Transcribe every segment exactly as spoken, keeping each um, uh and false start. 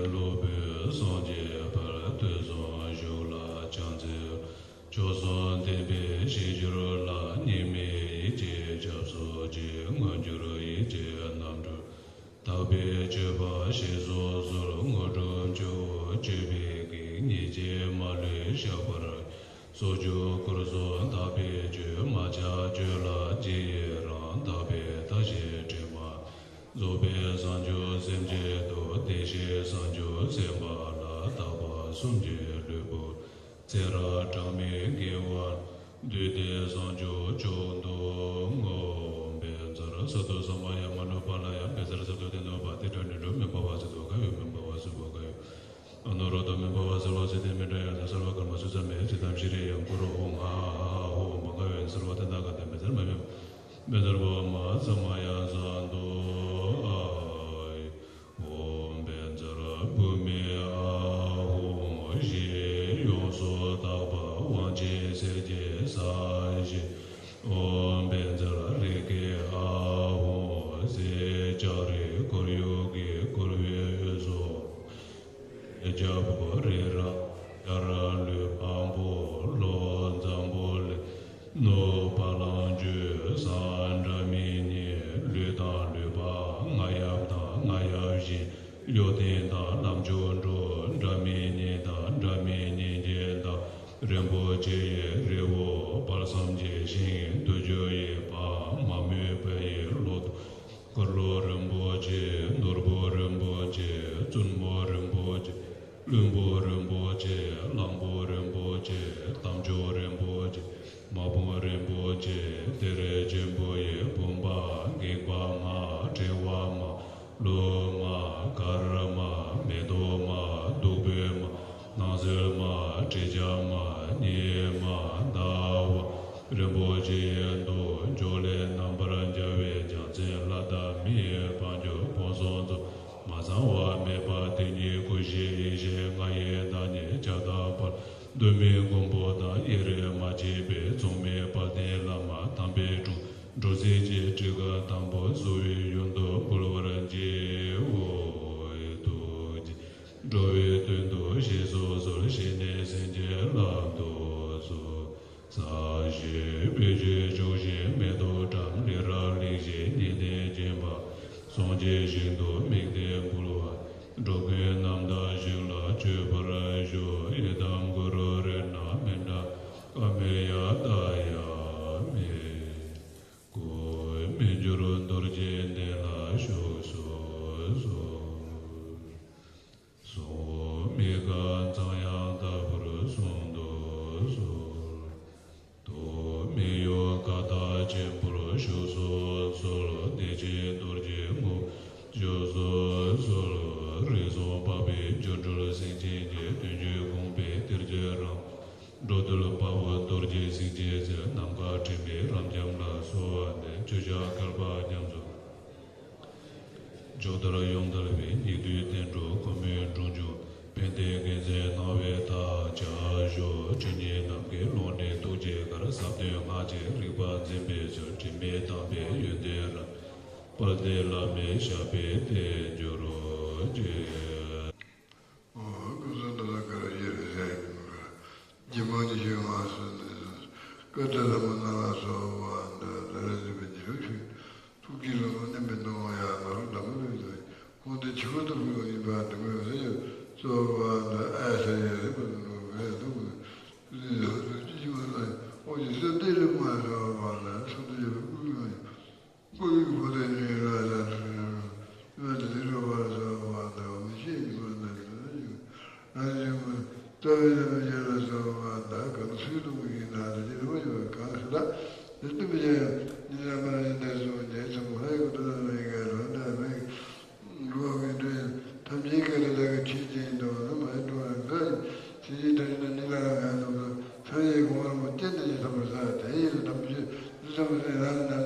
སློབ་དཔོན་སངས་རྒྱས་དཔལ་དུས་གསུམ་བཞུགས་ལ་ཕྱག་འཚལ། མཆོག་གསུམ་བསྟན་པའི་ཞིང་བཅུ་ལ། གཉིས་མེད་ཡེ་ཤེས་སྐྱབས་སུ་མཆི། མངོན་གྱུར་ཡེ་ཤེས་རྣམ་འཕྲུལ། དག་པའི་སྤྱོད་པ་ཞེས་སུ་གསོལ། དངོས་གྲུབ་མཆོག་སྤྱོད་པའི་དགེ། ཉེས་སྤྱད་མ་ལུས་བཤགས་པར། སོགས་རྒྱུད་སྐོར་གསུམ་དག་པའི་སྤྱོད། མ་ཆགས་སྤྱོད་ལ་རྗེས་ཡི་རང་། དག་པའི་བདག་གཞན་དྲི་མ། རྫོགས་པའི་བྱང་ཆུབ་སེམས་བསྐྱེད་དོ། བདེ་གཤེགས་བྱང་ཆུབ་སེམས་དཔའ་ལ། དག་པ་གསུམ་གྱི་ལུས་པོ། ཚེ་རབས་གྲངས་མེད་དགེ་བ། བསྡུས་ཏེ་བྱང་ཆུབ་མཆོག་ཏུ་བསྔོ། བཛྲ་སཏྭ་ས་མ་ཡ་མ་ནུ་པཱ་ལ་ཡ། བཛྲ་སཏྭ་ཏེ་ནུ་པ་ཏི་ཏྲ་ནི་ལུ། མེ་ཕ་བ་སི་ཏོ་ག་ཡུ། མེ་ཕ་བ་སུ་བ་ག་ཡུ། ཨ་ནུ་རོ་ཏོ། མེ་ཕ་བ་སི་ལོ་སི་ཏེ། མེ་ཏྲ་ཡ་ཏ་སརྦ་ཀརྨ་སུ་ས་མེ། ཙི་ཏམ་ཤྲི་ཡང་ཀུ་རུ། ཧཱུྃ་ཧ་ཧ་ཧ་ཧཱུྃ། མ་ག་ཡུ་སརྦ་ཏ་ན་ག་ཏེ། མེ་ཙར་མ་མེ། མེ་ཙར་བ་མ་ས་མ་ཡ་ཛ་ཏོ་ཨ་ཡི། ཨོཾ་བཛྲ་བྷཱུ་མི་ཨཱཿཧཱུྃ། ཞེས་ཡོངས་སུ་དག་པ་དབང་ཆེན་གསེར་གྱི་ས་གཞི། ཨོཾ་བཛྲ་རེ་ཁེ་ཨཱཿཧཱུྃ། ཟས་ལྕགས་རི་ཁོར་ཡུག་གིས་བསྐོར་བའི་དབུས་སུ། རྒྱལ་པོ་རི་རབ་ཤར་ལུས་འཕགས་པོ། ལྷོ་འཛམ་བུ་གླིང་། ནུབ་བ་ལང་སྤྱོད། བྱང་སྒྲ་མི་སྙན། ལུས་དང་ལུས་འཕགས་རྔ་ཡབ་དང་རྔ་ཡབ་གཞན། གཡོ་ལྡན་དང་ལམ་མཆོག་འགྲོ། སྒྲ་མི་སྙན་དང་སྒྲ་མི་སྙན་གྱི་བདག་རིན་པོ་ཆེ་ཡི་རི་བོ། དཔལ་བསམ་གྱི་ཤིང་། དུར་ཁྱོད་ཡི་བ། མ་རྨོས་པ་ཡི་ལོ་ཏོག་འཁོར་ལོ་རིན་པོ་ཆེ། ནོར་བུ་རིན་པོ་ཆེ། བཙུན་མོ་རིན་པོ་ཆེ། བློན་པོ་རིན་པོ་ཆེ། གླང་པོ་རིན་པོ་ཆེ། དམ་ཆོས་རིན་པོ་ཆེ། མ་ཕམ་རིན་པོ་ཆེ། གཏེར་ཆེན་པོ་ཡི་བུམ་པ། སྒེག་པ་མ། ཕྲེང་བ་མ། ལྷུ་མ། གར་མ། མེ་ཏོག་མ། བདུག་སྤོས་མ། སྣང་གསལ་མ། དྲི་ཆབ་མ། སྙེ་མ། ཟླ་བ། རིན་པོ་ཆེ་ཡི་མདོག་འཇོ་ལེ་རྣམ་པར་སྦྱར་བའི་རྒྱལ་མཚན་ལྷ་དང་མིའི་དཔལ་འབྱོར་ཕུན་སུམ་ཚོགས། མ་ཚང་བ་མེད་པ་དེ་ཉིད་སྐུ་བཞིའི་ཡེ་ཤེས་ལྔ་ཡི་བདག་ཉིད་ཁྱབ་བདག་དཔལ། གདོད་མའི་མགོན་པོ་དང་དབྱེར་མ་མཆིས་པའི་མཚུངས་མེད་དཔལ་ལྡན་བླ་མ་དམ་པའི་དྲུང་འགྲོ་ཚིག་གི་ཊཱི་ཀ་དང་པོ་གསོལ་བའི་ཡོན་དུ་འབུལ་བར་བགྱིའོ། ཐུགས་རྗེས་འགྲོ་བའི་དོན་དུ་གཤེགས་སུ་གསོལ། བཞེས་ནས་སེམས་ཅན་བླང་དོར་གསོལ། ས་གཞི་བེ་ཅོན་ཕྱོགས་བཞིར་མེ་ཏོག་བཀྲམ། ལས་རབ་ལེགས་བཤད་ཉི་ཟླས་བརྒྱན་པ། སངས་རྒྱས་ཞིང་དུ་དམིགས་ཏེ་འབུལ་བ། འགྲོ་ཀུན་རྣམ་དག་ཞིང་ལ་སྤྱོད་པར་ཤོག། ཡི་དམ་གུ་རུ་རཏྣ་མཎྜལ། ཀ་མེ་ཡ་ཏ་ཡ་མེ། ཀོ་མི་འགྱུར་རྡོ་རྗེ་གདན་ལ་བཞུགས་སུ་གསོལ། གསུང་མི་ཁ་འཚང་ཡང་དག་པར་གསུང་དུ་གསོལ། ཐུགས་མི་གཡོ་ཀ་དག་ཆེན་པོར་བཞུགས་སུ་གསོལ། བདེ་ཆེན་རྡོ་རྗེ་ངོ་བོ་བཞུགས་སུ་གསོལ། རིགས་གསུམ་འཕགས་པའི་སྒྱུ་འཕྲུལ་སེང་ཆེན་གྱི། དོན་བརྒྱུད་དགོངས་པའི་གཏེར་གྱི་རང་འགྲོ་འདུལ་དཔའ་བོ་རྡོ་རྗེ་སེང་ཆེན་ཟེར། ནམ་མཁའ་དྲི་མེད་རབ་འབྱམས་ལ་གསོལ་བ་འདེབས། ཆོས་ཕྱོགས་བསྐལ་པ་རྒྱ་མཚོ་མཇུག་མཐར་ཡོངས་དར་བའི། སྙིགས་དུས་བསྟན་འགྲོ་ཁོ་མོའི་འབྲོང་ཆུང་། ཕན་བདེའི་རྒྱལ་མཚན་སྣང་བའི་མཐའ་ཆགས་ཤོག། ཆོས་ཉིད་ནམ་མཁའི་ཀློང་ནས་ཐུགས་རྗེའི་གར། ཟབ་དོན་སྔགས་ཀྱི་རིག་པ་འཛིན་པའི་ཚུལ། དྲི་མེད་དམ་པའི་ཡོན་ཏན་རབ། དཔལ་ལྡན་བླ་མའི་ཞབས་པད་བརྟན་གྱུར་ཅིག། ཨོ། སྐུ་གསུང་ཐུགས་ལ་ག་རེ་ཡོད་རེད་ཟེར་ཡིན་ནོ། རྗེ་མང་ཉིད་ཞུས་མ་སོང་ནས། བཀའ་སྩལ་ལྷ་མོ་རྣམས་ལ་གསོལ་བ་འདེབས། ད་རེས་འདི་བའི་ཉི་རུ་ཞུས། ཐུགས་ཀྱི་ལྷ་མོ་མནན་པས་གནང་བ་ཡང་ནོར་འདམ་མོ་ལུས་དང་། ཁོང་དེ་ཆུ་བུར་དུ་བུ་ཡིན་པ་དུ་མོ་ཟེར་ཡོད། གསོལ་བ་འདེབས། ཨ་ཤ་ཡ་རེད་པ་ནོར་བས་དུ་མོ་ལུས་དང་། ལུས་ཀྱི་ཞུ་བ་ལ་ཨོ་ཅི་སོ་དེ་ལུས་མ་གསོལ་བ་འདེབས། སོ་དེ་ཡོད་པའི་སྐུ་ལུས་མ་ཡིན། ཀུན་གྱི་བུ་དང་ཉེ་བའི་བླ་ཆེན་ཚོ། སྨོན་དུ་ལུས་འགྲོ་བར་གསོལ་བ་འདེབས། མི་ཤེས་ཉི་མ་ན་ཞིག་ལ་ཞིག་རང་བཞིན་མ། རྩ་བའི་བླ་མའི་ཞབས་ལ་གསོལ་བ་འདེབས། གང་ཚུལ་སྟོང་གི་ཡིན་ན་དེ་ཉིད་མ་ཡོད་པ་གང་ཞིག་ལ། དེ་སྟོན་པའི་ཆོས་ཉིད་ལ་མ་ཡིན་ཏེ་གསུངས་ཀྱང་ཚོམ་ལྷ་ཡི་སྐུ་དང་བླ་མའི་སྐད་རང་འདྲ་མེད། འགྲོ་བ་ཀུན་འདྲེན་ཐམས་ཅད་སྐད་དུ་བདག་གིས་ཆོས་ཀྱི་དབྱིངས་སུ་བསྔོ། མ་ཡི་འགྲོ་བ་ལ་ཕན་ཕྱིར་དྲིན་ཅན་ཉིད་ལ་རང་ངལ་འདོམས་ལ། ཕྱག་གཡས་གོང་རིན་པོ་ཆེ་འདི་ཉིད་ཟབ་པར་གསལ། དེ་ཡི་དམ་ཆོས་འདི་ཙམ་ཟད་ལམ་ལམ་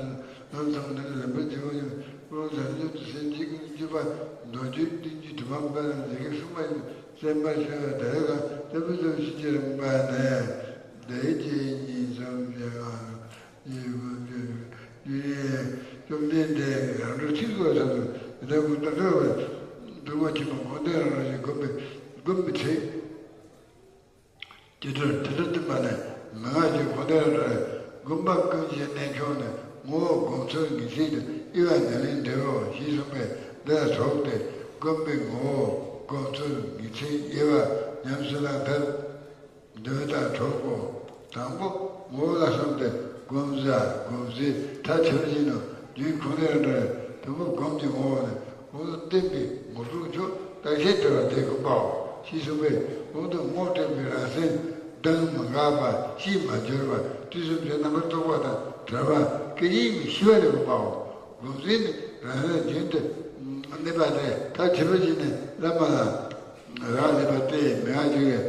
ལམ་ཚང་འདི་ལ་ལེན་པར་བགྱིའོ་སྙམ། ཀུན་སློང་དང་སྙོམས་འཇུག་སེམས་བསྐྱེད་ཀུན་གྱི་སྤྱོད་པ། མདོ་རྒྱུད་བསྟན་བཅོས་དྲི་མ་མེད་པ་རྣམས་ཡི་གེ་གསུམ་པ་ཡིན། བརྩམ་པར་བྱ་བའི་དེ་ལ་གང་། བརྩམ་པའི་ཚུལ་ཤེས་བྱེད་རིམ་པ་ནི། བདེ་སྐྱིད་ཉིད་གསུམ་ཞེས་ང་རང་ཡིད་ཀུན་སྤྱོད་ཡུལ་ཡིན། བཅོམ་ལྡན་འདས་ཀྱིས་རང་གྲོལ་ཚིག་གསོ་ཐབས་སུ་དེ་ལྟར་ཀུན་ཏུ་སྤྲོས་པར། གཟུགས་པོ་ཆེན་པོ་འཁོར་འདས་རང་རང་བཞིན་སྒོམ་པའི་སྒོམ་པའི་ཚེ། སྐྱེ་འགྲོར་དེ་འདྲ་བསྟན་པ་ནི་མན་ངག་གི་འཁོར་འདས་རང་རང་སྒོམ་པ་ཀུན་གྱི་གནས་མཆོག་ནི་ངོ་བོ་སྒོམ་ཚུལ་ངེས་ཚིག་ཏུ་དབྱེ་བ་ཉམས་ལེན་འབྲས་བུ་ཞེས་གསུངས་པས་འདི་ལ་གྲགས་ཏེ། སྒོམ་པའི་ངོ་བོ་སྒོམ་ཚུལ་ངེས་ཚིག་དབྱེ་བ་ཉམས་སུ་བླང་ཐབས། འདོད་དང་གྲོགས་པོ། དང་པོ་ངོ་བོ་ལ་བསམས་ཏེ་སྒོམ་བཟའ་སྒོམ་རྩིས་ཐབས་ཆེ་བ་ཡིན་ནོ། རྒྱུན་ཁོ་ནའི་འདྲ། དང་པོ་སྒོམ་གྱི་ངོ་བོ་ནི་འོ་བསྟན་པའི་ངོ་སྤྲོད་མཆོག་རྟག་ཆད་བྲལ་བ་དེ་སྒོམ་པའོ་ཞེས་གསུངས་པས། འོ་དོ་ངོ་སྤྲད་པའི་རང་སེམས་གདེང་མ་འགགས་པ་ཕྱིར་མ་འབྱོར་བ་དུས་གསུམ་གྱི་རྣམ་པར་རྟོག་པ་དང་བྲལ་བ་སྐད་ཅིག་མི་ཤེས་པ་ལས་སྒོམ་པའོ། སྒོམ་རྩིས་ནི་རང་སེམས་རྒྱུན་དུ་གནས་པ་སྟེ་ཐབས་ཆེ་བ་ཞིག་ནི་བླ་མ་ལ། རག་ལས་པ་སྟེ་མི་ང་རྒྱུ་ཡི་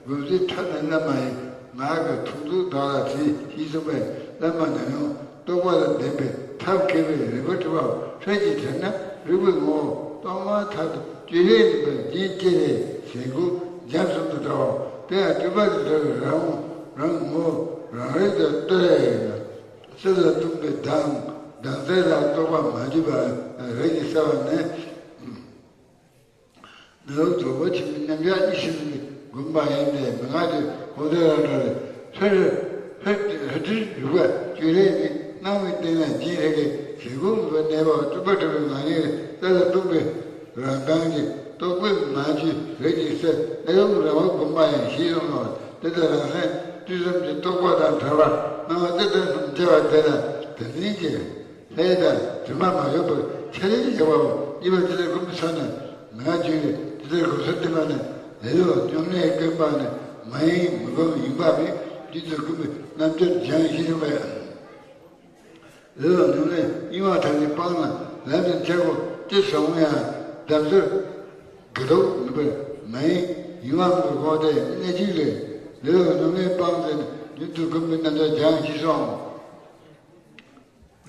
སྒོམ་རྩིས་ཐབས་ནི་བླ་མ་ཡི། ངག་གི་ཐུགས་རྡོ་དག་ལ་བྲིས་ཞེས་གསུངས་པས། བླ་མ་ནམ་ཡང་རྟོགས་པ་དང་ལྡན་པའི་ཐབས་མཁས་པའི་རིག་པ་གྲུབ་པ་ཕྲད་ཀྱི་དེ་ན་རིག་པའི་ངོ་བོ་རྟོག་མ་ཐག་ཏུ་བཅོས་ལས་ནུས་པ་རྒྱུན་སྐྱེ་རེ་ཟེར་མགོ་འཇམ་གསུམ་དུ་འདྲ་བ་དེ་ཡང་སྤྲུལ་པ་དང་འདྲ་བའི་རང་ངོ་རང་ངོ་རང་རིག་ཏུ་ལྟོས་ཡིན་ལ། གསེར་ལ་བཏུམས་པའི་མདངས་མདངས་གསལ་ལ་རྟོག་པ་མ་འཇུག་པ་རིགས་ཀྱི་གསལ་བ་ནི། ནི་རྫོགས་པ་ཆེན་པོའི་རྣམ་གཞག་གཉིས་ཤེས་པའི་སྒོམ་པ་ཡིན་ཏེ། མན་ངག་གི་འཁོར་འདས་ལ་འདྲ་བའི་ཧྲིལ་ཧྲིལ་ཧྲིལ་རིག་པ་བཅོས་ལས་ཀྱི་སྣང་བའི་སྟེང་ན་རྒྱུན་རིག་གི་ཟེར་སྒོམ་པ་གནས་པ་སྤྲུལ་པ་གྲུབ་པའི་ངང་ཉིད་རྩལ་ལ་སྤུངས་པའི་རང་མདངས་ཀྱི་རྟོག་པས་མ་བཅོས་རིག་གི་གསལ་གནས་ལུགས་རང་བབས་སྒོམ་པ་ཡིན་ཞེས་གསུངས་ནོ། དེ་ལྟར་རང་སེམས་དུས་གསུམ་གྱི་རྟོག་པ་དང་བྲལ་བ་སྣང་བ་སྤྱི་ལྟར་སྣང་བྱ་བ་དེ་ལ་དེ་འཛིན་གྱི། ལྷའི་དང་དྲི་མ་མ་ཞུགས་པར་ཆ་ལས་བཞག་པའོ། གཉིས་པ་དེ་ལྟར་སྒོམ་པའི་ཚུལ་ནི་མན་ངག་བཅུ་ཡིས་དེ་ལྟར་སྒོམ་ཚུལ་བསྟན་པ་ནི། ལེ་ལོ་སྙོམས་ལས་དཀོན་པ་ནི་མ་ཡིན་མི་སྒོམ་ཡིན་པ་མེད། རྒྱུན་དུ་སྒོམ་པའི་རྣལ་འབྱོར་སྦྱངས་ཞེས་གསུངས་པས། ལེ་ལོ་སྙོམས་ལས་གཡེང་བ་ཐམས་ཅད་སྤངས་ལ་ལམ་དུ་འཆར་དགོས། ཅི་བཟང་ཡང་བདག་ཚུལ་དགེ་ལྡོག་མེད་པར་མ་ཡིན་ཡིན་པ་མེད་པར་འོག་དེ་གནད་གཅིག་ལས། ལེ་ལོ་སྙོམས་ལས་སྤངས་ཏེ་རྒྱུན་དུ་སྒོམ་པའི་རྣལ་འབྱོར་སྦྱངས་ཞེས་གསུངས།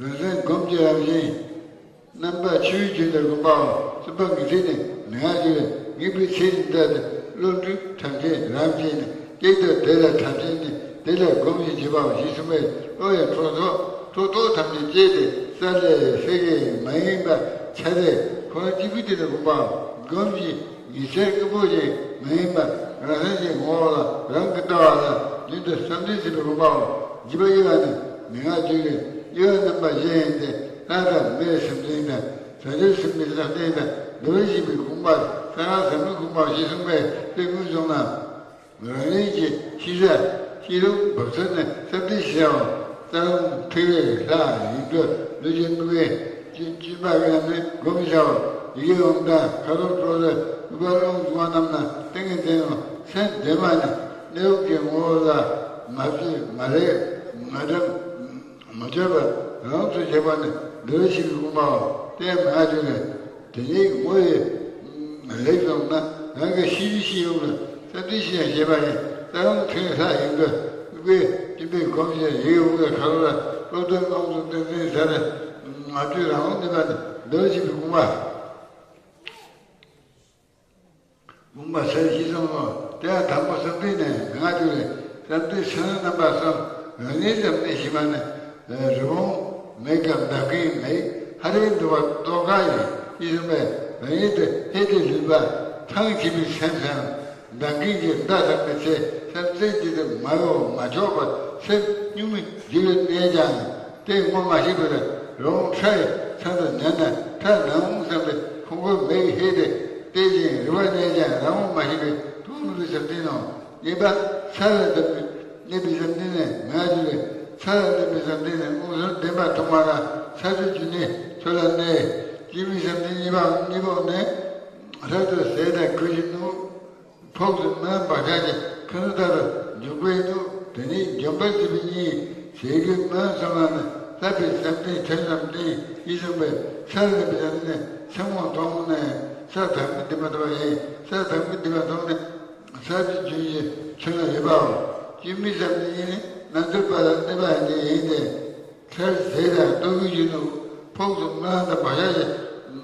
རང་སེམས་སྒོམ་གྱི་རང་བཞིན། རྣམ་པ་ཆོས་བཞིན་དུ་སྒོམ་པའོ། གསུམ་པ་ངེས་ཚིག་ནི་མན་ངག་བཅུ་ལས་ངེས་པའི་ཚིག་འདི་སྟེ། བློ་གྲོས་ཐམས་ཅད་རང་བཞིན་གཅིག་ཏུ་དེ་ལ་ཐམས་ཅད་ནི་དེ་ལ་སྒོམ་ཞེས་བརྗོད་པའོ་ཞེས་གསུངས་པས། བློ་ཡི་ཕྲོ་ཚོགས་ཕྲོ་ཐོག་ཐམས་ཅད་བཅད་དེ་རྩ་ལས་ཤེས་ཀྱི་མ་ཡིན་པ་ཆ་ལས་ཁོ་རང་གཅིག་པུའི་དེ་ལ་སྒོམ་པའོ། སྒོམ་ཞེས་ཉི་ཚེ་དངོས་པོ་ཞིག་མ་ཡིན་པ་རང་སེམས་ཀྱི་ངོ་བོ་ལ་རང་གིས་ལྟ་བ་ལ་རྒྱུན་དུ་བསམ་གཏན་ཟིན་པའི་སྒོམ་པའོ། བཞི་པ་དབྱེ་བ་ནི་མན་ངག་བཅུ་ཡི་དབྱེ་བ་རྣམ་པ་བཞི་ཡིན་ཏེ། ལྷ་དང་མིའི་སེམས་ཅན་དང་བྱང་ཆུབ་སེམས་དཔའི་བསམ་གཏན་དང་འདུལ་བ་ཞེས་པའི་སྒོམ་པ་གསང་སྔགས་ཟབ་མོའི་སྒོམ་པའོ་ཞེས་གསུངས་པས། དེ་དངོས་བྱུང་ན། རང་རིག་གི་ཤེས་བྱ་ཤེས་རབ་འབབ་ཚུལ་ནི་བསམ་གཏན་ཞེས་བྱའོ། རྩ་རླུང་ཐིག་ལེ་ལྷ་ཡིག་འབྲུ་ལུས་ཀྱི་དངོས་པོའི་སྐྱོན་སྐྱོན་པ་གི་ནང་ནས་སྒོམ་བྱའོ། ཡི་གེ་འོད་དང་ཁ་དོག་ཕྲོག་རྩལ་དབུས་པ་རླུང་བྱུང་བ་རྣམས་ན་ཏིང་ངེ་འཛིན་ནོ། སེམས་བདེ་བ་ནི་གནས་ལུགས་ཀྱི་ངོ་བོ་ལ་མ་བཅོས་མ་རེག་མ་བསྒྲིམས། མ་བཅོས་པར་རང་དུ་བྱེད་པ་ནི་འདུལ་བ་ཞིག་གི་དགོངས་པའོ། དེ་ཡང་མ་བཅོས་ནས་དེ་ཉིད་ངོ་བོས་ལེགས་སོང་ན་རང་གི་ཤེས་རྒྱུད་ཤེས་ཡོང་ལ་བསམ་གཏན་ཤེས་ཡང་ཤེས་པ་ཡིན། རྩ་རླུང་ཐིག་ལེ་ལྷ་ཡིག་འབྲུ་དབུས་པའི་སྐྱོན་པས་སྒོམ་བྱས་ཡི་གེ་འོད་ཀྱི་ཁ་དོག་ལ་བློ་གཏད་རླུང་གསུམ་ཏིང་འཛིན་ཟེར། མ་བཅོས་རང་ལུགས་གནས་པ་ནི་འདུལ་བ་ཞིག་གི་དགོངས་པ། དགོངས་པ་ཟེར་ཞེས་གསུངས་སོ། དེ་ཡང་དང་པོ་བསམ་གཏན་ནི་མན་ངག་བཅུ་ལས་བསམ་གཏན་ཚེ་རིང་རྣམ་པ་གསུམ། རང་ཉིད་ཙམ་གནས་ཤེས་པ་ནི་རི་བོང་མིག་གམ་མདའ་མཁན་མེད། ཧ་རེ་འདུ་བ་རྟོག་འགག་ཡིན་ཞེས་གསུངས་པས། རང་ཉིད་དུ་ཧད་དེ་ལུས་པ་ཐང་ཆད་པའི་སེམས་སམ། མདའ་མཁན་གྱི་མདའ་ཐང་པའི་ཚེ་སེམས་རྩེ་གཅིག་ཏུ་མ་གཡོ་བ་མ་ཆགས་པར་སེམས་གཉུག་མའི་རྒྱུད་ལ་གནས་ཀྱང་། དེ་ངོ་མ་ཤེས་པར་རི་བོང་ཁྲ་ཡི་ཚང་དུ་ཉལ་ན་ཁྲ་ནམ་འོང་བསམ་པའི་ཁོང་ཁྲོ་མེད་ཀྱི་ཧད་དེ་བལྟས་ཤིང་རི་བོར་གནས་ཀྱང་རང་ངོ་མ་ཤེས་པའི་དོན་མེད་པའི་བསམ་གཏན་ནོ། གཉིས་པ་ས་ལ་གནས་པའི་བསམ་གཏན་ནི་མན་ངག་བཅུ་ལས་ས་ལ་གནས་པའི་བསམ་གཏན་ནི་མངོན་སུམ་བདེན་པ་མཐོང་བ་ལ་ས་བཅུའི་རྒྱུ་ནི་ཚུལ་ལ་གནས། སྐྱེ་མེད་བསམ་གཏན་གཉིས་པའོ། གཉིས་པའོ་ནི། ལྷ་དང་ཟས་དང་གོས་ཀྱིས་ནུབ། ཕོགས་སུ་མི་ལང་བག་ཆགས་ཀྱི་ཁ་ནུབ་ལྟར་འཇུག་པས་ནུབ། དེ་ནས་འཇོམས་པར་བྱེད་པའི་གཉིད། ཟས་གོས་མི་ལང་གསུམ་ལ་ནི་བསླབ་པའི་བསམ་གཏན་ཐོས་བསམ་གཏན་ཞེས་གསུངས་པས། ས་ལ་གནས་པའི་བསམ་གཏན་ནི་སེམས་ངོ་མཐོང་ནས་ས་དང་པོའི་སྡིག་པ་ཐོབ་པ་ཡིན། ས་དང་པོའི་སྡིག་པ་ཐོབ་ནས་ས་བཅུའི་རྒྱུན་གྱི་ཚུལ་ལ་ཡོད་པའོ། སྐྱེ་མེད་བསམ་གཏན་གཉིས་ནི་རྣལ་འབྱོར་པ་ལ་གནས་པ་ཉིད་ཡིན་ཏེ། ཁྲལ་ཟས་དང་ལྟོ་གོས་ཀྱིས་ནུབ། ཕོགས་སུ་མི་ལང་དང་བག་ཆགས་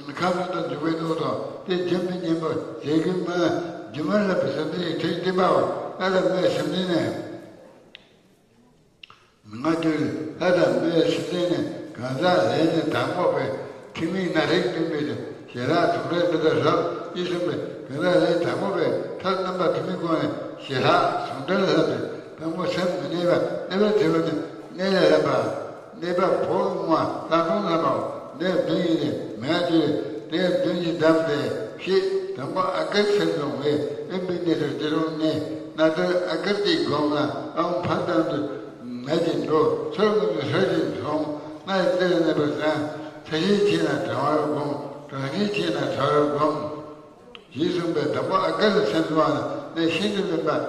ཀྱི་ཁ་ནུབ་ཏུ་འཇུག་པའི་ནུབ་དང་། དེ་འཇོམས་པའི་གཉེན་པོ་ཟས་གོས་མི་ལང་། སྒྱུ་མར་བསླབ་པའི་བསམ་གཏན་ཡིན། ཐོས་བསྟན་པའོ། ལྷ་དང་མིའི་བསམ་གཏན་ནི། མན་ངག་བཅུ་ལས་ལྷ་དང་མིའི་བསམ་གཏན་ནི་གང་ཟག་ལས་ནི་དང་པོ་པའི་ཐེག་དམན་སྣ་ཁྲིད་སྟོན་པའི་ ཞི་ལྷག་ཟུང་འབྲེལ་འདི་ལྟར་བསླབ། ཅེས་གསུངས་པས། དེ་ལྟར་ལས་དང་པོ་པའི་ཐབས་རྣམ་པ་དུ་མའི་སྒོ་ནས་ཞི་ལྷག་ཟུང་འབྲེལ་ལ་བསླབ་སྟེ། དང་པོ་སེམས་མི་གནས་པ་གནས་པར་བྱེད་པ་ནི་གནས་ལ་བསླབ་པ། གནས་པ་བོག་ལྔ་བཏང་སྟོང་ལ་བསླབ་པའོ། གནས་བདུན་ཡིན་ཏེ་མི་དགའ་སྤྱོད་ལས། གནས་བདུན་གྱིས་བསྡམས་ཏེ་ཞེས། དང་པོ་ཨ་ཀར་སེམས་སྦྱོང་བས་དབེན་པའི་གནས་སུ་ཇེ་ཆུང་གནས། སྣ་ཚོགས་ཨ་ཀར་གྱིས་བསྒོམས་ལ་ཨ་ཧོ་ཕར་ཙམ་དུ་ནད་ཀྱིས་འགྲོ། ཚུར་ངོས་ནས་ཧྲཱིཿ་ཅེས་གསུངས། སྣ་ཡི་རྩེ་ལ་གནས་པར་བསམ། ཚད་གཞི་ཆེ་ན་གྲང་བར་བསྒོམ། གྲང་གཞི་ཆེ་ན་ཚ་བར་བསྒོམ། ཞེས་གསུངས་པས། དང་པོ་ཨ་ཀར་ལ་སེམས་སྦྱོང་བ་ནི་ཤིན་ཏུ་དབེན་པ།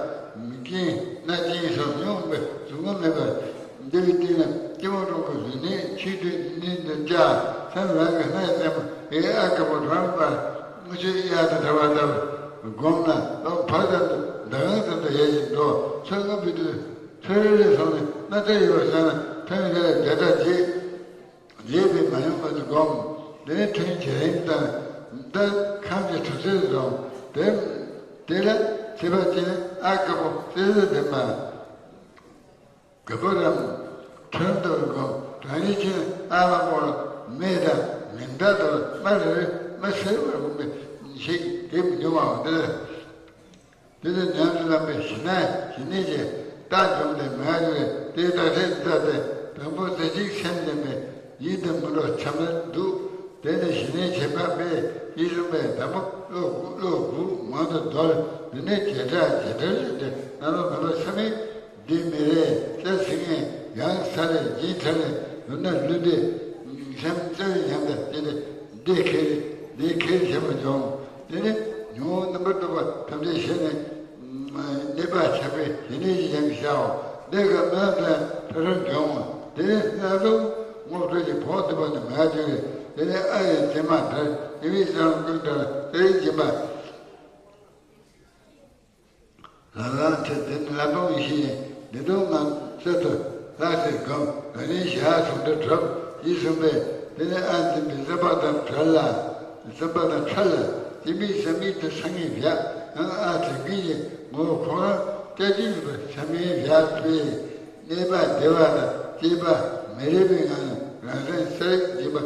མིག་རྐྱེན་སྣ་རྐྱེན་སོགས་མྱོང་བའི་གཟུགས་ངོ་མེད་པ། འདི་བའི་སྟེང་ན་སྐྱིལ་མོ་ཀྲུང་གོའི་ལུས་གནད་ཆིག་དྲུག་གནད་དུ་བཅའ། སེམས་རང་གི་སྣ་ཡི་རྩེ་མོ་ཨེ་ཨ་དཀར་པོ་རང་ལ་དངུལ་ཆུ་གཡའ་དང་བྲལ་བ་ལྟར་བསྒོམས་ལ་ཨ་ཧོ་ཕར་ཙམ་དུ་ཟླ་གང་ཙམ་དུ་ཡལ་ཞིང་འགྲོ། ཚུར་མངོན་པའི་དུས་ཚུར་རེ་སོང་ནས་སྣ་རྩེ་ཡོད་པར་བསམས་ལ་ཐུན་རེ་ལ་བརྒྱ་ཕྲག་གཅིག་རེ་བས་མ་ཡོང་བར་དུ་བསྒོམ། དེ་ནས་ཐུན་བྱེད་རིམ་དང་། ད་ཁམས་ཀྱི་གྲུབ་ཚུལ་སོགས་དེ། དེ་ལ་ཚེས་པ་གཅིག་ནི་ཨ་དཀར་པོ་རྩེ་ལ་ལྡན་པ། ག་པུ་རམ། ཁྲོམ་དུ་བསྒོམ། གྲང་གཞི་ཆེ་ན་ཨ་དམར་པོ་ལ་མེ་དང་མེ་མདའ་དང་དམར་རེ་རེ་མ་སེར་བར་བསྒོམ་པའི་ཞིག་དེ་མི་འབྱུང་བའོ། དེ་ལ། དེ་ལྟར་ཉམས་སུ་བླངས་པས་ཞི་གནས་ཞི་གནས་ཀྱི་རྟགས་འབྱུང་སྟེ་མི་དགའ་སྤྱོད་ལས། དེ་ལྟར་ཚེ་འདི་ལྟ་སྟེ། དང་པོ་རྩེ་གཅིག་སེམས་ལྡན་པས་ཡིད་དང་མི་འགྲོགས་ཆམ་ལ་འདུག། དེ་ནས་ཞི་གནས་བྱེད་པ་སྤེལ། ཞེས་གསུངས་པས། དང་པོ་བློ་བློ་དགུ་མང་དུ་དོར། དེ་ནས་བྱེ་བྲག་བྱེ་བྲག་བྱས་ཏེ་རྣམ་པ་མེད་པ་ཚད་མེད་འདི་མི་རེ་ལྕགས་ཟིན་ངེས་ཡང་ས་རེ་སྦྱིན་ཕྲ་ལས་ཡོད་ན་ལུས་འདི་སེམས་རྩ་བའི་ཉམས་དང་བཅས་ཏེ་འདི་ཁེལ་འདི་ཁེལ་བྱེད་པ་འབྱུང་། དེ་ནས་ཉོན་མོངས་རྣམ་པར་རྟོག་པ་ཐམས་ཅད་ཞི་ནས་གནས་པ་ཆགས་པས་ཞི་གནས་ཀྱི་ཡང་ཤའོ། འདི་ག་མེད་དང་ཕྲ་རབ་འབྱུང་བ། དེ་ནས་སྣ་ཚོགས་ངོ་སྤྲོད་ཀྱི་བོགས་འདུས་པ་ནི་མ་བྱུང་བས། དེ་ནས་ཨ་ཡི་མཚན་མ་དར། ཉི་མའི་གསང་ཀུན་དར་དེ་ཡི་སྦྱིན་པ། ལ་ལ་ཚེ་འདི་ནི་ལ་ཕུང་ཡེ་ཤེས་ཡིན། འདི་དོན་ངང་གསར་དུ་ལྷག་སྟེ་བསྒོམ། ད་ནི་ཞི་ལྷག་ཟུང་འབྲེལ་གྲུབ། ཞེས་གསུངས་པས། དེ་ནས་ཨ་འཛིན་པའི་བསམ་པ་དང་བྲལ་ལ། བསམ་པ་དང་ཕྲལ་ལ་སྐྱེ་མེད་བསམ་ཡས་དེ་སངས་རྒྱས་བཞག། ཡང་ཨ་དེ་ཀུན་གྱི་ངོ་བོ་ཁོ་རང་སྐྱེ་མཆེད་མེད་པར་ཚད་མས་བཞག་པས། གནས་པ་བདེ་བ་དང་སྐྱིད་པ་མི་རིགས་པའི་ངང་ནས་རང་སེམས་གསལ་སྦྱིན་པ་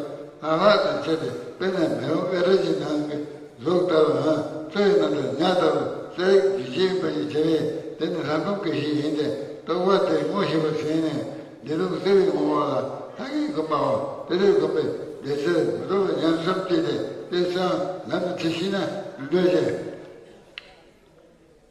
ལྷག་ལྷག་ཏུ་ཆེ་སྟེ། དཔེར་ན་མེ་ལོང་ཨེ་ཏྲ་ཅན་ནང་གི་གཟུགས་ལྟ་བུའམ་མཚོ་ཡི་ནང་དུ་ཉ་ལྟ་བུ་གསལ་རྒྱུ་ཅན་པ་ཞིག་བྱས་པས། དེ་ནི་ལྷ་ཁང་སྐད་ཤེས་ཡིན་ཏེ། རྟོག་པ་དེ་ངོ་ཤེས་པར་ཟིན་ནས་འདི་ལུགས་བརྩེ་བའི་ངོ་བོ་ལ་ལྷག་གིས་བསྒོམ་པའོ། དེ་ལྟར་བསྒོམས་པས་བདེ་གསལ་མི་རྟོག་པའི་ཉམས་སུ་སྐྱེས་ཏེ། དེ་སང་ལམ་དུ་ཚུད་ཤེས་ན་ལུས་འབྲས་ཀྱི།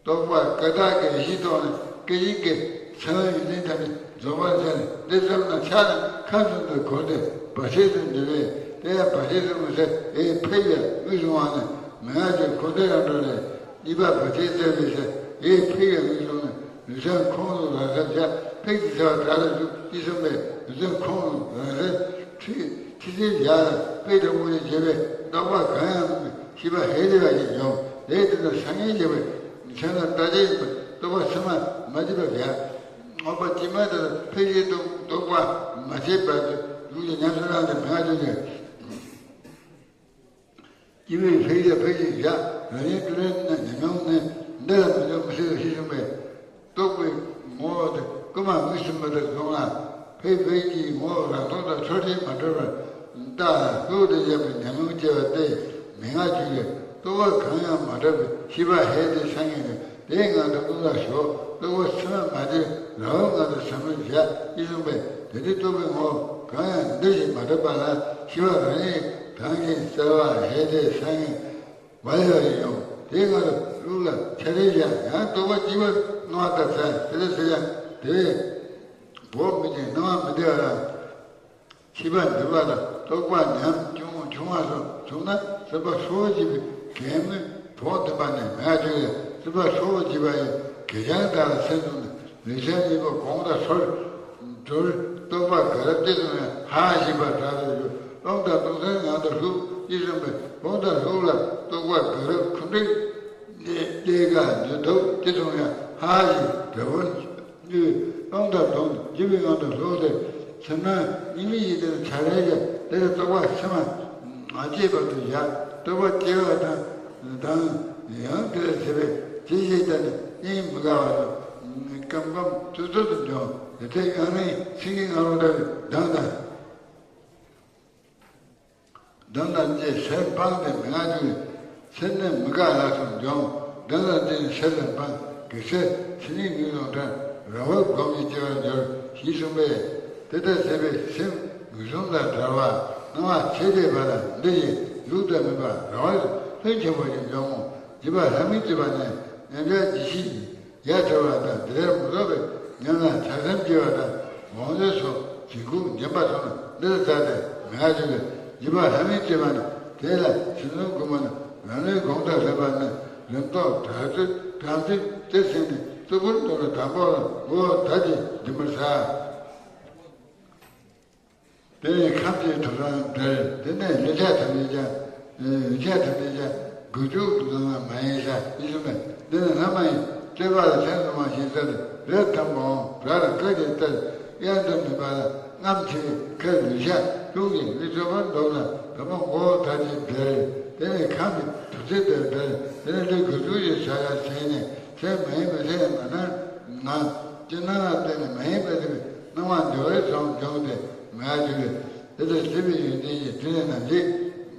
རྟོག་པ་ཀུན་བཏགས་ཀྱི་གཞི་ཐོག་ནས་སྐད་ཅིག་གིས་ཚེ་དབང་ཡོན་ཏན་ཐམས་ཅད་རྫོགས་པར་བྱས་ནས། འདི་ཙམ་ན་ཕྱག་ནི་ཁམས་གསུམ་དུ་བསྒོར་ཏེ་བར་ཆད་དུ་འགྲོ་བས། དེ་ཡང་བར་ཆད་སོང་བའི་ཚེ་ཨེ་ཕེབས་ཡ་དངོས་སུ་དབང་ནས་མི་ང་ཅིག་ཁོ་ཚེ་རང་འགྲོ་ནས། གཉིས་པ་བར་ཆད་བསལ་བའི་ཚེ་ཨེ་ཕེབས་ཡ་དངོས་སུ་དབང་ནས། ལུས་སེམས་ཁོང་དུ་རང་སར་བཞག། ཕེབས་ཀྱི་ཚེ་བ་དགྲ་ལ་འཇུག། ཅེས་གསུངས་པས། ལུས་སེམས་ཁོང་དུ་རང་སར་ཁྲིད། ཁྲིད་ཚེ་ཡར་ལ་དཔེ་དང་དབུ་ལས་བྱེད་པའི་རྟོག་པ་གང་ཡང་མེད་པའི་ཤེས་པ་ཧེ་རེ་བ་ཞིག་འབྱུང་། དེ་དེ་ལ་སངས་རྒྱས་བྱེད་པའི་མཚན་ལ་རྟག་ཅན་ཡིན་པར་རྟོག་པ་ཚད་མས་མ་བསྡུས་པ་བཞག། རྟོག་པ་དཀྱུས་མ་དེ་ལ་ཕལ་ཆེར་རྟོག་རྟོག་པ་མ་བྱས་པར་དུ་ཡུལ་གྱི་ཉམས་སུ་བླངས་ཏེ་མི་ང་ཅིག་ནས། སྐྱེ་བོའི་ཕལ་ཆེར་ཕལ་ཆེར་བཞག། རང་ཉིད་སྤྲུལ་པའི་ཉམས་མྱོང་ནི་འདི་ལ་མི་འཇོག་མི་སྲིད་ཞེས་གསུངས་པས། རྟོག་པའི་ངོ་བོ་དེ་རྐུན་མ་དངོས་སུ་མི་ལྟར་བཟུང་ལ། ཕལ་ཕལ་གྱི་ངོ་བོ་རང་སྟོང་དང་འཕྲོད་བྲལ་མ་འདྲ་བར་བརྟགས་ལ་བློ་དང་ལྡན་པའི་ཉམས་མྱོང་སྐྱེ་བ་སྟེ། མི་ང་ཅིག་ལས་རྟོག་པ་གང་ཡང་མ་གྲུབ་པའི་ཤེས་པ་ཧེ་དེ་སངས་རྒྱས་ནས། དེའི་ངང་དུ་བློ་ལ་ཞོག། རྟོག་པ་ཚད་མས་མ་བསྡུས་རང་བབས་ངང་དུ་ཟབ་མོར་བཞག། ཅེས་གསུངས་པས། དེ་དུས་རྟོག་པའི་ངོ་བོ་གང་ཡང་འདུ་ཞིང་མ་གྲུབ་པ་ལ་ཤེས་པ་རང་ཉིད་གང་ཞིག་གསལ་བ་ཧེ་དེ་སངས་རྒྱས་བ་ལས་བ་ཡིན་ཡང་། དེའི་ངང་དུ་བློ་ལ་ཆ་རེ་བཞག། ཡང་རྟོག་པ་སྐྱེ་བར་སྣང་བ་ལྟར་གསལ། དེ་ལྟར་གསལ་ཡང་དེ་བས་བོགས་མི་འབྱིན། སྣང་བ་མི་བདེ་བ་དང་། ཤེས་པ་འདུས་པ་དང་རྟོག་པ་ཉམས་ཆུང་ཆུང་བ་སོགས་བྱུང་ན། སེམས་པ་ཧྲིལ་པོ་བྱེད་པའི་གད་མོས་བོགས་འདོན་པ་ནི་མི་ང་ཅིག་ལས། སེམས་པ་ཧྲིལ་པོ་བྱེད་པ་ཡི་གད་རྒྱངས་དག་ལ་སེམས་བཟུང་ནས། ལུས་སེམས་གཉིས་པོ་གོང་དུ་སོར་གྲོལ། རྟོག་པ་ག་རེ་སྐྱེས་སོང་ཡང་ཧ་ཞེས་པ་དྲག་ཏུ་གྱུར། རླུང་དང་རླུང་སེམས་ངང་དུ་ལྷུག། ཅེས་གསུངས་པས། རླུང་དང་ལྷུག་ལ་རྟོག་པ་ག་རེ་ཁུ་འབྲུག་ལས་ཀ་འཇུ་ཐུབ། དེ་སོང་ཡང་ཧ་ཞེས་དྲག་པོར་གྱུར། རླུང་དང་དུང་འཇིགས་པའི་ངང་དུ་ལྷུག་སྟེ། སེམས་སྣང་གཉིས་མེད་ཀྱི་དེ་ལ་ཆ་རེ་བཞག། དེ་ལ་རྟོག་པ་ཚད་མས་མ་བཅད་པར་དུ་བཞག། རྟོག་པ་སྐྱེ་བ་དང་དང་ཡང་དེ་ལ་བྱེད་པའི་ཇི་ཞིག་ཀྱང་ནི་སྙིང་མི་དགའ་བ་དང་། སྐམ་སྐམ་ཚུབ་ཚུབ་ཏུ་འབྱུང་། དེ་ཚེ་ཡང་རིང་སེང་གེ་ང་རོ་འདྲ་བའི་མདངས་དང་། གདོན་དང་བཅས་ཟས་སྤངས་ཏེ་མི་ངག་བཅུག་སྟེ། སེར་སྣས་མི་དགའ་ལགས་སོ་འཇོམས། གདོན་དང་བཅས་ནས་ཟས་ལ་སྤངས། གེགས་སེལ་ཚེ་རིང་ལུས་ལོངས་སྤྲང་། རང་བབས་སྒོམ་གྱིས་སྐྱེ་བར་འགྱུར། ཞེས་གསུངས་པས། དེ་ལྟར་བྱས་པས་སེམས་ངན་སོང་དང་བྲལ་བ། སྣང་བ་ཆེ་ཆེ་བ་ལ་འདི་ཡིས་ཡུག་ཏུ་མེད་པར་རང་བཞིན་ལྷུན་ཆེན་པོ་ཞིག་འབྱུང་ངོ་། བརྒྱུད་པ་ལྷ་མིན་གྱི་བར་ནས་མཉམ་གཞག་ཇི་སྲིད་ཡིན། ཡ་བྲལ་བ་དང་དེར་མི་ལྡོག་པའི་ཉམས་ལ་ཆགས་སེམས་སྐྱེ་བ་དང་། དགོངས་འགྲེལ་སོགས་འཇིགས་སྐུལ་འཇམ་པ་སོགས་ལ་འདིར་བརྟགས་ཏེ་མི་ངག་བཅུག་སྟེ། བརྒྱུད་པ་ལྷ་མིན་གྱི་བར་ནས་དེ་ལ་སེམས་ཙམ་སྒོམ་པ་ན་རང་ལུས་གོང་དུ་ལྷོད་པ་ན་རིམ་གྲོ་དྲག་སྤྱོད་དྲག་སྤྱོད་དེ་ཟིན་ནས་གཙུག་ཕུད་མདུན་ལ་དང་པོ་ལ་མགོ་བོ་ད་ཅིག་མགྲིན་པར་ཟ། དེ་ནས་ཁམས་ཀྱི་དྲི་བཟང་འདིར། དེ་ནས་ལུས་ཆགས་ཐམས་ཅད་ཀྱང་། ལུས་ཆགས་ཐམས་ཅད་ཀྱང་། དགུ་བཅུ་ལ་མ་ཡིན་ཤག་ཨི་ཤུ་མེ། དེ་ནས་ལྷ་མ་ཡིན་སྤྱོད་པ་ལ་སེམས་བཟུང་བ་ཞིག་ཟེར། རེ་ཐམ་པའང་བྲག་ལ་བཀའ་བརྒྱད་ལྟར་གཡང་དུ་མིད་པ་ལ་རྔམ་ཆེ་བའི་ཁར་ལུས་ཆགས་དྲུག་གིས་ལུས་ཚོད་པར་འདོགས་ལ་དང་པོ་མགོ་བོ་ད་ཅིག་འདྲེལ། དེ་ནས་ཁམས་ཀྱི་དྲི་ཚིལ་དེར་འདྲེལ། དེ་ནས་ལུས་དགུ་བཅུ་ཞིག་ཆགས་ཡ་ཟིན་ནས་སེམས་མ་ཡིན་པའི་སེམས་མ་སྣང་ངང་། སྤྱིར་སྣང་ལ་བརྟེན་ནས་མ་ཡིན་པ་ཟེར་བའི་སྣང་བ་འདྲེ་བའི་ཚོགས་འབྱུང་སྟེ་མ་ཡ་གྱུར་ཏེ། དེ་ལྟར་བྱེད་པའི་ཡོན་ཏན་གྱིས་དེ་ནས་ནམ་ཞིག་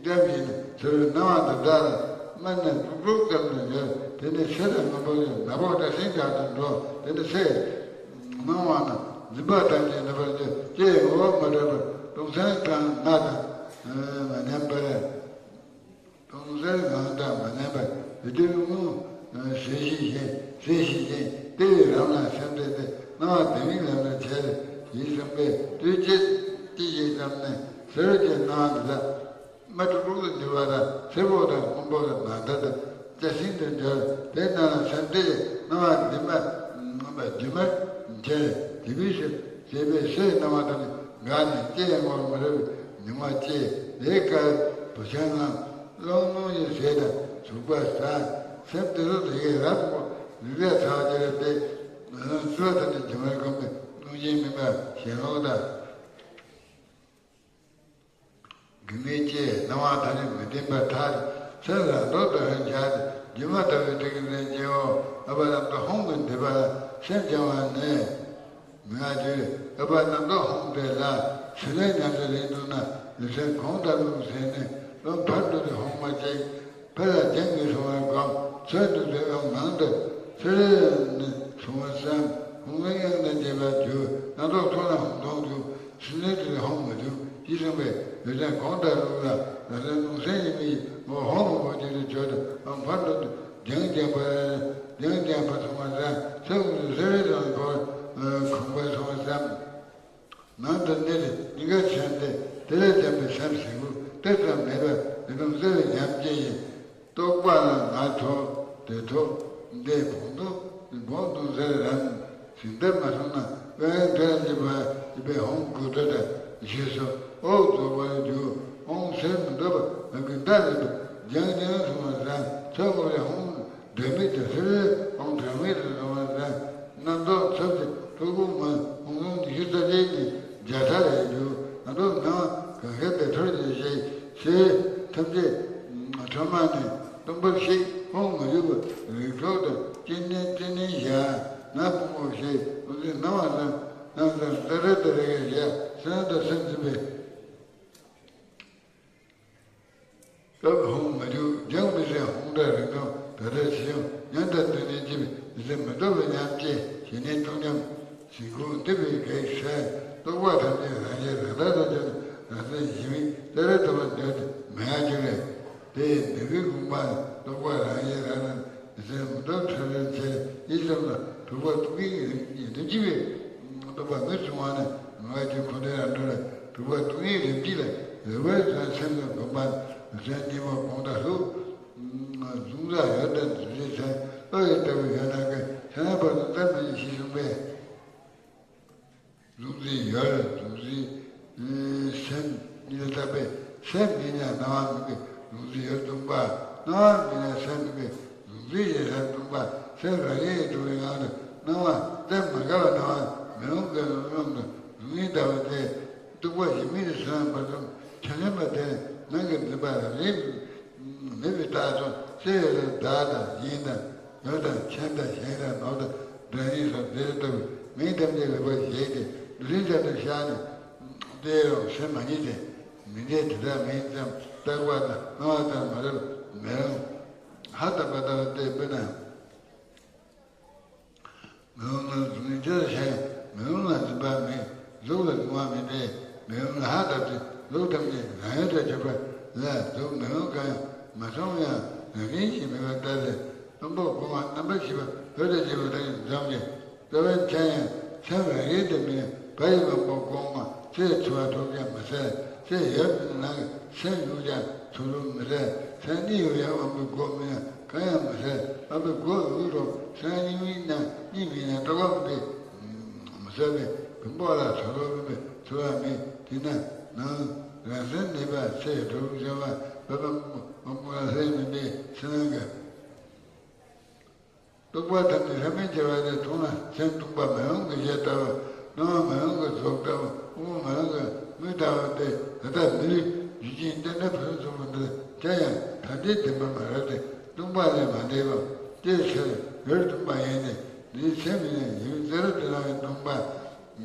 སྐྱབས་ཡིན་ཟེར་བའི་སྣང་བ་འདི་དག་ལ་དམར་ནག་དཀྲུག་དཀྲུག་ཙམ་དུ་འགྱུར། དེ་ནས་སེར་དང་སྔོན་པོ་ཡི་ནག་པོ་སྐྲ་སེང་དྲག་ཏུ་འགྲོ། དེ་ནས་སེམས་སྣང་བ་ན་འཛིན་པ་ཐམས་ཅད་ནུབ་པར་འགྱུར། ལྕེ་ཡི་ངོ་བོ་མ་གྲུབ་པར་དུང་སེང་དང་ནག་དང་མ་མཉམ་པར། དུང་སེར་ངང་དང་མ་མཉམ་པར་བདུད་རྔུབ་ཟེར་ཞིག་བཞིན་ཟེར་ཞིག་བཞིན་ལྟེ་བའི་རང་ལ་སེམས་གཏད་དེ་སྣང་བ་དེ་མིན་ལམ་ལ་བྱེད། ཡིད་བཟུང་བས་དུས་ཅི་ཅི་ཞིག་ཙམ་ནས་ཟེར་གྱི་སྣང་བ་འདི་དག་དམར་དཀྲུག་དཀྲུག་ཏུ་འགྱུར་བ་དང་སེར་པོ་དང་སྔོན་པོ་དང་ནག་ཐལ་དང་སྐྲ་སེང་དུ་འགྱུར། དེ་རྣམས་ལ་སེམས་གཏད་སྣང་བ་འདི་མ་རྒྱུན་མར་འཁྱེར། དེ་བས་སུ་བྱས་པའི་སེམས་སྣང་བ་དང་འགགས་ནས་ལྕེ་ཡི་ངོ་བོར་མ་རུབ་པའི་མྱོང་བ་སྐྱེ། དེའི་སྐབས་བུ་ཆུང་ངམ། གླང་སྣུམ་གྱི་ཟས་དང་བྱུག་པ་ཟ། སེམས་དེ་ཚོ་དེ་གའི་རབ་དགོས་ལུས་ལས་ཚ་བ་ཅི་རེད་དེ། ལུས་པ་དེ་ནི་སྦྱིན་པར་བསྒོམས་པའི་གནོད་སྦྱིན་མིན་པ་ཞེན་ལོག་དང་། སྒྱུ་མའི་སྐྱེ་སྣང་བ་ཐ་སྙད་མི་བདེན་པར་ཐལ། སེམས་རང་ལྡོག་ཏུ་ཧོན་བྱ་སྟེ། སྒྱུ་མ་ལྟ་བུའི་ཐུགས་ཀྱི་མཚན་སྐྱེའོ། ཨ་པ་རྣམ་རྟོག་ཧོང་གི་འདེབས་པ་ལ་སེམས་བྱང་བ་ནས། མི་ང་རྒྱུ། ཨ་པ་རྣམ་རྟོག་ཧོང་དེ་ལ་ཕྱི་ལས་ཉམས་སུ་ལེན་འདུག་ན་ལུས་སེམས་གོང་དུ་བླུགས་ཟིན་ནས་བློ་ཕར་འགྲོ་དུས་ཧོང་མ་བཅུག་ཕར་ལ་རྒྱང་གིས་སོང་བར་བསྒོམ། ཚུར་འགྲོ་དུས་ཨང་ནང་དུ་ཚུར་ནས་སོང་བར་བསམ། ཧོང་ལ་དབྱངས་དང་བཅས་པ་རྒྱུ། རྣམ་རྟོག་ཐོག་ལ་ཧོང་སྟོང་འཇུག་ཕྱི་ལས་དུ་ཧོང་མ་འཇུག་ཅེས་གསུངས་པས་ལུས་སེམས་གོང་དུ་བླུགས་ལ་ལ་ལ་ནང་སེམས་ཡིན་མིན་ངོ་ཧོང་མ་བོ་དེ་དུ་བྱོས་ཏེ་ཨང་ཕར་འགྲོ་དུས་རྒྱང་རྒྱང་པར་རྒྱང་རྒྱང་པར་སོང་བར་བསམ། ཚུར་འགྲོ་དུས་ལྷ་རི་དང་འཁོར་གོང་བར་སོང་བར་བསམ། ནང་དུ་གནས་ཏེ་སྙིང་གར་བྱོན་ཏེ་དེ་ལས་བྱོན་པའི་སེམས་ཟེར་དགོས་གཏེར་ཙམ་མེད་པར་མི་ལྟུང་བརྩེ་བའི་ཉམས་སྐྱེ་ཡི། རྟོག་པ་ལ་ང་ཐོབ་དེ་ཐོབ་འདས་བོང་དུ་བོང་དུ་ཟེར་རམ། ཞིང་དེར་མ་སོང་ན་དཔལ་དེར་འཇིགས་པ་ཡི་པའི་ཧོང་དགུ་ཐོ་དང་ཞེས་སོ། འོག་རྫོགས་པར་འགྱུར། ཧོང་ཟེར་མི་འདོད་པ་ལ་གི་མདའ་ལས་པ་རྒྱང་རྒྱང་སོང་བ་ཟ། ཚོད་དགོས་པའི་ཧོང་འདྲ་མིན་དུ་ཧྲི་རི་ཧོང་འདྲ་མིན་དུ་སོང་བ་ཟ། རྣམ་རྟོག་ཚབ་ཀྱི་ཕྲུ་གུ་མ་ཧོང་ལུང་ཉི་ཤུ་རྩ་གཅིག་ནས་བརྒྱ་ཐ་རེ་རྒྱུ། རྣམ་རྟོག་སྣང་བ་གང་ཤར་དེ་ཐོར་གྱིས་ཤེས་ཚེ་ཐམས་ཅད་ཁྲོས་མ་ནས་སྟོང་པར་ཤེས་ཧོང་མ་རྒྱུ་བ་རིག་གྲོགས་དང་ཅི་ནས་ཅི་ནས་བཞག་ན་ཕུང་པོ་ཤེས་ཀུན་གཟིགས་སྣང་བ་ལ་སྣང་ཙམ་ལྟ་ར་ལྟ་ར་གི་བཞག་སེམས་དང་སེམས་འཛིན་པའི། སྐབས་ཧོང་མ་རྒྱུག་རྒྱང་མི་ཟེར་ཧོང་འདྲ་རིང་ཐུང་ད་ལྟ་ཇི་བྱུང་ཉམས་དང་འདུན་ནས་སྐྱིད་པའི་ཟེར་མི་ལྟོ་བའི་ཉམས་སྐྱེ་ཞི་གནས་སྟོང་ཉམས་ཞི་ཁུག་འདི་པའི་གེགས་སེལ་རྟོག་པ་ཐམས་ཅད་རང་བཞིན་རང་དག་ཏུ་གྱུར་ནས་རང་སེམས་ཞི་མིག་ལྟ་ར་ལྟ་བ་འདོད་དེ་མི་ཡ་གྱུར་རེད། དེ་ཡི་འདོད་པའི་དགོངས་པ་ནི་རྟོག་པ་རང་བཞིན་རང་རང་ཟེར་མི་ལྟོ་ཁྲ་རལ་ཆེ་ཡིད་ཙམ་ལ་དྲུག་པ་རྟོག་གེའི་རིམ་གྱིས་རིམ་གྱིས་པའི་རྟོག་པ་ངོས་བཟུང་བ་ནི་ངག་གི་འཁོར་འདས་ལ་འགྲོ་ལ་དྲུག་པ་སྟོང་ཉིད་རིམ་གྱིས་ལ་རེ་བའི་དོན་སེམས་ལ་བསྒོམ་པ་ནི་སེམས་གཉིས་པོ་གོང་དུ་ལྷུག་གཟུང་ས་ཡོད་དང་འཛིན་ཚན་བློ་ཡི་ལྟ་བུ་ཡོད་ན་ཀའི་ཆ་ན་བར་དུ་བརྟན་མ་ཡིན་ཞེས་གསུངས་པས། གཟུང་འཛིན་ཡོད་གཟུང་འཛིན་སེམས་གཉིས་ལ་བརྟགས་པས་སེམས་མིན་ཡང་སྣང་བ་མིན་པས་གཟུང་འཛིན་ཡོད་སྟོང་པ། སྣང་བ་མིན་ཡང་སེམས་མིན་པས་གཟུང་འཛིན་ཡོད་སེམས་སྟོང་པ། སེམས་རང་ཡིན་སྟོང་པའི་ངང་དུ་སྣང་བ་གཏན་མ་འགགས་པ་སྣང་བ་མི་རུང་གི་རྣམ་གྲངས་གཟུང་ཡིན་ལྟ་བུ་སྟེ། སྟོང་པ་ཞི་མིག་ཏུ་སོང་བར་གསུམ་ཆ་མཉམ་པ་དེ་ནི་ནང་གི་འཛིན་པ་རང་ཡིན་མེད་པའི་རྟགས་སོ། སེམས་ཡོད་ལ་བདག་དང་གཞན་དང་ཡོད་དང་ཆེན་དང་གཞན་དང་ནོར་དང་འདྲ་ཡིན་སོགས་དེ་ལྟ་བུའི་མིང་ཐམས་ཅད་ལེགས་པར་བཞེས་ཏེ་འདུ་ཤེས་བྱ་དུ་བཞག་ནས་དེ་ཡང་སེམས་མ་ཉིད་དེ་མི་འདྲའི་དེ་དག་མིང་ཙམ་ བརྟག་པ་དང་སྣང་བ་ལྟར་མ་རེད་པ། མེ་ལོང་ཧ་བཏབ་པ་ལྟ་བུ་སྟེ། དཔེར་ན། མེ་ལོང་ནང་གཟུགས་བརྙན་ཅི་ལྟར་ཤར་ཡང་། མེ་ལོང་ལ་འཛིན་པ་མེད། གཟུགས་ལ་གཟུང་བ་མེད་པས། མེ་ལོང་ལ་ཧ་བཏབ་སྟེ། གཟུགས་ཐམས་ཅད་རང་ཡུལ་དུ་གྱུར་པ་ལ། གཟུགས་མེ་ལོང་གང་ཡང་མ་མཐོང་ཡང་། རང་བཞིན་གྱིས་མེད་པ་ལྟར་ཏེ། སྣམ་བུ་གོང་མ་རྣམ་པར་ཤེས་པ་འོད་དང་བཅས་པ་དག་གིས་འཛུམ་སྟེ། ལྟ་བའི་མཚན་ཡང་མཚན་རང་ཡུལ་དུ་མེད། བ་ཡི་སྣམ་བུ་གོང་མ་ཚེ་འཚོ་བ་ཐོགས་ཀྱང་མི་གསལ། ཚེ་ཡོད་པའི་ནང་གི་སེམས་ཡོད་ཀྱང་ཚོར་བ་མི་གསལ། མཚན་གཉིས་ཡོད་ཡང་སྣམ་བུ་གོང་མ་ཡང་གང་ཡང་མི་གསལ། སྣམ་བུ་གོང་ཡོད་རུང་མཚན་གཉིས་མེད་ན། གཉིས་མེད་ན་རྟོགས་པ་མི་འདི་མི་གསལ་བས། བེམ་པོ་ལ་ཚོར་བ་མེད་པས་ཚོར་བ་མེད། དེས་ན་ནང་རང་སེམས་གནས་པ་ཚེ་གྲོལ་བྱ་བ་འབད་པ་མང་པོ་ལ་ལྷད་མིན་པས། ཚེ་ནང་གི་རྟོག་པ་ཐམས་ཅད་ལྷད་མེད་བྱེད་པ་དེ་མཐོང་ལ། སེམས་སྟོང་པ་མེ་ལོང་གི་ཞལ་ལྟ་བུ། སྣང་བ་མེ་ལོང་གི་གཟུགས་ལྟ་བུ། དབུགས་མེ་ལོང་གི་དངོས་ལྟ་བུ་སྟེ། ད་ལྟ་མི་ལུས་ཡུལ་ཅན་རྟེན་འབྲེལ་ཕུན་སུམ་ཚོགས་པ་འདི་ལ་ཐལ་ཡང་ཐ་དད་བདེན་པར་མ་རེད་དེ། སྟོང་པ་ལས་མ་འདས་པ་སྟེ། ཚེ་ཡོད་རུང་སྟོང་པ་ཡིན་ཏེ། འདིའི་མཚན་མེད་ན་ཡུལ་ཅན་རྟེན་འབྲེལ་སྟོང་པ།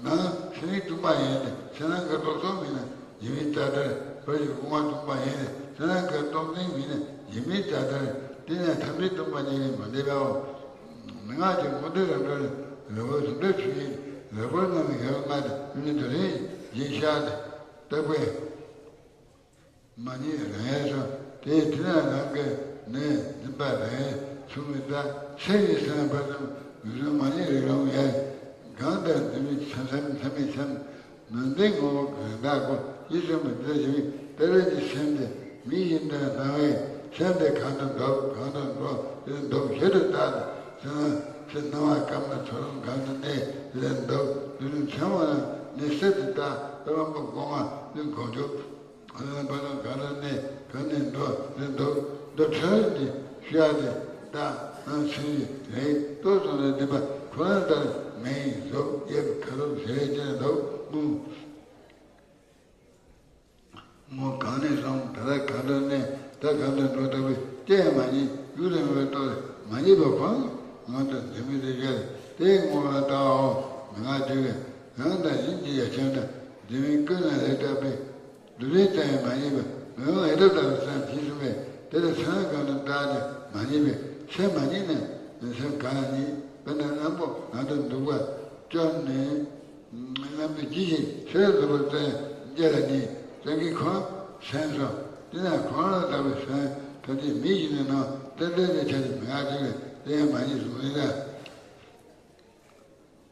ནང་ཚེ་རིང་སྟོང་པ་ཡིན་ཏེ། ཚེ་ནང་གི་རྟོག་ཚོགས་མེད་ན་ཡིན་མིན་རྩ་ལྟར། བར་གྱི་དབུ་མ་སྟོང་པ་ཡིན་ཏེ། ཚེ་ནང་གི་རྟོག་འཛིན་མེད་ན་ཡིན་མིན་རྩ་ལྟར། དེས་ན་ཐམས་ཅད་སྟོང་པ་ཉིད་ལས་མ་འདས་པའོ། མན་ངག་གི་མུ་སྟེགས་རང་གྲོལ་ལས། རིལ་བུ་རིམ་གྲོ་ཆོས་དབྱིངས། རིལ་བུ་རྣམས་ཡོད་ལྔ་དང་། ཡུལ་དུ་རིང་བཞིན་ཤར་ཏེ། རྟག་པའི་མ་ཉིད་རང་ཡལ་སོང་། དེའི་དེ་ན་རང་གི་ནི་འཛིན་པ་རང་ཡལ་སོང་བའི་རྟགས། ཚེ་ཡི་སེམས་ཕར་ཙམ་ཡུལ་ལུང་མ་ཉིད་རིགས་ལུང་ཡལ། གང་ལྟར་འཛིན་པའི་མཚན་མཚན་མཚན་མའི་མཚན། ནང་དོན་ངོ་བོ་གང་དག་གོ། ཡིད་ཚིམ་པའི་འདི་ལྟར་བྱེད་པའི་ལྟ་བའི་གི་སེམས་དེ་མིག་བཞིན་དུ་སྣང་བས། སེམས་དེ་གང་དུ་འདོགས། གང་དུ་འགྲོ། དེ་འདོགས་བྱེད་དུ་བལྟ་སྟེ། སེམས་ལ་ཚེ་སྣང་བ་སྐབས་ན་ཚོར་བ་གང་དུ་གནས། དེ་ལ་འདོགས། དེ་ནི་མཚན་མོ་ལ་ནི་གསེར་དུ་བལྟ། དཔེ་མང་པོ་གོང་མ་ནི་གོང་ཆུབ། ཨ་ནི་བ་དང་གང་དུ་གནས། གང་ནས་འགྲོ། དེ་འདོགས། འདོགས་ཁྲ་ནི་ཤུ་ཡ་དེ་བལྟ། ཨ་ཚུལ་གྱིས་རེག་ཏོག་ཙམ་ལ་བདེན་པ་ཁོ་རང་ལྟར་མེད་གཟུགས་དབྱིབས་ཁ་དོག་ཟེར་ཅན་འདོགས་མོ། མོ་གང་ནས་སོང་། ད་ལྟ་གང་དུ་གནས། ད་གང་དུ་འགྲོ་ལྟ་བུའི་ལྟས་མ་རྙེད། ཡུལ་དུ་མེད་པའི་རྟོགས་མ་རྙེད་པ་ཁོ་ན་ངང་དུ་འཛིན་མེད་དུ་ཡལ། དེའི་ངོ་བོ་ལ་ལྟའོ། མན་ངག་བརྗོད་པས་རང་དང་གཞན་གྱི་ཡ་མཚན་དང་འཛིན་མའི་ཀུན་ལ་ལེགས་བཏབ་པས། སྒྲུབ་པའི་རྟགས་ཡང་མ་རྙེད་པ་མེད་པ་ཡེ་གྲོལ་ལྟ་བུ་ཙམ་ཞིག་གསུངས་པས། དེ་ལ་མཚན་གང་དུ་བཏགས་ཏེ་མ་རྙེད་པས། མཚན་མ་རྙེད་ན་མཚན་གང་ལ་རྙེད། དཔེར་ན་གླང་པོ་ངང་དུ་འདུག་པ་བཅོམ་ནས། གླང་པོའི་ལྗིད་ཀྱིས་ཚེ་རབས་རྫོགས་པར་བརྩམས་ཡང་རྒྱལ་ལ་ནི་བརྩམས་ཀྱི་ཁོང་སེམས་སོ། དེ་ན་ཁོང་ལ་ལྟ་བུའི་སེམས་ཐམས་ཅད་མི་ཞིག་ནི་ནང་བསྟན་ལྡན་གྱི་ཆ་ནས་མི་ང་དེ་བས་དེ་ཡང་མ་རྙེད་གཟུགས་ནི་ལ།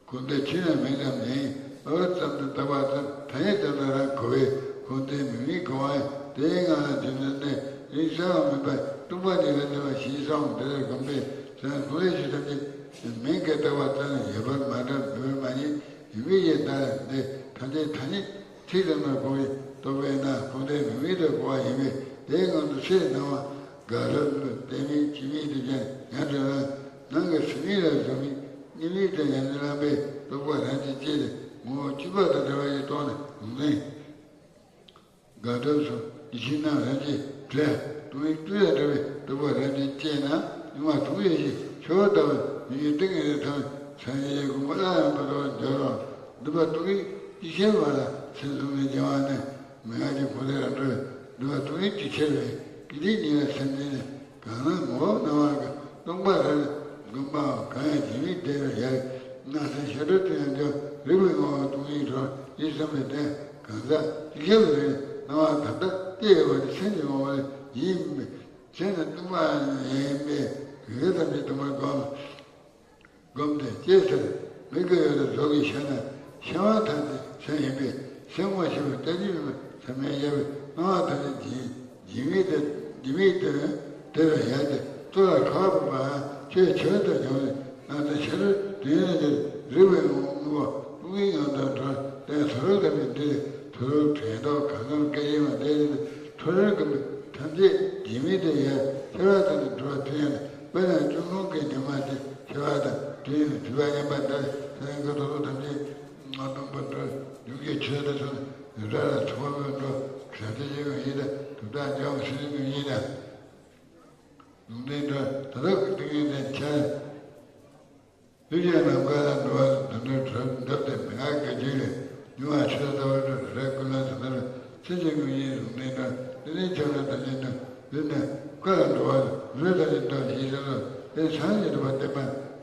ཁོ་དེ་ཆོས་ཡང་མིང་ཙམ་ཡིན། འོད་ཙམ་དུ་བཏགས་པ་ཙམ་ཐ་སྙད་ཙམ་དུ་རང་གོ་བས། ཁོ་དེ་མིང་མིན་གོ་བ་ཡང་དེའི་ངང་ལ་འཛིན་དུ་གནས། རིགས་གསལ་བ་མིན་པར་སྟོང་པ་ཉིད་ལ་གནས་པ་ཞེས་སོགས་འདིར་དགོངས་པས། དེ་ལ་ཁོ་བོའི་ཆོས་ཐམས་ཅད་མིང་གིས་བཏགས་པ་ཙམ་ལ་ཡོད་པར་མ་གྲུབ། མེད་པར་མ་རྙེད། ཡིན་པའི་ཡེ་ལྟར་འདི་ཐམས་ཅད་ཐ་སྙད་ཚིག་ཙམ་དུ་གོ་བས་རྟོགས་པས་ན། ཁོ་དེ་མིང་མིན་དུ་གོ་བ་ཡིན་པས། དེའི་ངང་དུ་ཚེ་སྣང་བ་དགག་སྒྲུབ་གཏན་མེད་སྐྱེ་མེད་དུ་ཀྱང་ཡང་དྲན་ན། ནང་གི་སེམས་ཉིད་ལ་གཟུགས་མེད་གཉིས་མེད་དུ་ཡང་དུ་བླངས་པས་རྟོག་པ་རང་གིས་བསྐྱེད་དེ་ངོ་བོ་བཅུ་པ་དང་བྲལ་བ་ཡི་སྟོང་ནས་ལུང་བསྟན། དགག་སྒྲུབ་སོགས་ཡིད་ཆེས་རྣམས་རང་གིས་བྲལ། སྟོང་ཉིད་སྤྲོས་ལས་བྲལ་བའི་རྟོག་པ་རང་གིས་བསྐྱེད་ན། གཉུག་མ་སྟོང་ཡེ་ཤེས་ཆུ་བོ་ལྟ་བུ་མི་འགྱུར་ཏིང་ངེ་འཛིན་ཐོབ་ནས་སངས་རྒྱས་ཀྱི་གོ་འཕང་སླར་ཡང་མི་འགྲོ་བར་འགྱུར་རོ། སྡུག་པ་སྟོང་ཉིད་ཅི་ཕྱིར་བ་ལ་སེམས་བཟུང་ནས་སྦྱང་བ་ནི། མན་ངག་གི་མུ་སྟེགས་རང་གྲོལ། སྡུག་པ་སྟོང་ཉིད་ཅི་ཕྱིར་བས། ཀུན་དེ་ཉིད་ལ་སེམས་འཛིན་ནས། གང་སྣང་ངོ་བོ་སྣང་བ་གི་སྟོང་པ་རང་ལ་བསྒོམ་པའམ། གང་ཡང་འཛིན་མེད་བདེ་བར་ཡལ། སྣང་སེམས་ཤར་གྲོལ་དུ་ཡང་འགྱུར། རིག་པའི་ངོ་བོ་སྟོང་ཉིད་གྲོལ། ཡིད་ཚིམ་པའི་རྟེན་གང་ཟག་ཅི་ཁྱབ་རེ་སྣང་བ་ད་ལྟ་སྐྱེ་ཡོད་པ་དེ་སེམས་ཀྱི་ངོ་བོ་ཡིན་པས། སེམས་ནི་སྟོང་པ་ཡིན་པས་རིགས་ཐམས་ཅད་སྟོང་པར་བསྒོམ། བསྒོམས་ཏེ་ཅི་ཟེར། མིག་གི་འོད་ལ་གཟུགས་ཀྱིས་ཤར་ན་ཤར་བ་ཐམས་ཅད་སེམས་ཡིན་པས། སེམས་ངོ་ཤེས་པ་ལྟ་ཅི་སྨོས། ཚད་མས་དབྱེ་བས་སྣང་བ་ཐམས་ཅད་འཛིན་འཛིན་མེད་དུ་འཛིན་མེད་དུ་དེ་ལ་ཡལ་ཏེ། གཙུག་ལག་ཁང་བ་པ་ཆོས་ཆོས་ལྟར་སྦྱངས་ནས། སྣང་སེམས་ཤར་གྲོལ་དུས་ཡུན་ནི་འདིར། རིག་པའི་ངོ་བོ་སྟོང་ཉིད་ངང་དུ་གྲོལ། རྟེན་མཐོ་རིས་བསྒོམས་པས་འདིར། མཐོ་རིས་དྲན་རྟོག་གང་འཛོམས་སྐད་ཅིག་མ་འདས་ཏེ། མཐོ་རིས་བསྒོམས་པས་ཐམས་ཅད་འཛིན་མེད་དུ་ཡལ། ཤར་བ་དང་ནི་གྲོལ་བ་དུས་ཡུན་ནི། དཔེར་ན་སྐྱོ་སྣང་གི་ཉི་མ་དེ་ཤར་བ་དང་དུས་ཡུན་ནི། བྱིས་པ་མཉམ་པ་འདྲ། ཚེ་རིང་གི་རྟོག་ཚོགས་ཐམས་ཅད་སྟོང་པར་གྲོལ། ཡུལ་གྱི་ཆོས་དང་མཚུངས་ནས་རབ་ར་ཐུགས་ཕམ་པའི་འགྲོ། བྱ་བྱེད་ཀྱི་ཡིད་དང་གྲུབ་རྟགས་འཇོམས། སེམས་ཀྱི་ཡིད་དང་ལུང་བསྟན་འགྲོ། ད་ལྟ་གི་ཏིང་ངེ་འཛིན་འཆར། ལུས་ཀྱི་ནམ་མཁའ་ལ་འགྲོ་བ་དོན་དུ་གྲུབ་འགྲུབ་སྟེ། མན་ངག་གི་རྒྱུད་ལས་མྱུར་བ་ཆུ་ཟླ་ལྟ་བུར་གྲོལ། རེག་ཀུན་ལ་དོན་དུ་ཚེ་གཅིག་ངུ་ཡིན་ལུང་བསྟན་འགྲོ། ལས་ཆགས་པའི་ཐམས་ཅད་ནི་ལུས་ནི་བཀའ་ལ་འགྲོ་བ་རི་ཐམས་ཅད་འདྲ་ཞེས་བྱ་ལ་དེ་བྱང་ཞིང་གྲགས་པ་བསྟན་པ་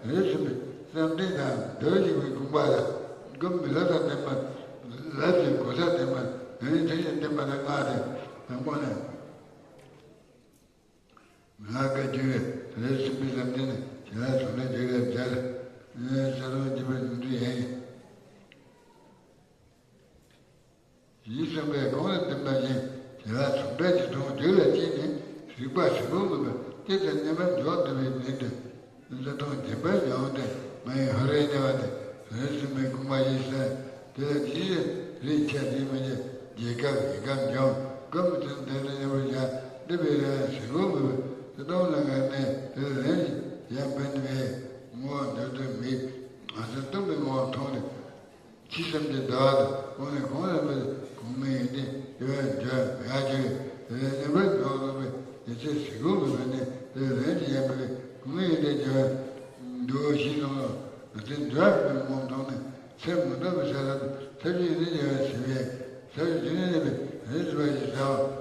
རིགས་གསུམ་པའི་བསམ་གཏན་དང་འདོད་ཅིག་པའི་དགོངས་པ་ལ་སྒོམ་མི་ལ་དང་བསྟན་པ་ལ་ཅིག་གོ་ས་བསྟན་པ་ཡོན་ཏན་ཅིག་བསྟན་པ་ལ་སྔགས་ཏེ་དང་པོ་ནས། ང་བཀའ་བརྒྱུད་པའི་རིགས་གསུམ་པའི་བསམ་གཏན་ནི་བྱེ་བྲག་ཟུང་འབྲེལ་འཇུག་པའི་རྒྱལ། ས་དང་རྒྱུད་པའི་ཟུང་འཇུག་ཡིན། ཡིད་གསུངས་པའི་གོང་ལ་བསྟན་པ་བཞིན་བྱེ་བྲག་ཟུང་འབྲེལ་གྱི་དོན་རྒྱུད་ལ་སྐྱེས་ནས་རིག་པ་གཟུགས་པོ་མེད་པར་སྐྱེ་ཚེ་རྣམ་པར་འཇོག་འདོད་པའི་ནད་དུ། ལ་ཐོག་བདེན་པར་མྱོང་སྟེ་མ་ཡིན་ཧོ་རེ་གནས་པ་དེ་རིགས་གསུམ་པའི་དགོངས་པ་ཡིན་ཟེར། དེ་ལ་ཇི་སྲིད་རིགས་ཆད་རིགས་མི་ཆད་རྒས་སྐབས་ཡི་དམ་འཇོམས་སྒོམ་དོན་དེ་ལ་མཉམ་པར་བཞག་འདི་པའི་རང་གཟུགས་པོ་མེད་པའི་སྟོང་ལ་ངར་གནས་དེ་ལ་རིམ་གྱིས་ཡར་འཕེལ་བའི་ངོ་བོ་འདོད་དོན་མེད་ང་སེམས་སྟོང་པའི་ངོ་བོ་མཐོང་ནས། ཇི་ཙམ་གྱི་ཟླ་བ་དང་དབང་ནི་གོང་ལ་འཕེལ་གོང་མའི་ཡོན་ཏན་དེ་བས་འཇོམས་ཡར་གྱུར་དེ་ལ་མཉམ་པར་འཇོག་ལོག་པའི་ཡེ་ཤེས་གཟུགས་པོ་མེད་པའི་གནས་དེ་ལ་རིམ་གྱིས་ཡར་འཕེལ་གོང་མའི་ཡོན་ཏན་འཇོམས་འདུ་བ་ཞིག་སོང་ལ་ང་སེམས་འཇོམས་པའི་ངོ་བོ་མཐོང་ནས། ཚེ་མི་འདོད་པའི་ས་ལ་ཐབས་ཀྱིས་ནི་བྱ་བའི་ཟིལ་བས་ས་བའི་རྒྱུ་ནི་ནི་བའི་རིགས་སུ་བ་ཞིག་ཟ་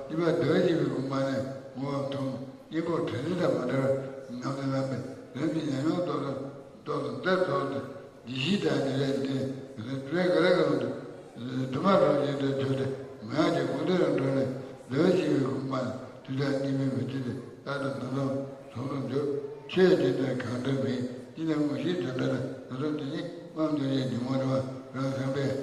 བ་གཉིས་པ་འདོད་ཅིག་པའི་དགོངས་པ་ནི་ངོ་བོ་མཐོང་གཉེན་པོ་བྲལ་འདྲིས་དང་མ་བྲལ་བར་ནམ་ནི་ལམ་པའི་ལམ་གྱི་ཉམས་མྱོང་ཏོག་ཙམ་ཏོག་ཙམ་ལྟར་ཐོག་ཏུ་ཇི་ཞིག་དང་ཉེ་རེ་འདི་ང་ཚོའི་བྲེ་ག་རེ་ག་རུང་དུ་དུ་མ་རོ་ཅན་དུ་ཐོས་ཏེ་མ་ཡག་གི་དགོངས་འདོད་རང་གྲོལ་ནས་འདོད་ཅིག་པའི་དགོངས་པ་ནི། དུས་དང་གཉིས་མེད་མི་བརྗེད་དེ་རྟག་ཏུ་ནམ་མཁའ་མཐོང་དུ་འཇུག་ཆོས་ཀྱི་དོན་གང་འདོད་མིན། ཅི་ནས་དངོས་གཞིའི་དོན་འདོད་ན་ང་ཚོ་དེ་ཉིད་དབང་འདུས་ཀྱི་ཉོན་མོངས་རེ་བ་རང་སངས་པས།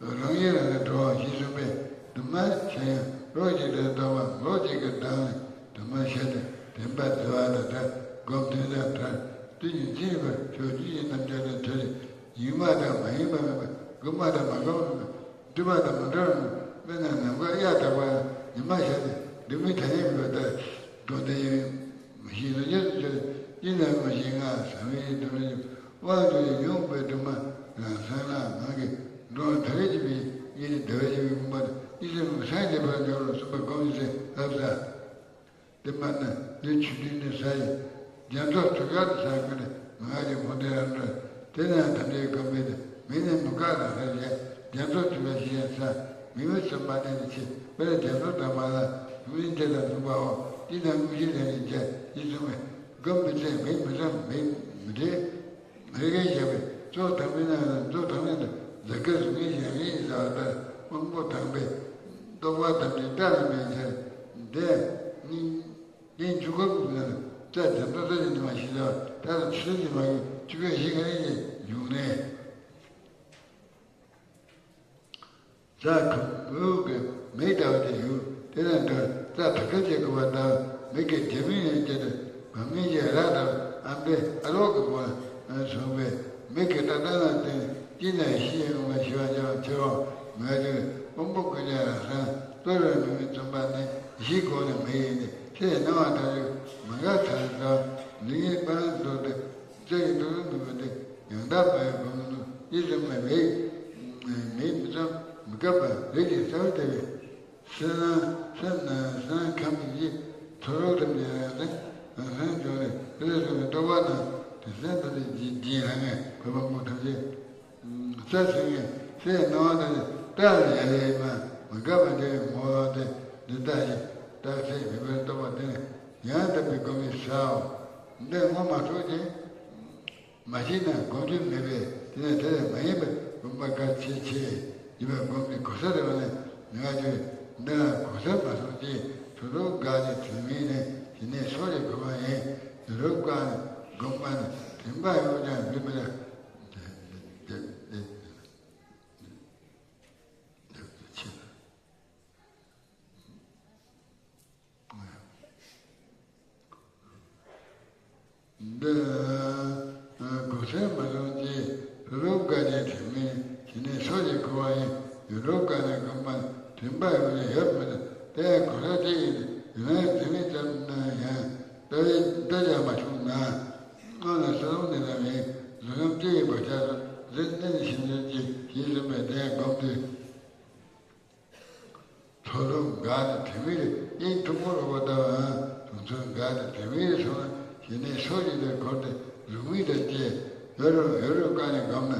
རང་ཡུལ་རང་ལ་འགྲོ་བ་ཞེས་གསུངས་པས་དུ་མ་བྱས་ཡང་རོགས་ཀྱི་དོན་རྟོགས་པ་ལོག་ཅིག་གི་གདངས་ནས་དུ་མ་བྱས་ཏེ་དྲན་པ་བརྫི་བ་དང་འདྲ་སྒོམ་དོན་དང་བྲལ་དུས་ཉིན་ཚེ་ཡིན་པར་ཆོས་རྒྱུད་ཀྱི་རྣམ་གཞག་དང་བྲལ་ཡིན་པ་དང་མ་ཡིན་པ་མེད་པ་སྒོམ་པ་དང་མ་སྒོམ་པ་མེད་པ། སྒྲིབ་པ་དང་མ་སྒྲིབ་པ་དཔེར་ན་ནམ་མཁའ་གཡའ་དག་པ་ཉི་མ་ཤར་ཏེ་སྒྲིབ་མེད་ཐ་སྙད་མེད་པ་ལྟར་འགྲོ་དེ་ཡིན། མ་ཤེས་ལ་རྗེས་སུ་བྱེད་ཀྱི་ལ་མ་ཤེས་ང་ཟང་བའི་དུ་རུ་དབང་དུ་ཡོད་པའི་དུ་མ་རང་སེམས་ལ་ངང་གིས་འགྲོ་ཐ་རེ་གྱིས་པའི་ཡིད་ནི་བདེ་བ་ཡིན་པའི་དགོངས་པ་དང་ཡིད་སེམས་སངས་རྒྱས་པར་འགྱུར་རོ་གསུངས་པ་སྒོམ་ཡིན་ཟེར་ལབ་ས། དེ་མ་ནི་འདི་ཆོས་འདི་ནི་ས་ཡི་རྒྱ་མཚོ་དྲུག་ཡར་དུ་ས་ཀུན་ནས་མ་ཡར་གྱི་མོ་དེ་རང་འགྲོ། དེ་ནས་ཐམས་ཅད་གོམས་པས་ཏེ་མིག་ནི་མུ་ག་རང་ས་བཞག་རྒྱ་མཚོ་དྲུག་ཡར་ཞི་ཡང་ས་མིག་མི་ཚུམ་པ་ནི་ནི་ཆེ་བེ་ར་རྒྱ་མཚོ་དང་མ་ལ་མིག་མི་འདྲེ་དང་མཚུངས་པའོ། དེ་ནས་དངོས་གཞི་ལས་ནི་རྒྱ་ཡིད་གསུངས་པས་སྒོམ་མི་ཚེ་མིག་མི་ཚུམ་མིག་མི་འདྲེ། རེ་རེ་བཞག་པས་གཙོ་དང་པོའི་ནང་ལ་གཙོ་དང་པོའི་ནང་ཟ་ཀ་གཟུགས་ངན་ཞག་ངན་ཟ་བ་ལྟར་དབང་པོ་དང་པོའི་རྟོག་པ་དང་པོའི་སྐྲ་ལ་མེད་ཕྱིར་འདི་ནི་ལན་ཆུ་ཁོལ་གྱི་ནང་ལ་རྩྭ་འཇམ་ཏོག་ཏོ་ཞིག་ནི་མ་ཤི་ལ་ད་ལ་ཆུ་ལི་མ་གི་ཆུ་ཁོལ་ཞིག་ག་ནས་ཡོང་ནས། རྩྭ་ཁམ་བུ་གི་མིག་ལྟ་བུ་དེ་ཡོད། དེ་ལ་འདྲ་རྩྭ་ཐ་ཁལ་བྱེད་དགོས་པ་ལྟར་མིག་གི་རྒྱ་མིག་ཡང་བསྐྱེད་དེ་བུ་མིག་གི་ར་དང་ཨ་མདའི་ཨ་ལོག་གི་སྒོ་ནས་བཟུང་བའི་མིག་གི་ལྟ་སྟངས་ལ་བརྟེན་ཅི་ནས་ཤི་ཡང་མ་ཤི་བ་ཡང་ཆེ་བ་མ་ཡ་ཅིག་དབང་པོ་ཀུན་ཀྱང་རང་སང་ལྟོ་རེར་མིག་མི་བཙུམ་པ་ནི་གཞི་སྒོ་ནས་མི་ཡིན་ཏེ་ཚེ་སྣང་བ་ཐམས་ཅད་མ་འགག་ཚར་ཙམ་ལུས་ངན་པ་རང་བཟོ་སྟེ། རྩ་ཡི་ཏོག་ཏོ་མི་བུ་སྟེ་ཡང་དག་པའི་སྒོམ་ནི་ཡིད་ཙམ་མ་མེད། མེད་མི་ཙམ་མི་དགའ་བ་རིགས་ཀྱི་རྩ་བ་སྟེ་བས། སེམས་ནང་སེམས་ནང་སེམས་ཁམས་ཀྱི་ཡིད་ཚོར་རོགས་དམ་ཡང་ཡང་སྟེ་རང་སེམས་བྱུང་ནས་དེ་ལས་བྱུང་བའི་རྟོག་པ་རྣམས་དེ་སེམས་དང་དེ་རྗེས་རྗེས་ལྷང་ངེ་བོད་པ་མོ་ཐམས་ཅད། རྩ་ཟིན་ངེས་སེམས་སྣང་བ་དང་རྟག་ལ་ཡ་ལས་མ་མི་དགའ་བ་འདྲ་བའི་ངོ་བོ་དེ་འདི་ལྟ་ཞིག་རྟག་ཚད་མེད་པར་རྟོགས་པ་དེ་ནི་ཡང་དག་པའི་སྒོམ་པའི་སའོ། འདི་ངོ་མ་འཕྲོད་ཅིང་། མ་ཤེས་ན་སྒོམ་རྒྱུ་མེད་པས་དེ་ནས་དེ་ལས་མ་ཡིན་པའི་སྒོམ་པ་གལ་ཆེ་ཆེ་ཡིན་པར་སྒོམ་པའི་གོ་ས་རེ་བ་ནས་ང་ཚོས་འདི་ལ་གོ་ས་མ་སོང་ཅིག་ཐུ་རུ་དགའ་ནས་དུས་མིན་ནས་དེ་ནས་སོགས་ཀྱི་གོ་བ་ཡིན། དུ་རུ་དགའ་ནས་སྒོམ་པ་ནི་དྲན་པ་ཡོད་ཀྱང་ཡོད་མི་ལ། འདི་གོ་ས་མ་སོང་ཅིག་ལུག་དཀར་ནས་དྲི་མིན་བྱེད་ནས་སོགས་ཀྱི་གོ་བ་ཡིན། ཡུལ་ལུག་དཀར་ནས་སྒོམ་པ་དྲན་པ་ཡོད་ཀྱང་ཡོད་མི་འདུག་དེ་གོ་ས་ཅི་ཡིན། ཡུལ་ལུགས་དྲི་མིན་ཙམ་ན་ཡང་ལྟ་བའི་ལྟ་བྱ་མ་བྱུང་ན། སྔོན་ལ་ས་ལུང་འདི་ལ་མིན་གཟུགས་ཁམས་ཅི་ཡི་བག་ཆགས་སུ་རེ་གནས་ནས་ཤིན་ཏུ་ཅི་ཞེས་གསུངས་པས་དེ་སྒོམ་དུས། ཚོར་ལུགས་འགག་ནས་དྲི་མིག་དབྱིངས་ཐུང་ངུར་རོ་བ་ལྟ་བུའམ་དྲུང་འཚོའི་འགག་ནས་དྲི་མིག་སོང་ན་ཞི་གནས་སོགས་ཀྱི་ལས་འཁོར་ཏེ་རུ་མིག་དང་བཅས་ཡོད་རུ་ཡོད་རུ་བཀག་ནས་སྒོམ་ན་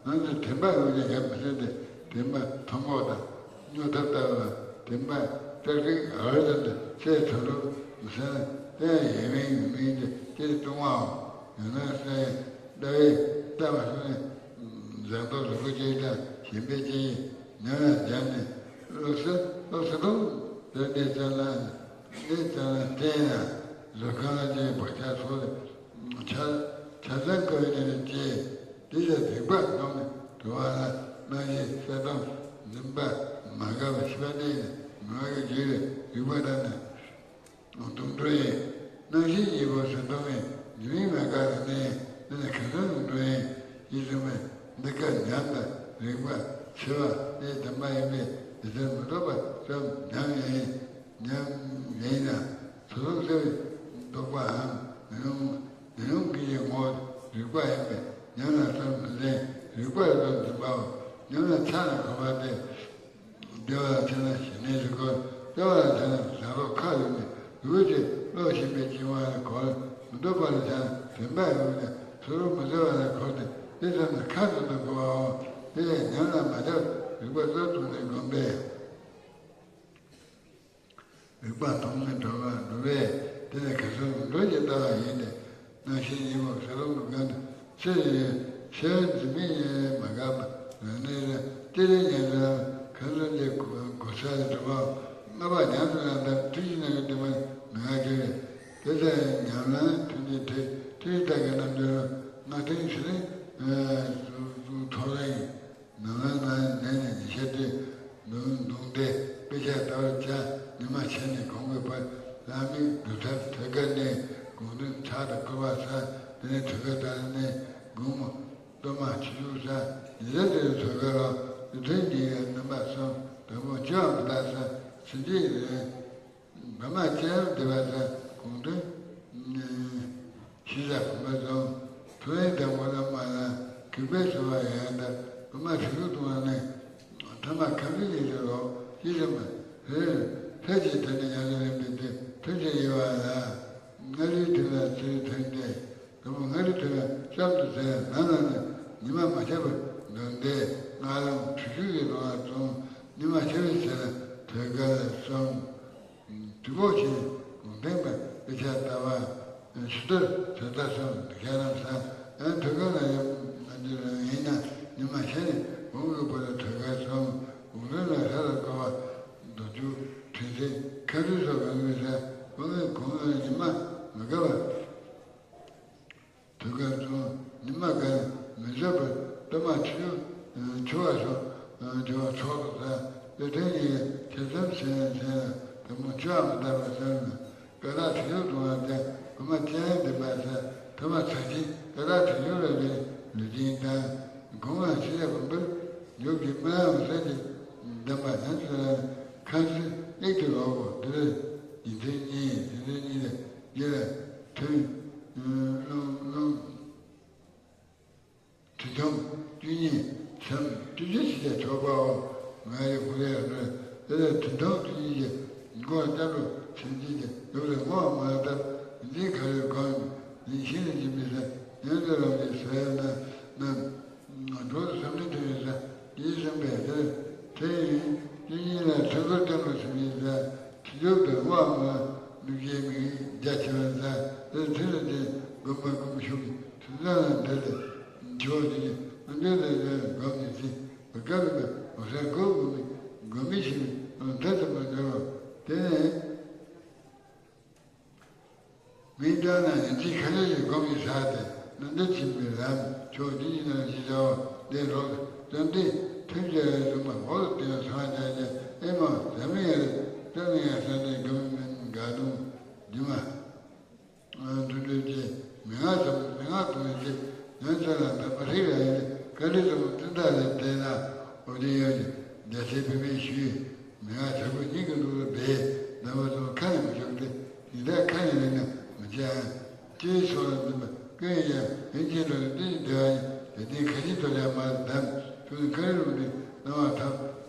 ང་ཚོ་དྲན་པ་ཡོད་ཀྱང་ཡོད་མི་སྲིད་དེ་དྲན་པ་ཐོན་ཁོག་དང་སྨྱོ་ཐབས་ལྟ་བུའམ་དྲན་པ་ ཏག་ཏག་ཨར་ཙམ་དུ་ཚེ་ཐོ་རུ་མི་སེམས་དེ་ཡང་ཡེ་མིན་ཡུལ་མིན་དེ་དེ་ལྟུང་བའོ། ཡང་ན་སེམས་ལྟ་བའི་ལྟ་བ་སོང་ནས་བཟང་རྟོག་རིན་པོ་ཆེ་དང་ཞེན་པའི་སྐྱེ་ཡི་ཉམས་ལ་སྦྱར་ནས་བློ་སེ་བློ་སེ་སྟོང་དེ་འདི་ཙམ་ལ་འདི་ཙམ་ལ་བརྟེན་ཡང་རི་ཁ་ལ་ཅིག་བག་ཆགས་ཚོགས་ལས་ཆ་ཆ་ཚང་བཀོད་ནས་སྐྱེ། དེ་ལ་རིག་པ་སྟོང་ནས་གྲོལ་བ་ལ་སྣང་ཞེན་སེམས་སྟོང་འཛིན་པ་མ་འགགས་པ་ཤེས་པ་གནས་ནས་མི་བ་གི་རྒྱུད་ལས་རིག་པ་དང་ནི། དུག་འགྲོ་ཡིན། སྣང་ཞིང་གཉིས་པོ་ཟིན་སྟོང་ཡིན། ཉི་མའི་ངང་ག་ལ་གནས་ཡིན། འདི་ནི་གང་ཟག་དུག་འགྲོ་ཡིན། ཡིད་ཚིམ་པས་འདི་སྐད་ཉམས་དང་རིག་པ་འཆི་བ་ལས་བདེན་པ་ཡིན་པས་འདི་ལྟར་མི་རྟོག་པ་ཙམ་ཉམས་ཡིན། ཉམས་ཡིན་ན་ཚུལ་ལུགས་གསལ་བའི་རྟོག་པའང་མི་རུང་། མི་རུང་གི་ཡི་ངོ་རིག་པ་ཡིན་པས་ཉམས་ལ་ཙམ་མི་ལེན། རིག་པ་ཙམ་འཛིན་པའོ། ཉམས་ལ་ཆགས་ན་འཁོར་བ་སྟེ། བདེ་བ་ལ་ཆགས་ན་ཞི་གནས་སུ་འཁོར། སྐྱོ་བ་ལ་ཆགས་ན་བཟང་རོགས་ཁ་ཡོད་མེད་ཡུལ་གྱི་བློ་ཞན་པའི་སྐྱེ་བ་ལ་འཁོར། མི་སྡུག་པ་ལ་ཆགས་ན་བདེན་པ་ཡོད་མེད་ཚུལ་ལུགས་མི་གསལ་བ་ལ་འཁོར་ཏེ་དེ་ཙམ་ན་ཁ་ཙམ་དུ་འཁོར་བའོ། དེ་ལས་ཉམས་ལ་མ་ཆགས་རིག་པ་རྩལ་བཙུགས་ནས་བསྒོམས་པས། རིག་པ་སྟོང་ནས་གྲོལ་བ་འགྲོ་བས་དེ་ནི་ག་ས་ལ་འགྲོ་ཞེས་ལྟ་བ་ཡིན་ཏེ། སྣང་ཞེན་གཉིས་པོ་ས་ལམ་དུ་འགགས་ནས་ཚེ་ཡི་ཚེ་འཛིན་མི་ཡིས་མ་འགགས་པ་རང་གནས་ལ་སྟེ་རེ་ཉན་རང་གང་ལ་ལས་གོ་ས་ལས་གྲུབ་པའོ། ལྔ་པ་ཉམས་སུ་བླངས་ལྟར་ཐུགས་ཀྱི་སྣང་བའི་བདེན་པ་མི་མངའ་སྐྱེ་བས། དེ་ལྟར་ཉམས་ལེན་མཐུན་རྐྱེན་ཐུགས་ཐུགས་ཀྱི་བདག་གི་རྣམ་འགྱུར་སྔ་ཐུན་ཕྱི་ཐུན་ཐོག་རེ་ཡིན། ནང་ལ་ང་ནས་ནས་ཉི་ཤར་དུས་མདུང་མདུང་སྟེ་དཔེ་ཆ་ལྟ་བར་བྱ། ཉི་མ་ཤར་ནས་གོང་གི་བར་ལྷ་མིའི་སྒྲུབ་ཐབས་ཐོད་རྒལ་ནས་དགོངས་དོན་ཕྲག་ཏུ་བསྐོར་བ་ཟ། དེ་ནས་ཐོད་རྒལ་ལྟར་ནས་དགོང་མོ་གཏོར་མ་ཆུ་བྱུག་ཟ། ཉི་ཟེར་དེ་ཐོད་རྒལ་ལ་དུས་མཐུན་གྱི་རྣམ་པ་གསུམ་དང་པོ་བཅུ་བ་མི་རྟག་ས་ཕྱིན་ཅི་རེད། བི་མ་ཅན་དེ་བ་ས་གོང་དུ་ཤེས་བྱ་བུམ་པ་བཟུང་། ཐོ་ཡན་དང་པོ་ལ་མ་ལ་གུས་པས་གསོལ་བ་ཡང་ལྟར་བི་མ་ཚིག་ལུགས་དུ་བ་ནས་ཐ་མ་ཁམས་ཀྱི་ཡིད་ལ་ལོག་ཅི་བསམ་པ་ཧེ་ཕལ་ཆེར་དེ་ནི་ཡང་དུ་ལེན་པའི་དུས་ཐུན་གྱི་དབྱེ་བ་ལ་སྔ་ལུས་དུས་ལ་ཚུལ་མཐུན་ཏེ། དང་པོ་སྔ་ལུས་དུས་ལ་གཤམ་དུ་ཟེར་ནང་ལ་ནི་ཉི་མ་མ་ཆགས་པར་འདོན་ཏེ་སྔ་ལོང་དྲུག་ཅུ་ཡི་ལོ་ལ་བཙུན། ཉི་མ་ཤར་བའི་ཚེ་ལ་ཐོད་རྒལ་གསུམ། དུས་འཁོར་ཆེན་གུང་ཐེངས་པ་དཔེ་ཆ་ལྟ་བ། ཞུ་དར་ཚོད་ལྟ་སོགས་འདུག་ཤ་རམ་ས་ཡང་ཐོད་རྒལ་ལ་ཡོད་ན་འདི་ལ་ཡིན་ན་ཉི་མ་ཤར་ནས་གུང་གི་བར་ལ་ཐོད་རྒལ་གསུམ། གུང་ཐུན་ལ་ས་ལ་བསྐོར་བ་རྡོ་རྒྱུ་དྲན་ཚེ་ཁ་རུས་སོགས་གང་གི་ས་གུང་གི་གུང་ལ་ཉི་མ་མི་དགའ་བ། ཐོད་རྒལ་གསུམ། ཉི་མ་དགའ་ནས་མི་བཟོད་པར་གཏོར་མ་ཆུ་ཆུ་བ་སོགས་ཆུ་བ་ཚོགས་སུ་ཟ། དེ་དོན་གཉིས་ཀྱི་ཐེ་ཚོམ་ཆེ་ཆེ་ལ་དེ་མོ་ཆུ་བ་མི་རྟག་པར་བསམ་ན། ཀ་དག་ཐིག་ལེ་དུ་བ་སྟེ་བུ་མ་སྤྱན་འདི་པ་ས་ཐ་མ་ཚ་ཅིང་ཀ་དག་ཐིག་ལེ་ལ་ལུས་ལུས་ཅིང་དང་གུང་ལ་ཤེས་བྱ་བུམ་པར་འཇུག་གི་སྨོན་ལམ་ཟེར་གྱི་གདམས་པ་ཡང་དུ་ལ་ཁ་ཚིག་ཨིག་ཏུ་ལོག་གོ། དེ་ལས་ཉིན་མཚན་གཉིས་དེ་ཚོ་གཉིས་ལས། ཡེ་ལ་ཐུན། རླུང་རླུང་། དུས་ཐུང་བཅུ་གཉིས་མཚམས་བཅུ་གཅིག་ཞིག་ཀྱང་ཆོག་པའོ། ང་ཡི་ཧུ་རེ་ཡ་རེ་དེ་ལས་དུས་ཐུང་བཅུ་གཉིས་ཀྱི་མགོ་སྐྱབས་འགྲོ་མཚན་ཅན་གྱི་ཡོག་ལས་བསྔོ་བ་མ་ལྟར་འཛིན་ག་རེ་གོམས་ནི་ཤིང་ལ་སྦྱིན་པའི་ས་ཉན་དུ་རང་གི་ས་ཡ་ན་ན། འགྲོ་བསམ་གཏན་དུ་ཡོད་ས་ཡིད་བསམ་པའི་དེར་དེ་ཡིན། དེ་ཉིད་ལ་ཐུན་ཁུར་སྟོན་པ་ཟིན་པའི་ས་ཁྱི་ལུག་དང་དབང་མ་ནུབ་ཀྱི་མིག་རྒྱ་ཆེ་བ་ས་དེར་ཐུན་ལ་བརྟེན་སྒོམ་པ་སྒོམ་ཤུགས་ཐུན་ཚང་ལ་འདྲ་ལས་ཆེ་བ་དེ་ཉིད་ཨ་འདོད་ལ་ལ་སྒོམ་ནས་ཟིན་པ་དཀའ་བའི་འོ་ས་སྒོ་སྒོམ་མི་སྒོམ་མི་ཤེས་པའི་མཐའ་ཙམ་པ་འདྲ་བ་དེ་ནས། མིང་བཏགས་ན་ཡིན་གཅིག་ཁ་ལས་ཀྱི་སྒོམ་གྱི་ས་སྟེ་རྣམ་འདྲེན་ཆེན་པོའི་ལམ་མཆོག་འདི་ཡིན་ནོ་ཞེས་བྱ་བ་འདི་རོགས་ཙམ་འདི་ཐུན་གྱི་རིམ་པ་འོག་ཏུ་བསྟན་སོང་བ་ཅན་གྱི་ཨེ་མ་ཟ་མི་ཡ་རེ་ཙམ་ཡང་ས་ནས་སྒོམ་མིན་དགའ་སྟོན་འདུས་མ་འདུ་འདུ་ཅེས་མན་ངག་ཙམ་མན་ངག་དུ་མི་བྱེད་ཡོན་ཚད་ལ་འདམ་པ་ཧྲིག་ལ་ཡིན་བཀའ་དྲིན་ཙམ་བསྟན་བདག་ལས་བལྟས་ན་འོ་དེ་ཡོད་ཀྱི་རྒྱ་ཆེ་བུད་མེད་ཞུས། མི་ང་དྲག་པོ་སྙིང་གི་ལུགས་ལ་འབད། ནམ་བར་དུ་ཁ་ནས་མི་འཇོག་སྟེ། ཉི་ཟླ་ཁ་ནས་རིང་ན་མི་བྱ་ཨང་། སྤྱིའི་ཚོགས་ལ་འཛིན་པ་ཀུན་ཡང་རིན་ཆེན་འགྲོ་ལ་བསྟན་ཞིང་བདེ་བ་ཡིན། དེ་སྟེང་ཁ་ཞིག་ཏུ་ལས་མར་བསྡམས། ཆུ་ནི་ཁ་རི་རུ་འདི་སྣང་བ་ཐམས།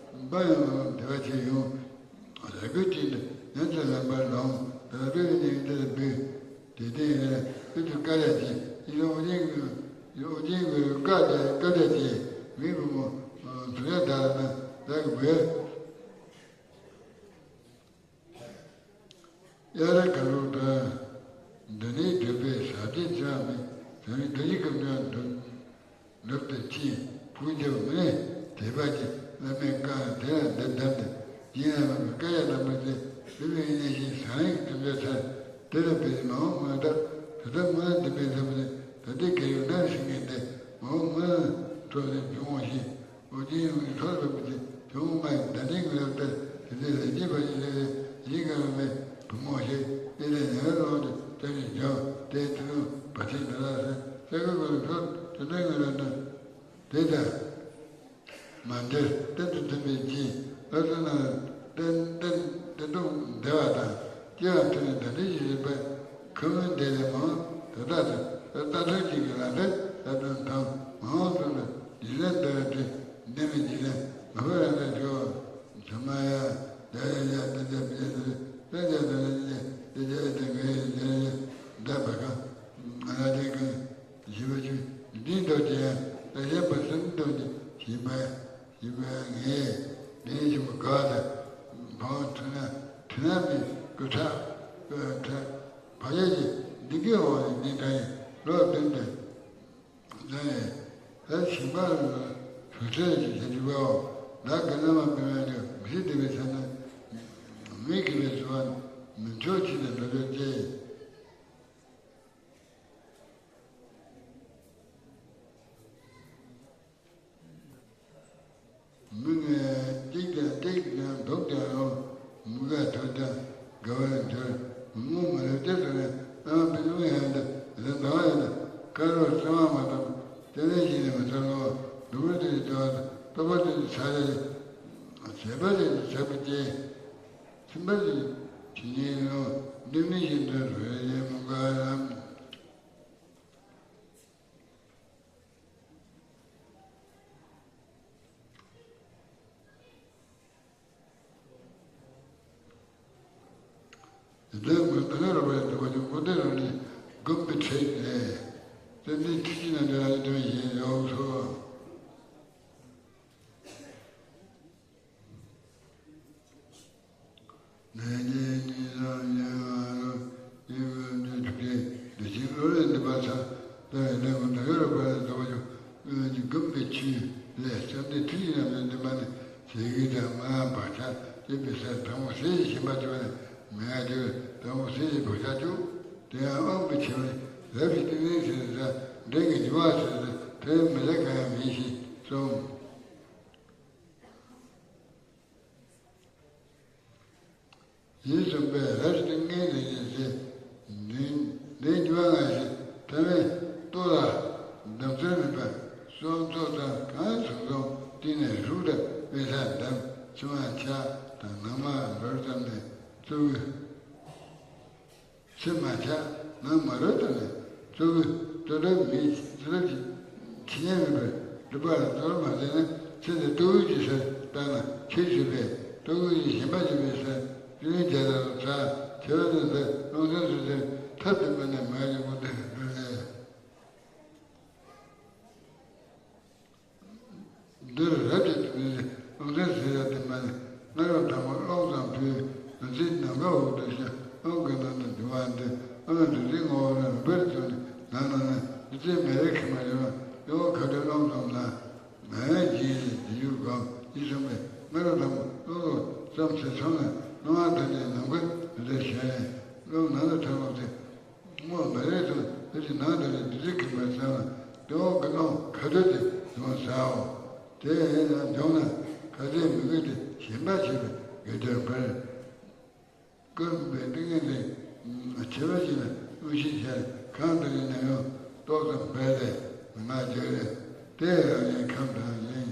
འབའ་ཡང་མ་ལོང་བདེ་བ་ཆེ་ཡོང་། ར་གུ་ཅན་དུ་ཡོན་ཚད་ལམ་པར་ལོངས། དེ་ལ་བོད་ཀྱི་གནས་འདིར་འབུལ། དེ་ལྟའི་ཡོན་ཨུ་ཚུགས་བཀའ་རྒྱ་ཆེ། ཡིད་ལ་ཨོ་རྒྱན་གྱི་ཨོ་རྒྱན་གྱི་བཀའ་རྒྱ་བཀའ་རྒྱ་ཆེ། མི་བུ་མོ་དུ་ཡ་དག་ན་བདག་གི་བོད། ཡ་ར་ག་ལུ་དང་། འདི་ནི་འདོད་པའི་ཟག་བཅས་འཆི་བ་མེད། ཟེར་བའི་མདོ་ཡི་སྐབས་འདི་འདོད། ལུགས་དེ་ཅི་ཕུགས་རྒྱབ་མེད་དད་པ་ཅན་བླ་མའི་བཀའ་དེ་ལ་འདི་བདམས་ཏེ་སྦྱིན་ལ་མ་བཀའ་ཡ་ལ་མ་ཟད་བླ་མའི་གནས་ཤིང་ཟང་ངེ་གི་དམ་བཅའ་ཚར། དེ་ལ་བེད་མ་འོངས་སྔོན་དག་ད་ལྟ་སྔོན་འདི་པའི་ལྷ་མོ་ནི་ད་ལྟའི་གལ་ཡོད་ན་ཞིག་ངེས་ཏེ་མ་འོངས་སྔོན་གྲོགས་ནས་འབྱུང་བ་ཞིག་ཨོ་རྒྱན་ཡོངས་ཀྱི་ཐོག་ལ་བུ་ཅིག་དོན་ངོ་མ་ཡི་ཟླ་འདྲེན་གྱི་ལག་བསྟར་དེ་ཚེ་ལས་བྱེད་པ་ཡི་ལས་ལས་ཡིད་ཀ་ལ་མེད་བུ་མོ་ཞིག་ཨེ་ལས་ཉ་ར་ལོང་དུ་ལྟ་ནས་འཇོག་དེའི་དུས་ལུང་བ་ཆེན་དེ་ལ་ཟེར་ས་ཀ་གོ་ལ་ཐོག་དེ་འདྲའི་ངོས་ལ་འདོན་དེ་ལྟར་མ་འདིར་གཏན་དུ་མཐུན་པའི་རྗེས་ལ་ཚོན་ན་གཏན་གཏན་གཏན་དུ་བདེ་བ་དང་སྐྱེ་བ་མཐུན་ནས་ད་ལྟའི་ཡིད་བཞིན་པའི་ཁམས་འདི་ལས་མང་དེ་དག་ཏུ་ལྟ་ཐུབ་ཅིག་གི་ལག་ལེན་ལ་དོན་དང་མང་དུ་ལ། འཇིག་རྟེན་འདིར་འདི་འདི་མི་འཇིག་རྟེན་མ་བུ་རང་དུ་འཇོག་ཚང་མ་ཡ་ཡ་ཡ་ཡ་ཏི་ཏི་པི་ཏི་ཏི་ཏི་ཏི་ཏི་ཏི་ཏི་ངའི་ཡ་ཡ་ད་བ་ག་ང་ལ་དེ་གང་ཞི་བ་ཆུ་འདི་འདོད་ཀྱི་ཡ་ད་ཞེན་པ་སེམས་འདོད་ཀྱི་ཞི་བ་ཞི་བ་ངའི་འདི་ཞི་བ་ག་ད་བང་ཐུ་ན་ཐུ་ན་མི་ཀུ་ཁྲག་ཀུ་ཁྲག་བ་ཡ་ཡི་འདི་གའི་འོག་ནས་འདི་འདྲ་ཡི་ལོག་འདི་འདི། ནས་ད་ཞིང་པ་ལ་བུ་ཁྲིད་ཀྱི་བྱེད་ཀྱི་བའོ། བདག་གི་བླ་མ་མི་མེད་ཀྱང་མི་ཤི་བདེ་བའི་ས་ན་མི་དགེ་བའི་བྱ་བ་མི་འཆོར་ཕྱིར་དུ་འགྲོ་བྱེད་ཅེས། མི་ངན་གཅིག་ཀྱང་གཅིག་ཀྱང་སྡུག་ཀྱང་རུང་། མི་དགའ་ཐོས་ཀྱང་དགའ་བར་འགྱུར། མི་ངོ་མ་ལུས་ཏེ་ཟེར་ནས་ཨ་བི་ལུ་ཡང་འདི་རི་མདའ་ཡང་འདི་དཀར་རོ་སྲིན་མ་མ་དང་དེ་ནས་ཡིན་ནས་མི་ཚར་ལོ། སྡུག་པོ་དེ་ཡི་དོ་ལྟོ་པོ་དེ་ཡི་ཚ་ལས་བྱེད་པ་དེ་ཡི་བྱེད་པ་ཅན། ཚིམ་པ་དེ་ཡི་དེ་ཉིད་ལོ། འདི་ནི་ཡིན་དོན་རེ་ཡེ་མི་དགའ་ལམ། དེ་ལྟར་མི་ལྟར་རོ་བའི་འདུ་བ་ཀུན་ཏེ་རང་ནི་སྒོམ་པའི་ཁྲིད་ལས། དེ་ནི་ཁྲིད་ཀྱི་ན་འདི་ལ་ཡི་དོན་ཡིན་ཡོངས་སུ། ལས་ཀྱི་ཉིན་རང་ཡང་ང་རང་ཡིན་ངོ་འདི་ཐུགས་ཀྱི་འདི་ཕྱིར་བློ་ལས་འདི་པ་ཚ་ད་ཡིན་ན་ངོ་ད་ག་རུ་པ་ལས་འདུ་བ་ཀྱང་ངོ་འདི་སྒོམ་པའི་ཆུ་ལས་བསམ་འདི་ཐུགས་ཀྱི་ནམ་ཡང་འདི་མ་ནི་ཟེར་གི་དང་མ་བག་ཆགས་སྐྱེས་པའི་སར་དང་པོ་ཟས་ཞིག་གཞན་པ་བཅུག་ནས་མེད་དུ་དང་པོ་ཟས་ཞིག་བག་ཆགས་བཅུག་དེ་ཡང་དབང་པོ་ཆེ་བས་རབ་ཞིག་ཏིང་ངེ་འཛིན་ཟེར་ས་འདྲེན་གྱི་འགྱུར་བ་ཟེར་ས་དེ་མི་ལས་གང་ཡང་མིན་ཞེས་གསུངས། ཡིད་གསུམ་པས་རབ་ཏུ་ངེས་ལེགས་ཉེས་སེ། འདི་འདི་འགྱུར་བ་ང་ཞིག་ཐ་མའི་ལྟོ་ལ་འདམ་ཚོན་མེད་པར་སོང་ཚོགས་དང་གང་ཚོགས་ཚོགས་བསྟན་ནས་རུག་དང་དབེན་ས་འདམ་ཕྱི་མ་ཆགས་དང་ནང་མ་རོལ་ཙམ་ནས་གཙོ་བོའི། ཕྱི་མ་ཆགས་ནང་མ་རོལ་ཙམ་ནས་གཙོ་བོའི་ལྟོ་འགྲོ་མིའི་ཚུལ་གྱིས་ཇི་སྙེད་མེད་པར་སྒྲུབ་པ་ལ་གཙོར་མ་བྱས་ན་ཚེ་འདི་ལྟོ་གོས་ཀྱི་སར་བཏང་ན་ཁྱེད་ཞུས་པས་ལྟོ་གོས་ཀྱི་ཞེན་པ་ཞུས་པའི་སར་ཀུན་རྒྱལ་ལ་ཚ་ཁྱེད་རང་ཚོ་འདི་རླུང་སེམས་སུ་ཟེར་ཐབས་དུ་མ་ནས་མ་ཡི་མུ་མཐའ་འགྲོ་ལས། འདིར་རབ་ཀྱི་ཏིང་ངེ་འཛིན་རླུང་སེམས་ཟེར་ཡ་དེ་མ་ནི་སྔ་རབས་དང་པོ་རླུང་ཙམ་བུས་རྡུལ་རྫས་ནམ་མཁའ་འོག་ཏུ་ཞིང་རླུང་གི་ནང་དུ་འགྱུར་བ་འདི་ཨ་མའི་རྡུལ་རྫས་ངོ་བོ་ལ་རིམ་པར་བྱུང་ནས་ནང་ན་ནི་རྡུལ་རྫས་མེ་རེ་ཁེངས་པ་ཡིན་ལ་ཡོ་ཁ་དོན་རླུང་ཙམ་ན་མེ་རྒྱས་ཏེ་རྒྱུ་གོམས་ཡིད་གསུམ་པས་སྔ་རབས་དང་པོ་རླུང་ལ་ཙམ་ཚེ་མཚོན་ན་སྣང་བ་ཐམས་ཅད་ནམ་མཁའ་རྡུལ་རྫས་ཞལ་ནས་རླུང་ནང་དུ་ཐོན་འོང་སྟེ། སྔོ་མ་རེད་དང་དེ་ནང་དུ་རེད་འདི་ཚེ་ཁེངས་པར་བྱ་བ་དེ་འོག་གི་རླུང་ཁ་དོད་དེ་ཡོང་ཟའོ། དེ་ཡང་འབྱུང་ན་ཁ་ཟས་མི་དགོས་ཏེ་ཞེན་པ་བྱེད་པའི་དགེ་སྦྱོར་འཕེལ། ཀུན་པའི་ཏིང་ངེ་འཛིན་ཆེ་བ་ཞིག་ལ་དངོས་གཞི་ཆེ་གང་དུ་ཡིན་ན་ཡང་ཏོག་ཙམ་འཕེལ་ཏེ་མི་མ་བརྗོད་རེད། དེ་རང་ཉིད་ཁམས་དང་ཡིན།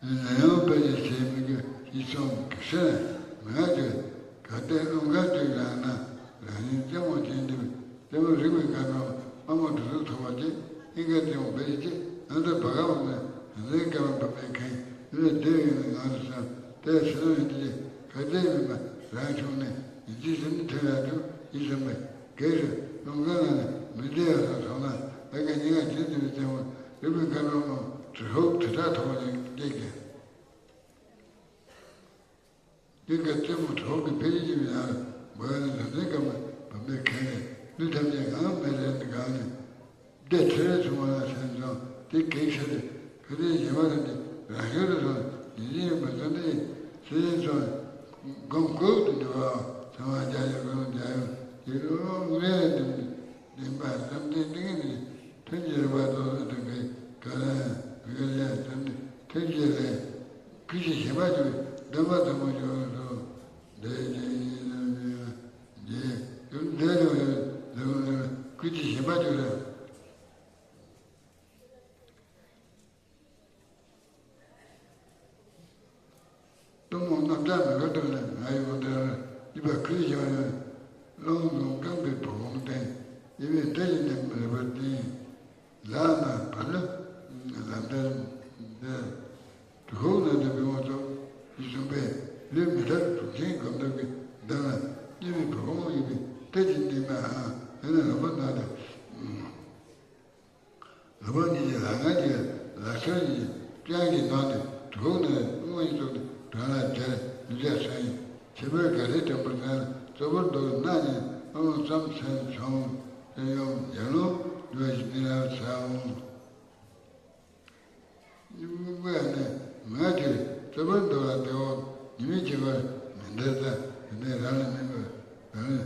ནམ་ཡང་དཔེ་ཆ་བྱེད་མི་དགོས་ཡིད་ཚིམ་གྱི་སེམས་མི་ང་ཅོས་ག་ཏེ་རླུང་ཁ་ཅིག་ལངས་ན་རང་ཉིད་རྩེད་མོ་བྱེད་འདི་རྩེད་མོ་རིག་པའི་ཁ་ནང་ཨ་མ་དུ་སུ་ཐོག་པ་ཅིག་ཨིན་ཀ་རྩེད་མོ་བེ་ཅིག་ཨ་ད་བ་ག་བ་ནས་རེ་ཀ་མ་བ་མེད་མཁན་ལས་བདེ་ཡོད་ནས་ང་རུ་སེམས་དེ་སེམས་ཡོད་དེ་ག་ཏེ་མིན་པ་རང་བྱུང་ནས་ཡིད་ཀྱི་སེམས་ཐོན་ཡ་དུ་ཡིད་ཚིམ་པའི་གེ་རུ་རླུང་ཁ་ནང་ནས་མི་བདེ་ཡ་སོགས་སོང་ན་ཨ་ཀ་ཉིན་ཀ་བྱེད་དུ་བའི་རྩེད་མོ། རིག་པའི་ཁ་ལོ་མོ་དྲི་ཧོབ་དྲི་ཁྲག་ཐོག་ནས་སྐྱེས་ཀྱི། ཀྱེ་ཀྱེ་རྩེ་མོ་གྲོགས་ཀྱི་ཕན་ཡོན་ཡང་འབུལ་ནས། ལམ་འདྲེན་གང་མ་བམ་པའི་ཁ་ནས། ལུས་ཐམས་ཅད་འང་མེད་རེ་ནི་གང་ནས། བདེ་ཁྲི་རལ་ཚུགས་མ་ལ་སེམས་བཟང་དེ་གེགས་ཤར་ཏེ། ཕུལ་དོན་གཞན་པ་རྣམས་ཀྱང་རང་ཤུགས་ལ་སོང་། ཉེར་བཞི་ཡོན་པོ་བརྩམས་ཏེ་ཡིན། ཚུལ་བཞིན་སོང་། སྒོམ་ཀུན་ཏུ་འགྲོ་བའོ། ཚང་མ་བརྒྱ་ཡོད་ཀུན་བརྒྱ་ཡོད་ཀྱི་ལུང་ལས་འདེམས་ཏེ། བདེན་པ་བསམ་གཏན་ཏིང་ངེ་འཛིན། ཐུན་གྱི་རིམ་པ་རྫོགས་སུ་དང་གི་ག་ལན་ག་ལན་ཙམ་ནི་ཐུན་གྱི་ལན། ཀུན་གཞི་ཞེན་པ་སྐྱོ་བའི་སྡོམ་པ་དང་པོ་འཇོག་སོ། འདས་ཀྱི་ཡིན་ནམ་ཡང་རྗེས་ཀྱི་འདས་ལ་ཡང་འདས་ཀྱི་ལན། ཀུན་གཞི་ཞེན་པ་སྐྱོ་བའི། གཏུམ་མོ་རྣམ་གྲངས་མི་དགར་དང་ལེན། ང་ཡི་འོ་དེར་ཡིད་པ་ཁུལ་བྱ་བ་ཡང་། བློ་འཛུམ་རྐང་པའི་བུ་གུང་བསྟན། ཡིད་པའི་འདྲ་ཞིག་ནས་མི་རིག་པར་བསྟན། ལག་ན་བ་ལུ་ལམ་འདྲ་འདྲ། གྲུ་ཁུག་ན་འདྲ་བི་འོང་ཚོགས་ཡིད་བཟུང་པས། ལུས་མི་ཐར་གྲུབ་ཆེན་སྒོམ་སྟོབས་ཀྱི་མདུན་ལ། གཉིས་མེད་བུ་གུང་ཡིད་པའི་འདྲ་ཞིག་ནས་མ་ཧང་ཡང་ན་ལོ་པ་ན་འདྲ། ལུས་པོ་གཉིས་ཀྱི་ལག་ངར་གྱི་ལག་ཆར་གྱི་སྤྱང་གི་ནང་ནས་གྲུ་ཁུག་ནས་དངོས་ཡིན་ཚོགས་ནས་བྲང་ལ་སྦྱར་ལུས་ལྕགས་སྲང་ཡིན། ཆེན་པོའི་དགའ་རིས་དྲན་པོར་ཚན་ལ་གཙོ་བོར་འདུག་སྣ་ནས་ཨ་ལོང་ཙམ་སེམས་བྱུང་སེམས་ཡོང་ཡར་ལོང་འདུ་བ་ཞིག་ནི་རང་ཚ་འོང་། སྙིང་པོ་ཡང་ནས་ང་དེ་གཙོ་བོར་འདུག་ལ་དེའོ་ཉི་མའི་བྱེད་པར་མི་འདོད་ལ་དེ་ནས་རང་ལ་མིན་པར་རང་ལ།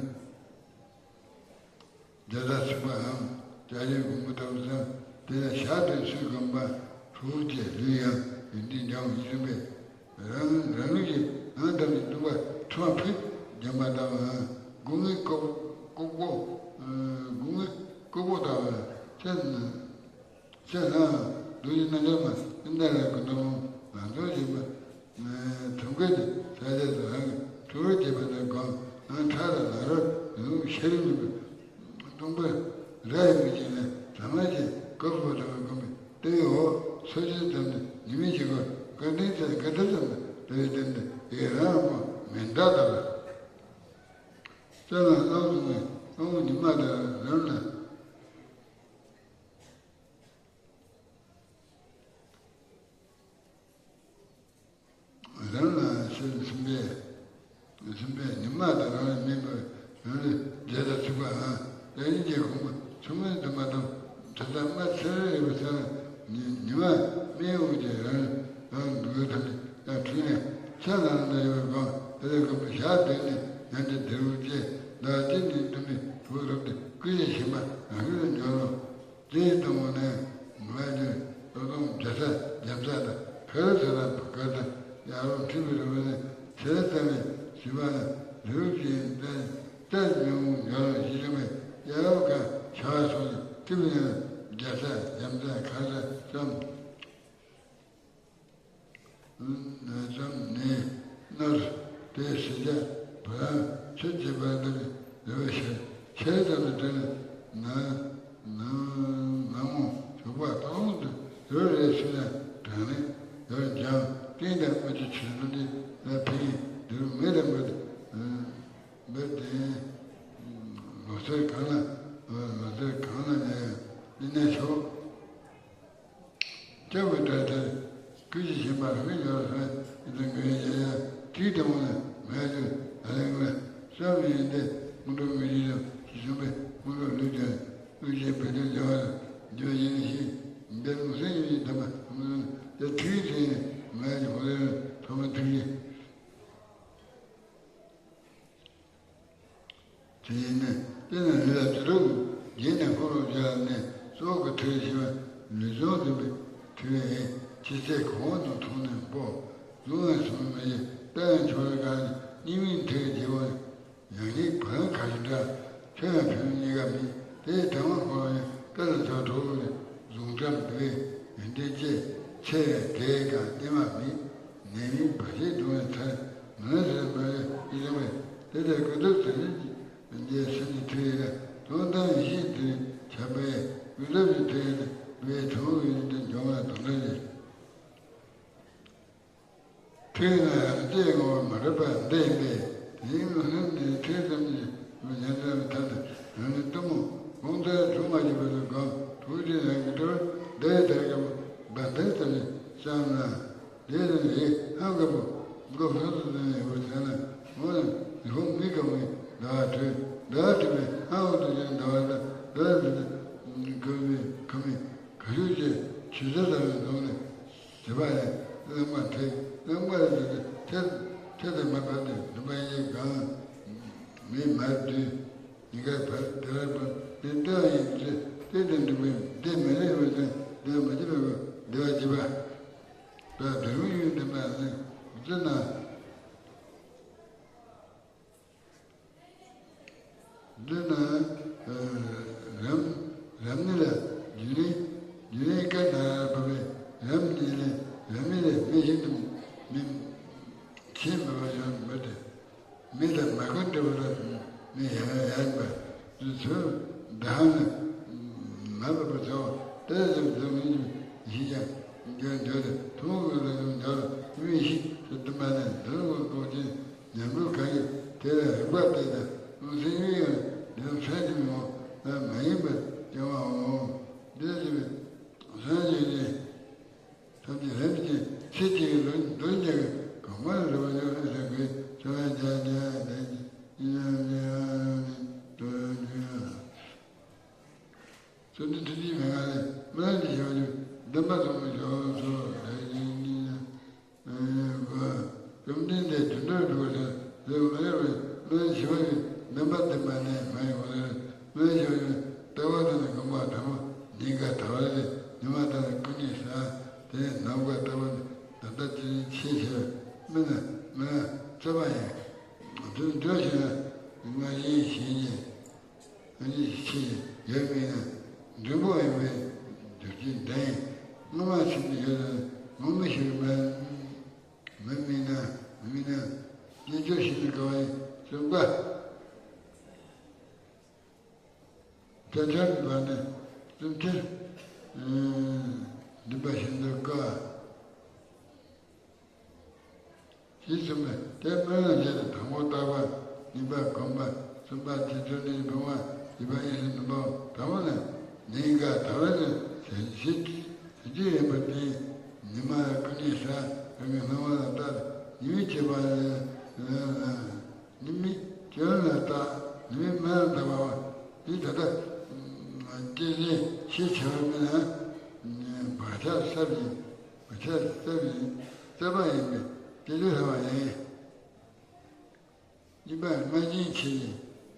རྒྱ་ཚ་ཚིག་པའམ་སྐྱ་རེངས་གོང་བུ་ལྟ་བུ་ཙམ། དེ་ལ་ཞག་བདུན་ཚུད་དགོན་པ་གྲུ་བཞི་ལུས་ཡང་ཡོན་ཏན་འཇམ་ཡིད་རིམ་པས། རང་རང་ལུགས་ཀྱི་ངང་དམ་ནས་སྟོན་པ་ཁྲོ་བ་ཕུད་འཇམ་པ་ལྟ་བུའམ་སྒོ་ངའི་ལྐོག་ལྐོག་པོ། སྒོ་ངའི་ལྐོག་པོ་ལྟ་བུ་ཅན། ཁྱེད་རང་རྡོ་རྗེ་རྣམ་པར་མ་ཨིན་ད་ར་གུ་ཏོ་མོ་ང་ཚོ་ཞིག་མ་ཐུམ་ཀ་ནི་ས་ཆ་དུ་རང་གི་ཁྲོ་བོར་བྱེད་པ་དང་གང་ང་ཁྲག་དང་ལ་རོ་ཡོང་ཤེས་རིག་མིན་པའི་སྟོང་པ་ར་ཡི་མི་ཅན་ལ་ཟ་མ་ཅན་གོ་སྐབས་དང་བསྒོམས་པའི་ལྟེ་བའི་འོག་སོ་སྐྱེ་ཙམ་དུ་ཉི་མའི་ཞིག་གོ་བཀའ་དྲིན་ཚེ་བཀའ་དྲིན་ཙམ་དུ་ལྟ་བའི་སྟེང་དུ་ཡི་རང་དབང་པོ་མི་འདའ་ལྟ་བ། རྩ་ལ་སྣང་བཟུང་བའི་སྣང་བ་ཉི་མ་དང་རང་ལ། རང་ལ་ཤེས་ཚིམ་པས། ཚིམ་པས་ཉི་མ་དང་རང་ལ་མེད་པར་རང་ལ་རྒྱལ་དང་ཚིག་པའང་དེ་ཉིད་ཀྱི་གོང་མ་ཚུལ་མིན་དུ་མ་དང་དྲི་ཟ་མ་ཚེ་རེ་རེ་བའི་ཚེ་ལ་ཉི་ཉི་མ་མེད་འོང་ཀྱང་རང་རང་འདུག་ཐབས་ནི་ཡང་འཁྲུལ་ནས་ཆ་ལ་ལ་ཡོད་པའི་སྒོམ་དེ་ལས་གོམས་པའི་ཞག་བདུན་ནས་ཡང་དེ་དེ་རུ་སྐྱེ་བདག་གཅིག་ནི་དུ་མི་བུ་རབ་ཏུ་ཀུན་གྱིས་ཤེས་པ་རང་རྒྱུད་ལ་འཇོག་ལོ། དེའི་སྟེང་འོག་ནས་མ་གྱུར་ཏོག་ཏོག་རྒྱ་ཚ་རྒྱ་ཚ་དང་ཕེ་ར་ཚ་དང་བུ་གར་དང་ཡ་རོ་ཁྲི་བི་རུ་བ་ནས་ཚེ་ཙམ་ནས་ཞི་བ་ལ་ལེའུ་ཅན་ཏན་ཏན་ཉུང་ངུ་འགྱུར་བ་ཞིག་བྱུང་བས་ཡ་རོ་ག་ཤ་བ་སོགས་ཀྱི་ཁྲི་བི་ནས་རྒྱ་ཚ་རྒྱ་ཚ་ཁ་ཚ་ཙམ། ཙམ་ནས་ནོར་དེ་ཞི་བྱ་བུ་རམ་ཆོས་ཀྱི་བར་དུ་རེ་བ་ཤར་ཆེ་ཙམ་དུ་དྲན་ན་ནང་ནང་མོ་ཞོགས་པ་སྟོང་དུ་ཡོད་རེད་ཟེར་ན་དྲང་ལན་ཡོད་ཀྱང་རྟེན་དང་དངོས་ཀྱི་ཆོས་ལུགས་འདི་ལ་ཕན་འདིར་མེད་དམ་མེད་དེ་ལོ་ཚོད་གང་ལ་ལོ་ཚོད་གང་ལ་ནས་ཡིན་ན་ཆོག་སྐྱབས་པའི་བཀྲ་ཤིས་ཀུན་གྱིས་བཞེངས་པ་རང་ཉིད་ལ་ཕན་ཡིན་དུ་ངོས་ཡ་ཡ་དྲིས་དེ་མོ་ནས་མ་ཡ་ཅུ་ད་ལན་ངོས་བསམ་ཡིན་ཏེ་དངོས་གྲུབ་ངོས་ཡིན་ལ་ཞེས་གསུངས་པས་དངོས་གྲུབ་ལུས་ཀྱང་ཀུན་གྱིས་བོད་དུ་འཇོག་པར་འཇོག་ཡིན་ཞེས་འདིར་ངོས་སེམས་ཡོད་ཀྱི་དམ་པ་ཡ་དྲིས་དེ་མ་ཡ་ཅུ་ཧོ་ལེ་ཐོག་མ་ཐུགས་རྗེ། དེ་ཡིན་ནས་དེ་ནས་ལུས་ལ་དུད་འགྲོ་བརྒྱུད་ནས་འཁོར་བར་བྱ་ནས་གཙོ་བོ་གི་ཐུགས་ཞི་བ་ལུས་སྦྱོང་འདུན་པའི་ཐུགས་ཡིན། ཅི་ཚེ་གོང་འོག་ནས་མཐོང་ནས་སྤོ་གཟུང་བའི་སོང་མི་ཡི་ལྟ་ཡང་ཆོག་ལ་གང་ནས་སྙིགས་མའི་མཐའི་རྒྱལ་བ་ཡང་སྙིགས་བག་ཁ་ཞིག་འདྲ་ཁྱོད་ཡང་ཕན་གཉིས་ཀ་མེད་དེ་དྲང་བ་འཁོར་བ་ཡང་དཀའ་ལ་ཐག་གྲོགས་ཀྱི་བཟུང་གྲམ་འདི་བས་ཡོན་ཏན་ཅན་ཚེ་བའི་དེ་གང་བསྟན་མ་མེད། ནད་མེད་བར་ཆད་སྡུག་བསྔལ་ཚར་ངོས་ཟིན་པ་ལས་ཡིད་ལ་བས། དེ་ལྟར་ཀུན་རྫོབ་ཚུལ་ཁྲིམས་ཀྱི་རྗེ་སེམས་ཀྱི་མཐུ་ཡིས་ལ་དོན་དམ་ཡེ་ཤེས་མཐུ་ཡིས་ཁྱབ་པས་ཀུན་རྫོབ་ཀྱི་མཐུ་ཡིས་ལ་བའི་དྲང་བའི་ཡོན་ཏན་འབྱུང་བ་དོན་དམ་ཡིན། མཐུ་ཡིས་ན་ཡང་ལྕེ་ངོ་བོ་མ་རིག་པ་འདི་ཡིན་པས་དེའི་ངོ་སེམས་འདི་མཐུ་ཙམ་གྱིས་ཉན་ཙམ་ཐབས་ནི་རང་ཉིད་གཏུམ་མོ་དགོངས་ཚད་སྒྲུབ་མ་བྱས་པ་དང་གང་དྲུག་ཅུ་ཡན་གྱི་འགྲོ་བ་འདི་ལྟར་དཀའ་མོ་བ་དན་ཙམ་ཞིག་བསམ་ན། དེ་ལ་ཡིད་ཧང་སྐབས་པོ་ མགོ་ཤོར་དུ་བཏང་ཡོད་པར་བྱས་ན། འོ་ན་ལྷོ་མི་གང་བའི་ཟླ་བ་དྲོས། ཟླ་བ་དྲོས་པས་ཨ་འོ་དུ་ཅན་ཟླ་བ་ཟླ་ཟླ་ཟླ་ཁ་མི་ཁ་ཤུགས་ཀྱིས་ཆུ་ཟ་ཟ་བའི་གདོང་ནས། བྱེད་པ་ལས་རླངས་པ་འཐེན། རླངས་པ་ལས་དེ་ཐེ་ཐེ་དེ་མ་བབས་ཏེ་འདུན་པ་ཡིས་གང་མི་མར་བསྡུས། ཉིན་དཀར་བར་དེ་བར་བབས་ཏེ་ལྟེ་བ་ཡིན་ཚེ་ལྟེ་དང་འདུན་པའི་ལྟེ་མི་རེ་བའི་ཚེ་ལྟེ་བ་མ་བྱེད་པའི་སྒོ་ལྟེ་བ་བྱེད་པ། བདེ་བ་བདེ་བའི་ཡུལ་འདུན་པ་ནི་བརྫུན་ན། འདི་ན་རམ་རམ་ནི་ལ་རྒྱུན་རིང་རྒྱུན་རིང་ཀ་ན་བབས་པའི་རམ་ནི་ལས་རམ་ནི་ལས་མི་ཤིན་ཏུ་མི་ཆེས་མེད་པ་ཡང་མི་སྟེ། མི་དང་མ་ཀུན་འདྲ་བ་ལ་མི་ཡང་ཡང་པ་དུས་ཚོད་འདའ་ནི་མ་བབས་པ་ཚོ་ལྟ་ཙམ་ཙམ་མི་འཇུ་ཞིག་ཀྱང་འགྱུར་འགྱུར་ཏེ་ཐུན་མོང་གི་ལ་ཡང་འགྱུར་མི་ཤིན་ཏུ་འདུན་པ་ནི་འདུན་པ་གོ་ཅན། ཉམས་རྒུད་གང་ཡིན་དེ་ལ་རིག་པ་སྟེ་དང་། རླུང་སེམས་ཡུན་ཡང་འདི་ལ་ཕན་ཅིང་མི་འོང་ལ་མ་ཡིན་པར་སྐྱེ་བའོ། འདི་ལ་བྱེད་པའི་སངས་རྒྱས་ཀྱི་ཐམས་ཅད་ལྷན་ཅིག་ཚེ་གཅིག་གི་ལུས་འདུལ་རྒྱལ་གྱི་གོང་མ་ལ་རིག་པ་ཡོད་ལ་བྱ་དགོས། ཚེ་བ་རྒྱ་རྒྱ་ལས་ཀྱི་ཡིན་ཡང་ལས་ཡང་ནི་དུ་ཡང་། བརྩོན་འགྲུས་མཐུན་རྐྱེན་མན་ངག་ལས། སྨོན་ལམ་གྱི་ཞབས་ཀྱུ་འདུན་པ་ཚོགས་མི་མཆོག་སོགས་ལས་ཀྱི་ནི། བཅོམ་ལྡན་འདས་དུད་འགྲོར་འགྲོ་བ་དང་ལས་མ་ལས་པའི་སྨོན་ཞི་བ་ཡི་འདུན་པ་འདུན་པ་ནས་མ་ཡི་བ་ལས། སྨོན་ཞི་བ་ཡི་ལྟ་བ་དང་ནི་དགོངས་པ་དང་པོ་ཉིན་དཀར་ཟླ་བ་ལས་ཉི་མ་དང་ནི་སྐུ་ཉིད་ས། དེ་ནས་ནམ་མཁའ་ལྟ་བ་ནི་ད་ལྟ་ཅི་ཆེས་ཆེ་བའི་སྨོན་ལ་སྨོན་ལ་རྩོད་པ་ཡིན། དུད་འགྲོ་ཞིག་ན་ང་ཡིན་ཞེས་ཉེ། ཨ་ནི་ཆེས་ཡོད་མིན་ན་འབྲིང་པོ་ཡིན་པའི་རྒྱུ་རྐྱེན་ལྡན། སྔོན་མ་ཕྱིན་པའི་ཡོད་ན་ངོ་མི་ཤེས་པའི་མ་མི་མིན་ན་མིན་ན་དཀྱིལ་འཁྱོར་ཤིན་ཏུ་དཀའ་བ་ཡིན་གསུམ་ཀ། དཀྱིལ་འཁྱོར་མིན་པ་ནི་གསུམ་ཁྱེར། འདུན་པ་ཤིན་ཏུ་དཀའ། ཞེས་གསུངས་པས། དེ་སྨོན་ལམ་བཞི་དང་དང་པོ་བརྟག་པ། གཉིས་པ་སྒོམ་པ། གསུམ་པ་དེ་ཚོ་ནི་བུང་བ། བཞི་པ་དབྱིངས་སུ་འདུན་པའོ། དང་པོ་ནི་ཉིན་དཀར་ཟླ་བ་ནི་ཞལ་ཞལ་གྱི་ཡིན་པར་བརྟེན། ཉི་མ་ལ་སྐུ་ཉིད་ས། རང་གི་སྣང་བ་ལ་བལྟ་སྟེ་ཉི་མའི་བྱེད་པ་ལ་ཉི་མའི་སྐྱོན་ལ་བལྟ། ཉི་མའི་སྨོན་ལམ་བཏབ་པ་དེ་ད་ལྟ་སྐྱེས་ཆེན་ཤས་ཆེ་བ་མིན་ན་བག་ཆགས་ཟབ་ཡིན། བག་ཆགས་ཟབ་ཡིན། རྩོད་པ་ཡིན་པས་དེ་ལས་ལྷག་པ་ཡིན། གཉིས་པ་སྔ་ཞིང་ཆེ་ཡི་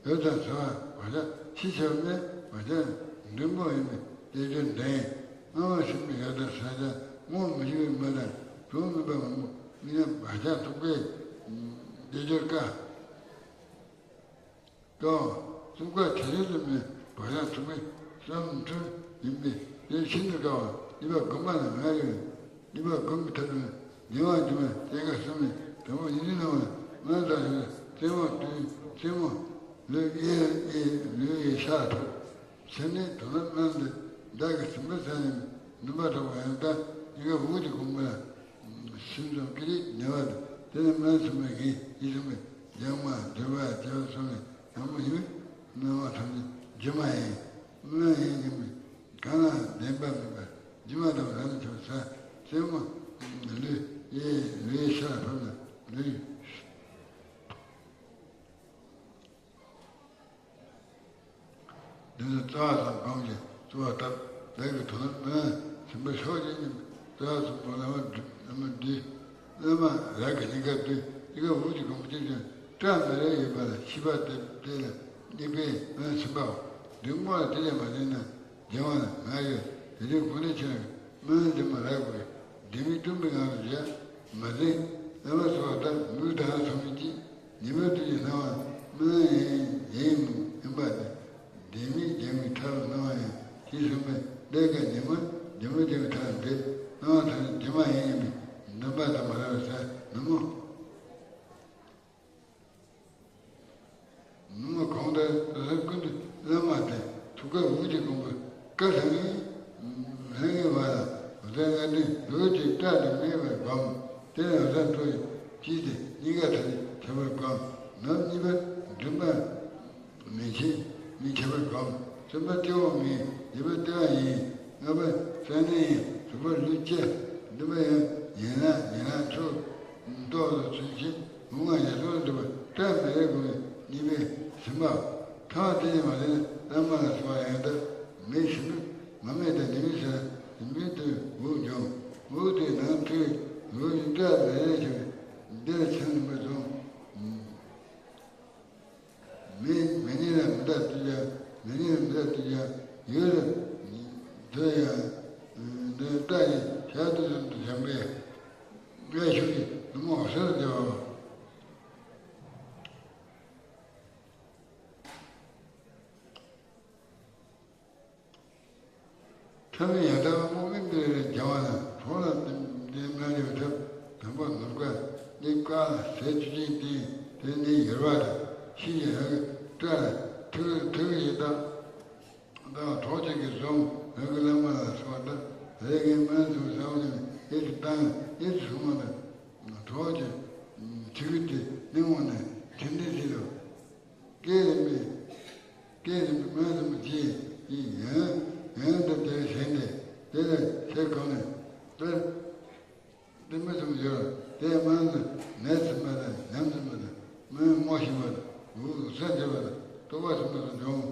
འོད་དང་ཚ་བ་བག་ཆགས་ཆེས་ཆེ་བ་མེད། བག་ཆགས་འབྲིང་པོ་ཡིན་པས་དེ་ཚོ་འདྲེན། སྔ་མ་ཕྱི་མའི་ཡོད་དང་ས་ཆ་ངོ་མི་ཤེས་པའི་མི་དང་གྲོགས་མེད་པ་མང་པོ་མི་ཉམས་བག་ཆགས་ཐུག་པས་དེ་ཚོ་དཀའ། དཀའ་བ། གསུམ་ཀ་དེ་རིང་ལ་མེད་བག་ཡངས་ཐུག་པའི་བསམ་འཁྲུལ་ཡིན་པས་དེ་ཤིན་ཏུ་དཀའ་བ། གཉིས་པ་སྒོམ་པ་ལ་ང་ཡོད། གཉིས་པ་སྒོམ་པའི་ཐབས་ནི་བདེ་བ་འབྱུང་བའི་སྐྱེ་རྒ་གསུམ་ནི་དང་པོ་ཡིན་ནི་ནང་བ་སྨོན་དང་ཞུ་རྩེ་མོ་བཏུད་རྩེ་མོ་ལུས་གཡས་གཡས་ལུས་གཡས་ཤ་ཐུབ། ཚེ་ནི་དོ་ན་སྨོན་འདི་བདག་གི་སེམས་པ་ཚ་ནི་འདུན་པ་གྲོགས་པ་ཡང་དག་ཉིན་དཀར་དབུགས་ཀྱི་གོང་བུ་ལ། སེམས་ཙམ་ཀི་རིག་ནེ་བ་དང་དེ་ནི་སྨོན་གསུམ་པའི་གི་ཡིད་གསུམ་པའི་སྦྱང་བ་འདུལ་བ་བྱེད་པ་སོགས་ནི་དང་པོ་ཡིན་པས་སྨོན་པ་ཐམས་ཅད་སྒྱུ་མ་ཡིན། སྨོན་ཡིན་ཡིན་པས་གང་ལ་བདེན་པ་མེད་པར་སྒྱུ་མ་ལྟ་བུ་རང་ལ་ཁྱབ་ས། རྩེ་མོ་ལུས་ཡེ་ལུས་ཤ་ལ་ཕབ་ན་ལུས། འདི་ནི་རྩ་བ་ཙམ་སྒོམ་ཞིང་རྩོལ་བ་བཏབ། ལས་ཀྱི་དོན་སྨོན་སེམས་པ་ཕྱོགས་གཅིག་ནས་རྩ་བ་ཙམ་སྒོམ་བླ་མ་བསྡུ། བླ་མ་བསྡུ། བླ་མ་རང་གི་སྙིང་གར་བསྡུ། སྙིང་གར་དབུགས་ཀྱི་གོང་བུ་གཅིག་ཀྱང་སྐྲག་མེད་པར་ཡོད་པ་ལ་ཤེས་པ་སྟེ། དེ་ལ་དམིགས་པའི་སྨོན་སེམས་པའོ། འབྲིང་པོ་ལ་དེ་ལས་མ་བརྟེན་ན་སྦྱང་བ་ལ་ང་ཡོད། དེ་དུས་གོང་ནས་ཆེ་བའི་སྨོན་འདི་མ་རག་པས་ལྡེ་མིག་སྟོང་པའི་ངང་དུ་བཞག་མ་ཟིན། བླ་མ་གསོལ་བ་བཏབ་མིག་དང་ཚོགས་མི་གཅིག་ཉི་མའི་དུས་ཀྱི་སྣང་བ་སྨོན་ཡིན་ཡིན་ཡིན་པ་དང་། ལྡེ་མིག་སྦྱང་བའི་ཐབས་སྣང་བ་ཡང་ཞེས་གསུངས་པས་ལས་ཀ་ཉི་མ་ལྡེ་མིག་སྦྱང་བའི་ཐབས་འདི་སྣང་བ་ཐམས་ཅད་སྒྱུ་མ་ཡིན་ཡིན་པས་འདུན་པ་དང་མ་རག་པའི་ས་ནུབ་མོ། ནུབ་མོ་གང་དག་ས་ཀུན་ཏུ་བླ་མ་དང་ཐུགས་ཀར་འོད་ཀྱི་གོང་བུ་ཀ་ལྷང་ངེ་ལྷང་ངེ་བ་ལ་འོད་ཟེར་ལྔ་ལྡན་འོད་ཀྱི་སྐྲ་དང་མེ་བས་བསྒོམ། དེ་ནས་འོད་ཟེར་སྤྲོ་བའི་དཀྱིལ་དེ་སྙིང་ག་ཐ་ནས་ཁྱབ་པར་བསྒོམ། ནུབ་གཉིས་པ་མགྲིན་པ་མེ་ཆེན་མེ་ཁྱབ་པར་བསྒོམ། གསུམ་པ་ལྟེ་འོག་མེ། བཞི་པ་ལྟེ་བ་ཡིན། ལྔ་པ་རྩ་ནད་ཡིན། དྲུག་པ་ལུས་སྐྱེ། བདུན་པ་ཡང་ཡན་ལག་ཡན་ལག་མཆོག་ཏོག་ཏུ་ཚུལ་ཁྲིམས་ངུ་ངག་ཡ་སོགས་སྒྲུབ་པ་སྐྲ་མེད་རེ་དགུ་ནི་ནི་པའི་ཟིན་པ། ཐ་མ་དེ་ཉིད་མ་ལེན་བླ་མ་ལ་སོགས་ཡང་དག་མེད་ཟིན་པ་མ་མེད་དང་ནི་མི་ཟེར་ནི་མི་དུ་འུ་འབྱུང་འུ་དེ་ནང་ཐུག་འུ་ནི་སྐྲ་མེད་རེ་ཞིག་འདིར་ཚན་ནི་མ་བྱུང་། མི་མི་ནི་ལ་མི་ལྟ་དུས་ཀྱང་མི་ནི་ལ་མི་ལྟ་དུས་ཀྱང་ཡུལ་ལ་འདོད་ཡང་འདོད་ལྟ་ཡི་ཤར་དུ་ཙམ་དུ་བྱམས་པས་སྔར་ཞུགས་ཀྱི་ནུབ་མོ་འོད་གསལ་ལ་སྦྱར་བའོ། ཐ་མའི་ཡང་དག་པ་དམིགས་མེད་པའི་སྦྱང་བ་ན་གྲོགས་ལ་འདི་འདི་སྨན་ལེགས་ཐབས་དམ་པ་ནོར་དཀར་འདི་དཀར་ཟས་བཅུད་ཅན་སྟེང་དེ་ནི་ཡོལ་བ་དང་ཤིང་ཡང་སྐྲ་ལ་ཐུག་ཐུག་ཡི་དང་དང་གྲོགས་ཅན་གྱི་ཟོམ་འོད་ཀྱི་བླ་མ་ལ་སོགས་དང་རེ་ངའི་སྨན་ཟུག་ཟ་བ་ནི་ཨེ་ཙི་བཏང་ཨེ་ཙི་སྲུང་མ་དང་གྲོགས་ཀྱི་ཐུག་དེ་ནི་འོང་ནས་དྲིན་དྲིན་ཟིན་ལོ། སྐད་རིམ་པས། སྐད་རིམ་པས་སྨོན་ལམ་གྱིས་ཡིན་ཡོན་ཡོན་དུ་དེར་ཞེན་ཏེ་དེ་ལ་ཚེ་གང་ནས་དེར་དེ་མི་ཐུབ་ཡོད་དེ་སྨོན་ལམ་ནད་ཚིམ་པ་དང་ཉམས་ཚིམ་པ་དང་སྨོན་མོ་ཞིམ་པ་དང་འུ་ས་འཇིབ་པ་དང་རྟོག་པ་ཟིན་པ་དང་འབྱུང་།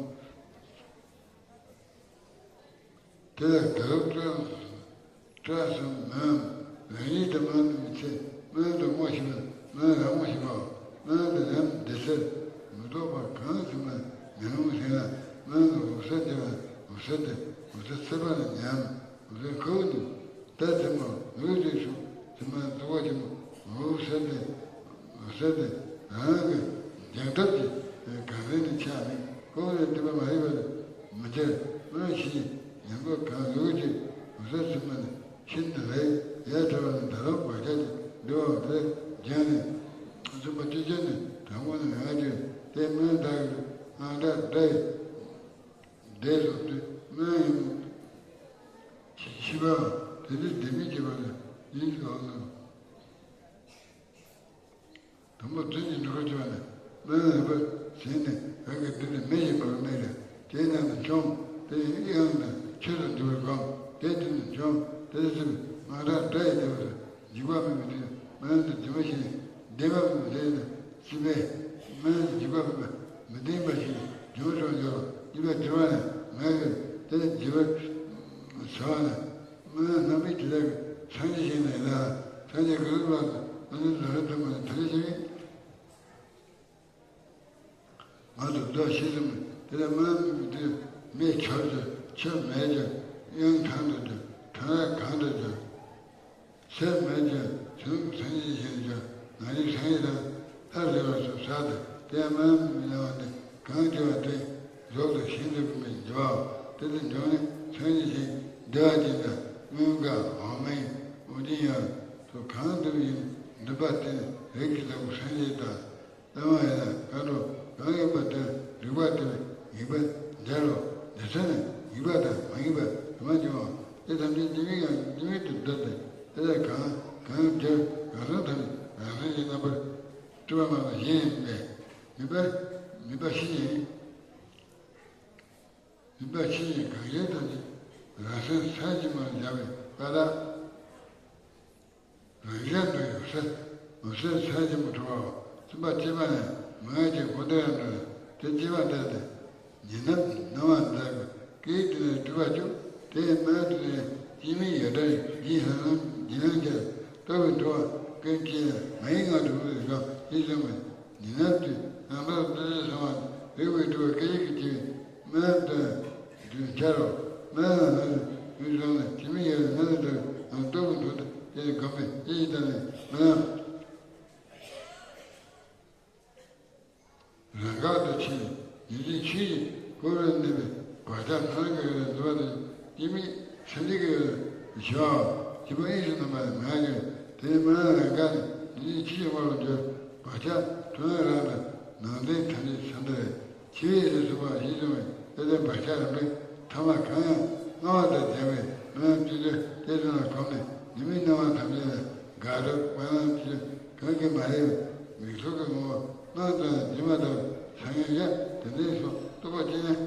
དེ་ལ་དགག་སྤྲོས་སྤྲོས་སུ་མོས། འོན་ཡིད་དུ་སྨོན་དུ་མི་ཚེ་སྨོན་དུ་སྨོ་ཞིག་པ་སྨོན་རང་མོ་ཞིག་པའོ། སྨོན་དུ་ལམ་བདེ་ཚེར་མི་ལྡོག་པར་གང་ཚིག་མ་མི་རུང་ཞིང་ལ་སྨོན་དུ་འོད་གསལ་འདི་ལ་འོད་གསལ་ཏེ་འོད་གསལ་ཚེ་དཔག་ལ་ཉམས། འོད་གསལ་ཁོ་བོ་ནི་ད་ཚིག་མ་འོད་ཀྱི་ཤུགས་ཚིག་མ་རྫོགས་པ་ཆེན་པོ་འོད་གསལ་ཏེ། ཟེར་ཏེ་རང་གི་སྦྱང་ཐབས་ཀྱི་གང་ཟག་ནི་ཆགས་མེད་ཁོ་བོ་ལས་འདུན་པ་མ་ཡིན་པར་མི་འགྱུར་སྨོན་ཞིང་ཡོན་ཀོ་གང་ལུགས་ཀྱི་འོད་གསལ་ཚིག་མ་ནི་ཤིན་ཏུ་ལེགས་ཡར་བྲལ་བ་ནི་ད་རུང་བག་ཆགས་ཀྱི་འདུལ་བ་དེ་སྦྱངས་ནས་གསུམ་པ་སྤྱོད་བྱ་ནི་དང་པོ་ནི་ང་རྒྱལ་དེ་སྨོན་བདག་གི་སྔགས་བདག་བཟླས་བཟླས་སོ་དུས་སྨོན་ཡིན་ཤི་བ་དེ་དུས་ལྡེ་མིག་བྱེད་པ་ནི་ཡིན་ཞུ་བ་ནི། དང་པོ་དོན་གྱི་འགྲོ་ཁ་བྱེད་པ་ནི་སྨོན་ལམ་པ་ཟིན་ནས་རང་གི་མདུན་དུ་མེ་ཡི་བར་མེད་ལ་དེའི་ནང་དུ་མཆོང་དེ་ཡི་དབྱངས་དང་ཆོས་སུ་འགྱུར་བར་བསྒོམ་དེའི་མདུན་དུ་མཆོང་དེ་ལ་སྲིད་པའི་དམག་དྲག་དགྲ་ཡི་སྡེ་བ་དང་འཇིགས་པ་མེད་པའི་དུས་སྨོན་ལམ་དུ་འདུན་པ་ཞིག་ནས་བདེན་པ་མེད་པའི་ལས་དང་སྲིད་པའི་སྨོན་ལམ་འཇིགས་པ་མེད་པ་མི་བདེན་པ་ཞིག་འབྱུང་སོགས་འགྱུར་བ་འཇིགས་པ་འགྱུར་བ་ནི་ང་གིས་དེ་ལ་འཇིགས་པ་བྱ་བ་ནི། སྨོན་ལམ་རྣམ་སྨིན་དེ་དག་གི་སངས་རྒྱས་ཞིག་ནས་ལ་སངས་རྒྱས་ཀྱི་ལུགས་ལ་ཨ་ནི་ལ་རེ་དུ་མ་ཐ་ལེ་ཞིག་ང་ཚོ་མདོ་ཞིག་གསུངས་དེ་ལ་སྨོན་དུས་མེ་ཆོར་ཅིག་ཆོས་མེད་ཅིག་དབྱངས་གང་དུ་འགྱུར་གྲང་རེག་གང་དུ་འགྱུར་ཚད་མེད་ཅིག་བྱུང་སངས་རྒྱས་ཞིག་འགྱུར་ང་རིག་སངས་རྒྱས་དང་ལྷ་རེ་བ་སོགས་ས་དེ་དེ་སྨོན་མི་ལ་བ་དེ་གང་བྱེད་པ་དེ་རྫོགས་སུ་ཞིང་དུ་ཀུན་པའི་འགྱུར་བའོ། དེ་དུ་འབྱུང་ནས་སངས་རྒྱས་ཞིང་བདེ་བ་ཅན་དང་མངོན་དགའ་འོག་མིན་ཨོ་རྒྱན་ཡང་སོགས་གང་འདུལ་ཡིན་འདུལ་བ་སྟེ་རིགས་ཀྱི་ལྟ་བུ་སངས་རྒྱས་དང་བླ་མ་ཡིན་ན་མཁའ་འགྲོ་གང་ཡིན་པ་དེ་རིག་པ་དེ་ལ་ཡིན་པ་འཇལ་ལོ། འདི་ཚོ་ནི་ཡིན་པ་དང་མ་ཡིན་པ་དུ་མ་འབྱུང་བ་དེ་ཐམས་ཅད་གཉིས་མིན་ཡང་གཉིས་མིན་དུ་འདོད་དེ་དེ་ལས་གང་གང་འཇལ་གང་སོང་ཐམས་ཅད་རང་སེམས་ཀྱི་རྣམ་པར། སྤྲུལ་པ་མ་ལ་གཞན་ཡིན་པས། མུན་པ་མུན་པ་ཕྱི་ཡིན། མུན་པ་ཕྱི་ཡིན་གང་ཡིན་ཐམས་ཅད་རང་སེམས་ས་ཆེན་མོར་སྦྱར་བའི་བཀའ་རྟགས། རང་རྒྱལ་འགྲོ་ཡི་འོད་གསལ་འོད་གསལ་ས་ཆེན་མོ་གྲོལ་བའོ། གསུམ་པ་སྐྱེས་པ་ནི་མི་ངལ་གྱི་འཁོར་འདས་ལ་འགྲོ་བའི་དེ་སྐྱེས་པ་འདི་སྟེ། ཉིན་ནམ་སྣང་བ་འདི་དག་གི་སྐད་དུ་ནི་སྒྲུབ་པ་བཅུ་དེ་སྨོན་དུ་ནི་སྐྱེ་མེད་ཡོན་ཏན་ཡིད་ལྷང་ལྷང་ཡིད་ལྷང་འཇལ་རྟོག་པའི་འགྲོ་བ་ཀུན་སྐྱེ་མ་ཡིན་ངང་དུ་འགྲོ་བའི་རང་ཡིད་བཟུང་བའི་ཉིན་ནམ་དུས་རྣམ་པར་ལྟ་ཅི་སོང་བ་རིག་པའི་སྤྲུལ་པ་སྐད་ཅིག་གིས་སྐྱེ་བའི་སྨོན་དོན་དུ་འཆར་རོ། སྨོན་ལ་སྨོན་ལ་ཡིད་བཟུང་ནས་སྐྱེ་མེད་ཡོན་ཏན་སྨོན་ལ་འདུ་རྟོག་པའི་འགྲོ་དེ་སྐད་ཅིག་བསྒོམ་པའི་ཡིད་ཀྱིས་བལྟ་ནས་སྨོན་ལམ། རང་འགག་ཏུ་ཕྱིན་ནས་ཡོན་ཏན་ཆོས་ཀྱི་སྐུ་རུ་གནས་པའི་བག་ཆགས་སྣང་གི་འོད་ལ་འཛུལ་བ་དང་སྐྱེ་མེད་སེམས་ཅན་གྱི་འོད་ལ་ཞི་བའོ། སྐྱེ་བ་དབྱིངས་སུ་སྣང་བ་ནི་མ་ཡིན་དེ་ནི་སྨོན་ལམ་རང་འགག་ནས་ཡོན་ཏན་ཆོས་ཀྱི་དབང་དུ་འགྱུར་བག་ཆགས་དོན་རང་དང་ནང་དོན་ཐམས་ཅད་ས་མཐའ་རེད། འཆི་བའི་ཡུལ་དུ་སོང་བ་ཞེས་གསུངས་པའི་དེ་ལྟར་བག་ཆགས་རིམ་པས་ཐ་མ་གང་ཡང་སྣང་བ་དང་ལྡན་པའི་སྨོན་ལམ་བཅུ་དོན་དེ་ཙམ་ལ་གོམས་ནས་ཉོན་མོངས་སྣང་བ་ཐམས་ཅད་ལ་དགག་སྒྲུབ་སྨོན་ལམ་བཅུ་དོན་གང་གིས་མ་རིག་པའི་མིག་ཐོག་གི་ངོ་བོ་སྣང་དང་སྒྱུ་མ་ལྟ་བུ་སངས་རྒྱས་དེ་འདྲའི་སོགས་རྟོགས་པ་ཅི་ནས་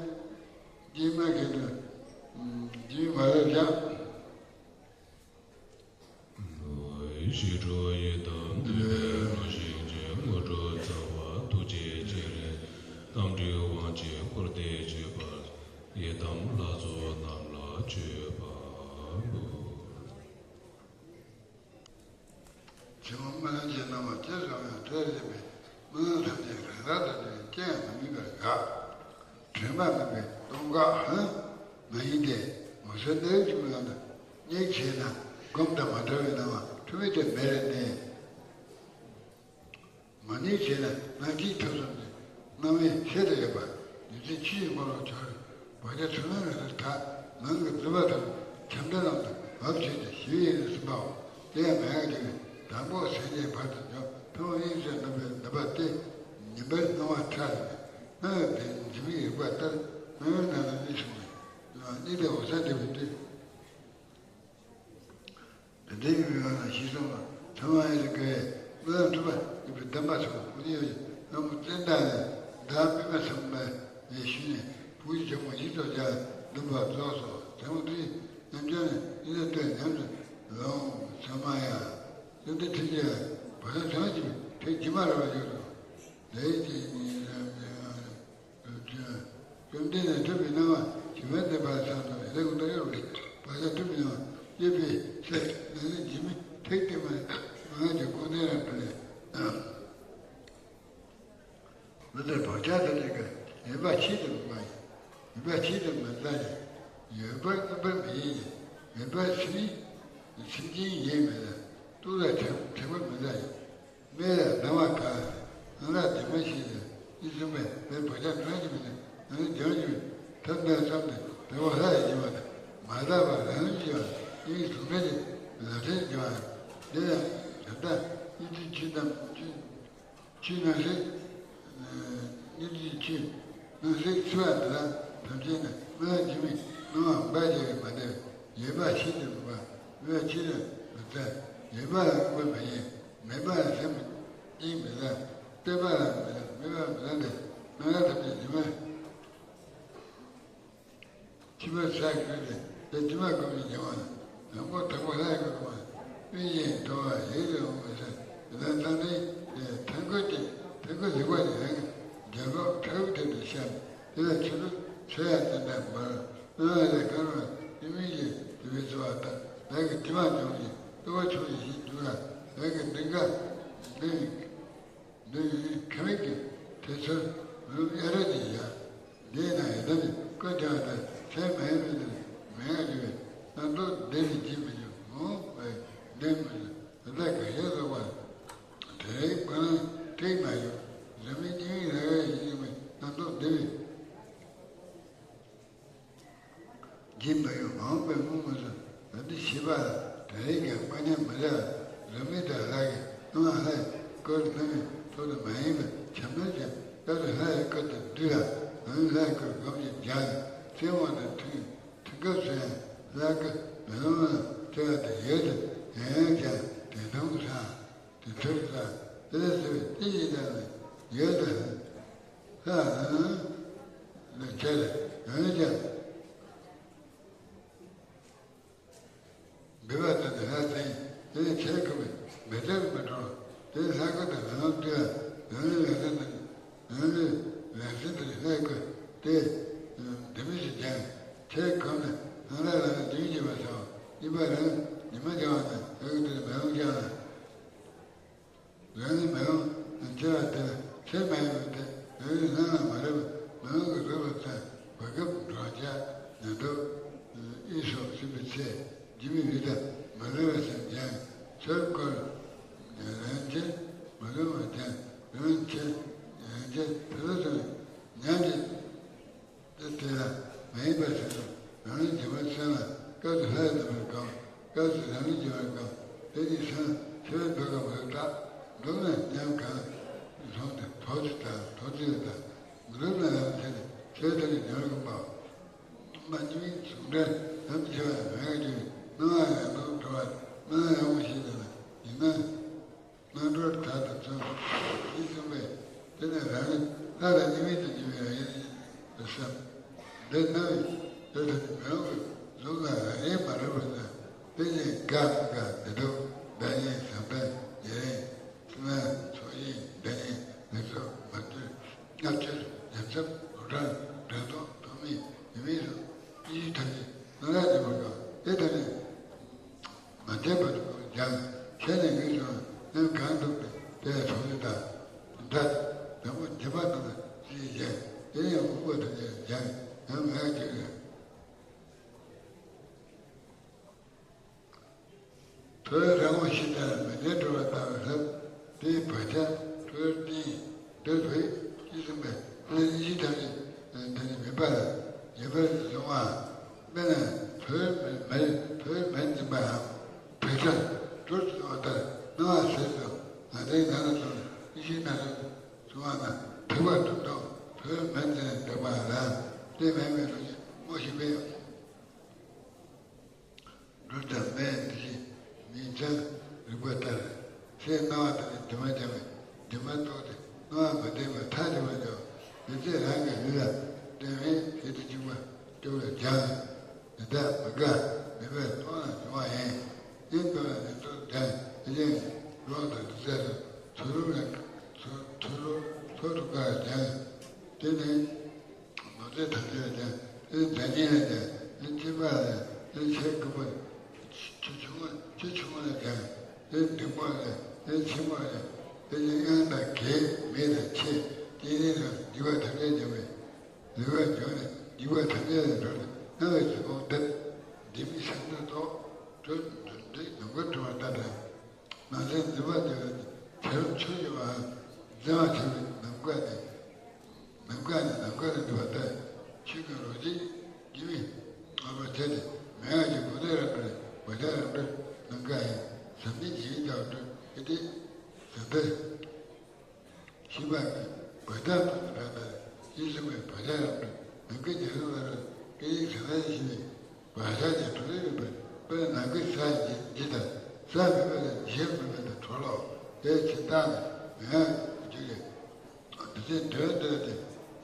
ཀྱེ་མ་གལ་ཏེ་སྒྱུ་མ་རབ་བཞག་ཞི་ཁྲོ་ཡི་དམ་འདུས་པའི་དངོས་གཞི་ཅན། དངོས་གྲུབ་སྩོལ་བ་ཐུགས་རྗེ་ཆེ་ལས། རྟ་མགྲིན་དབང་ཆེན་འཁོར་འདས་ཁྱད་པར། ཡི་དམ་ལྷ་ཚོགས་རྣམས་ལ་མཆོད་པ་འབུལ། ཕྱི་མ་སྨོན་ལམ་གྱི་རྣམ་པ་ཇི་ཙམ་ཡང་འཕྲལ་ལེན་པའི་སྨོན་ལམ་ཐམས་ཅད་རང་རང་དང་དུ་རྐྱེན་ཡང་མི་དམིགས་པར་འགག་དྲན་པ་མེད་པའི་སྟོང་འགག་ཧ་མ་ཡིན་ཏེ། འོད་གསལ་འདི་ཡི་གི་སྨོན་ལམ་དུ་སྙེག་བྱས་ན། སྒོམ་དང་མ་བྲལ་བའི་སྣང་བ་འཁྲུལ་མེད་དེ་མེད་རེ་གནས། མ་ནུས་བྱས་ན་སྣང་མཐའི་ཐོས་བསམ་གྱི་སྣང་བས་ཤེས་དུ་ཡོད་པ། ཉིན་མཚན་ཆུ་ཡི་དབང་ལུ་གྱུར། བག་ཆགས་འཁྲུལ་སྣང་རང་སར་དག་ངང་གིས་བརྫུས་པ་དང་། ཁྱབ་བརྡལ་ལམ་དུ་འབབ་བྱས་ཏེ་ཞི་བའི་ཡུལ་དུ་སིམ་པའོ། དེ་ཡང་མ་ཡལ་གྱི་དང་པོ་སེམས་ཅན་བར་དུ་འཇོམས། ཐ་མ་དབྱིངས་སུ་ནུབ་པའི་ནུབ་པ་སྟེ། ཉིན་པར་སྣང་བ་ཁྲ་ལ་ནི། སྣང་བའི་བདེ་འཇིགས་མེད་རིག་པ་ལྟར། སྣང་བའི་ནང་ན་གཉིད་སོང་བས། གཉིད་དེ་འོད་གསལ་འདྲེས་པའི་དུས། དེ་འདྲའི་ཡུལ་ལ་ཞིག་སོང་ལ། ཐ་མ་ཡི་གེ་སྨོན་ལམ་གྲུབ་པ་ཡིན་པའི་གདམས་པ་སོགས་སྐུ་ཉིད་ཡོད་ཀྱི། ལྷ་མོ་ཙནྡྲ་ནས་བདག་པདྨ་སམྦྷ་ཝས་ཞུས་ནས་བུ་ཡི་ཇོ་མོ་ཡིད་དུ་འཇགས་འདུན་པ་རྫོགས་སོ། ཟབ་མོ་ཐུགས་ཀྱི་རྣལ་འབྱོར་ནས་ཡིད་ལ་གཏད་ཉམས་སུ་ལོངས། ས་མ་ཡ། ཙནྡྲའི་ཁྲི་རྗེ་ལ་བག་ཆགས་དྲན་པ་ཅིག་ཐེག་ཇི་མ་ར་བ་ཡོད་དོ། ལས་ཀྱི་ཉིན་རབ་ཀྱང་། བཅོམ་ལྡན་འདས་ཐུབ་པའི་སྣང་བ་ཞི་བ་འདེབས་པ་ཙམ་དུ་ལས་ཀུན་ཏུ་གཡོ་བའི་བག་ཆགས་ཐུབ་པའི་སྣང་བ་གཡོ་བའི་ཚེ་ནི་འཇིགས་མེད་ཐེག་དེ་མ་མ་ཡིན་གྱི་ཀུན་ནས་རབ་ཏུ་ལས། འདི་ལྟར་བག་ཆགས་དེ་ཉིད་ཀྱི་ཡོད་པ་ཆེད་དུ་མ་ཡིན། ཡོད་པ་ཆེད་དུ་མི་བཙལ་ཞིང་། ཡོད་པར་བསམ་པར་མི་བྱེད་ཅིང་། མེད་པར་སེམས་སེམས་ཅན་ཡིད་མི་བཟའ། སྡུག་ལ་དྲན་དྲན་པར་མི་བཙལ་ཞིང་། མེད་ལ་སྡང་བ་དགག་སྟེ། སྣང་རབ་དེ་མ་ཤེས་ཏེ། ཡིད་གསུམ་པས་མེད་བག་ཆགས་གྲངས་ཀྱིས་མི་ཟིན། ནང་བཞིན་སྦྱང་བྱེད་པའི་ཐབས་འདི་བརྩམས་ཏེ། དག་པ་ལྷ་ཡིས་བྱིན་པ་དང་། མ་དག་པ་རང་བཞིན་གྱིས་བྱིན་པ་དང་། གཉིས་ཀྱི་ཟུང་འབྲེལ་གྱི་ལག་ལེན་སྦྱང་བ། འདི་ཡང་བྱམས་བདག་སྙིང་རྗེའི་ཆུ་དང་ཆུ་ཆུ་སྣང་སྲིད། སྙིང་རྗེའི་ཆུ་སྣང་སྲིད་ཚིག་པ་འདི་དག་ཐམས་ཅད་ནི་སྨོན་ལམ་འཇིགས་མེད་སྣང་བ་འབའ་ཞིག་གིས་མ་འདེབས། ཡོད་པ་ཆེད་དུ་མི་འབད། མེད་པ་ཆེད་དུ་མི་བཙལ། ཡོད་པ་ལ་དགོངས་པ་མ་བཞེས། མེད་པ་ལ་སེམས་ཀྱིས་མི་བཟའ། སྟོན་པ་ལ་མི་བཟའ། མེད་པ་མི་བཟའ་སྟེ། སྣང་བ་ཐམས་ཅད་འཇིགས་མེད། ཕྱི་མ་ས་ཀུན་ཏུ་དེ་དྲི་མ་སྒོམ་ཞིང་སྦྱང་བ་ལ། ལམ་ཁོ་དང་པོ་ལྷའི་སྐུ་སྒོམ་པ། དབུགས་ཡིན་འགྲོ་བ་ཡིད་ལ་འོང་བའི་ས། དེ་ལ་ཚང་ནི་ཐན་ཀོ་ཅན་ཐན་ཀོ་ལེགས་པ་ནི་རང་གི་རྒྱབ་ལོགས་ཁྲག་ཐིག་ཏུ་ཤར་ནས། དེ་ལ་ཆུ་ལུད་ཚོས་ཡ་ཙན་དན་འབར། སྣང་བ་ལས་གང་རུང་དབུགས་མིན་གྱི་དུ་བའི་ཚོར་བ་དང་། ལག་གི་དྲི་མ་སྦྱོང་ཞིང་ལྟོ་བ་ཆུང་ཞིང་འཇུག་ལ། ལག་གི་མགྲིན་ཁ་མདུན་མདུན་ཁ་མིག་གི་ཐད་ཚུར་མུན་གཡའ་རབ་ཀྱིས་བཞག་འདི་ན་ཡི་དམ་གྱི་སྐུ་བདེ་བ་དང་ཚད་མ་ཡིན་པའི་དུས་མེད་འགྱུར་བའི་སྣང་སྟོང་བདེ་བའི་རྒྱུད་མི་འགྱུར་འོང་བའི་གདོན་མི་འགྱུར། དེ་དག་གང་ཞིག་རྫོགས་པ་དེ་རིག་པ་ལ་ཐེག་མ་ཡོད། རང་མིན་གཉིས་མིན་རང་རང་ཡིན་ཞིང་མིན་སྣང་སྟོང་བདེ་བའི་རྒྱུད་མི་འགྱུར། མ་འོངས་པའི་མུ་མུ་སུ་རང་དུ་ཤེས་པ་ལ་དེ་རིག་ཀྱང་དཔག་ཉམས་མི་འདྲ་བ་རང་མིན་དང་ལྷ་གི་སྣང་བ་ལྷའི་སྐུ་སྣང་བའི་ཐོག་ཏུ་མ་ཡིན་པར་ཁྱབ་ན་ཀྱང་སྐབས་སུ་ལྷའི་སྐུ་དེ་འདུས་ལ་རང་ལྷའི་སྐུར་སྒོམ་ཞིང་སྦྱང་ནས་ཚེ་དབང་དང་མཐུན། དེ་སྐབས་སུ་ཡང་ལྷའི་སྐུ་མེ་ལོང་ལ་བལྟ་བ་དེ་ཡོད་དེ། ཡང་ཡང་ཀྱང་དེ་མཐོང་ས་དེ་ཐོས་ས་དེ་ལ་ཟེར་བའི་དེ་ཡི་ལམ་ལ་ཡོད་དེ། ལྷ་ལ་ཁྱེད་ཡང་ཀྱང་འབུལ་བ་དང་ནི་ལྷ་བསྟེན། དེ་ནི་ཁྱེད་ཁོ་བོས་མི་བསྟེན་མི་གྲོངས། དེ་ནི་ལྷ་སྐུ་དང་ལྷ་ལམ་བཏུལ་ལ་རང་ལུས་ལག་ལེན་དང་། རང་ལུས་ལག་ལེན་དང་ལྷའི་སྐུ་དེ་ལྡེ་མིག་ཏུ་སྦྱངས། ཁྱེད་ཁོ་ནི་སྣང་ལ་ལ་ནི་དུས་འགྱུར་བ་ཚང་། གཉིས་པ་རང་ཉི་མ་སྦྱང་བ་དང་ལྷ་སྐུ་དེ་ནི་མེ་ལོང་སྦྱངས་ལ། རང་ནི་མེ་ལོང་ཆེ་བ་དེ་ལ་ཚད་མ་ཡིན་པ་དེ་རང་ནི་སྣང་ལ་མ་རེག་པར་མེ་ལོང་གི་རོ་ལ་བརྟེན་བར་སྐབས་འགྲོ་འཆག་ཉལ་འདུག་ཨི་སོགས་ཟིན་པའི་ཚེ་འཇིགས་མེད་རིག་དང་མ་བྲལ་བའི་སེམས་ཀྱང་ཚོད་སྐོར་རང་ཆེ་མ་རུང་བ་ཀྱང་རང་ཆེ་རང་ཆེ་ཕུ་རུ་དང་ཉམས་ཀྱི། དེ་དེ་ལ་མ་ཡིན་པར་ཟེར་ན་རང་ལུས་སྦྱིན་པར་སེམས་ལ་སྐབས་སུ་ལྷ་ཡི་དམ་པར་སྒོམ། སྐབས་སུ་རང་ལུས་སྦྱིན་པར་སྒོམ། དེ་གཉིས་སེམས་ཚེ་བའི་འདུ་ཁམས་རེ་བཏགས། འདུག་ན་ཉམས་གང་ལྷུང་སྟེ་ཐོག་ཅིག་དང་ཐོག་ཅིག་ལ་དང་། མི་འདུག་ན་ལམ་ཐེག་ནས་ཚེ་ཐར་གྱི་ཉམས་ལེན་པའོ། མ་གཉིས་མེད་ཟུང་འབྲེལ་ལམ་ཆེ་བ་མེད་པར་གྱུར་པའི་སྣང་བ་ཡང་དག་འགྲོ་བ་སྣང་ཡང་མོ་ཞིག་ལ་ཡིན་ན། སྣང་གྲོལ་དག་ཏུ་མཚོན་པ་ཞིག་གསུངས་པས། དེ་ནས་རང་ཉིད་ལྷ་དང་གཉིས་མེད་དུ་གྱུར་པའི་རང་ཡུལ་ཡིན་པར་བསམ། འདི་སྣང་བའི་དེ་ལྟར་མི་འོང་བའི་གཟུགས་ལ་རང་ཡུལ་མ་རེད་པར་སྣང་། དེ་ནས་དགའ་དགའ་མི་འདུག་བདག་ཉིད་བཟང་ རང་སྟོང་ཐོག་མེད་ཡུལ་མེད་སོགས། སྙིང་རྗེ་ཐམས་ཅད་སྣང་ལ་གནས་པར་སྦྱོར། དེ་ཐམས་ཅད་མ་བསྡད་པར་དུ་སྦྱང་། ཤེས་ནས་ངེས་བྱུང་ན་ནམ་གང་ཐུབ་ཀྱང་དེ་ཡང་གྲོགས་རེ་དང་། འདྲ་སྟེ། དང་པོ་བདེན་པ་རྣམས་ལ་ཅི་ཡིས་སྦྱང་། དེ་ཡང་དབུགས་པ་ཐམས་ཅད་ལ་སྦྱང་། ཡང་མེད་པར་གྱུར་ཡང་། ཐོད་རང་ངོ་ཤེས་ལྟར་མི་ལྡན་འགྲོ་བ་ལྟ་བུ་ལྷབ། དེའི་བག་ཆགས་ཁྲོ་བའི་རྟེན་འདོད་བས་ཅི་གསུངས་པས། ལྷ་ཡི་ཐམས་ཅད་ཐམས་ཅད་མེད་པ་ལ་ངེས་པར་བཟུང་བ། དཔེར་ན་ཐོད་མེར་ཐོད་མེར་འཛིན་པའམ་བག་ཆགས་དྲོད་དུ་སོང་བ་ལྟར་སྣང་བ་ཟེར་ཙམ་ང་རའི་ནང་ལ་སོང་ནས་ཡེ་ཤེས་སྣ་ཚོགས་སོང་བ་ན་ཐེག་པ་གྲུབ་མཐོང་ཐོད་མེར་འཛིན་འདོད་པ་ལ་དེ་མེད་པའི་ལུགས་ཀྱི་ངོ་ཤེས་པས། འགྲོ་དང་མེད་འདི་ཕྱི་མིང་ཚང་རིག་པ་ལྟར། སེམས་སྣང་བ་དང་ནི་དྲི་མ་སྦྱང་བས་དྲི་མ་རྟོགས་ཏེ་སྣང་བ་མ་བསྟན་པར་ཐག་རིང་བར་འགྲོ། མི་ཚེ་རང་གི་ལུས་ལ་བརྟེན་པའི་ཞེ་སྡང་གཅིག་པ་སྐྱོ་བས་སྦྱང་། མི་རྟག་མི་དགའ་མེད་པས་སྟོང་ལ་སྦྱོང་བ་ཡིན། ཡིན་མདོར་ན་ནི་སྟོབས་ལྡན་ཨེ་ཅན་གྱི་གློག་དང་འདི་ཚད་དུ་ཚུ་རུ་ལ་ཚུ་ཚུ་རུ་ཚོགས་དྲུག་ག་སྦྱང་། དེ་ནི། ནོར་རྫས་ཐམས་ཅད་ལ་ཀྱང་ཨེ་ནི་ཟ་སྙིང་ལ་ཀྱང་ཨེ་ནི་སྐྱེས་པ་ལ་ཨེ་ནི་ཆེ་དགུ་པ། ཆུ་ཆུང་ངུ་ཆུ་ཆུང་ངུ་ལ་ཀྱང་ཨེ་ནི་འབྲིང་པོ་ལ་ཨེ་ནི་ཆེན་པོ་ལ་ཨེ་ནི་དབྱངས་དང་གད་མེད་དང་ཆེ་སྐྱེས་ནས་ལ་འདུས་པ་ཐམས་ཅད་འཇོམས་པའི་ལུས་པ་འཇོམས་ནས་འདུས་པ་ཐམས་ཅད་ལ་འགྲོ་ནས་སྣང་བའི་རྒྱུད་སྤོང་དེར་འདི་མི་སེམས་ནི་རྟོག་གྲོལ་འདུན་འདི་ནམ་མཁའ་འགྲོ་བ་ལྟ་དང་། ནང་སེམས་འཛིན་པ་དེ་ལ་ནི་བྱ་རུང་ཆོས་ཡོད་པའམ་འཛིན་པར་བྱེད་པའི་ནམ་མཁའ་ནི། ནམ་མཁའ་ནི་ནམ་མཁའ་ལ་འདུ་བ་ལྟར་ཆོས་ཀྱི་རོ་གཅིག་གི་མི་ངོ་བོར་བྱས་ཏེ་མེད་པ་ཀྱི་གོ་ལའི་རང་གྲོལ་བག་ཆགས་རང་གྲོལ་ནམ་མཁའ་ཡིན། ཟབ་གནད་ཇི་ཡིན་ལྟ་བུར་གྲོལ་ཨེ་ཏེ། ཟབ་པའི་ཤེས་པ་ནི་བག་ཆགས་སྤངས་ནས་རང་ལྟར་ཡིད་གསུངས་པའི་བག་ཆགས་རང་གྲོལ་ནམ་མཁའི་ཉེར་བསྡོགས་ལ་རོལ་སྐད་ཡིག་ཟ་ནས་ཤེས་པའི་བག་ཆགས་ཀྱི་གྲོལ་ཡོད་པས། དཔེར་ན་ནམ་མཁའི་ཟ་ཡི་འཇིག་དང་ཟ་མེད་པ་ལ་འཇིག་མེད་པ་དང་གྲོལ་ལོ། དེ་ཇི་ལྟར་ནི་མི་མངའ་བའི་རྒྱུ་ལས། འདི་ཚེ་འདོད་འདོད་དེ་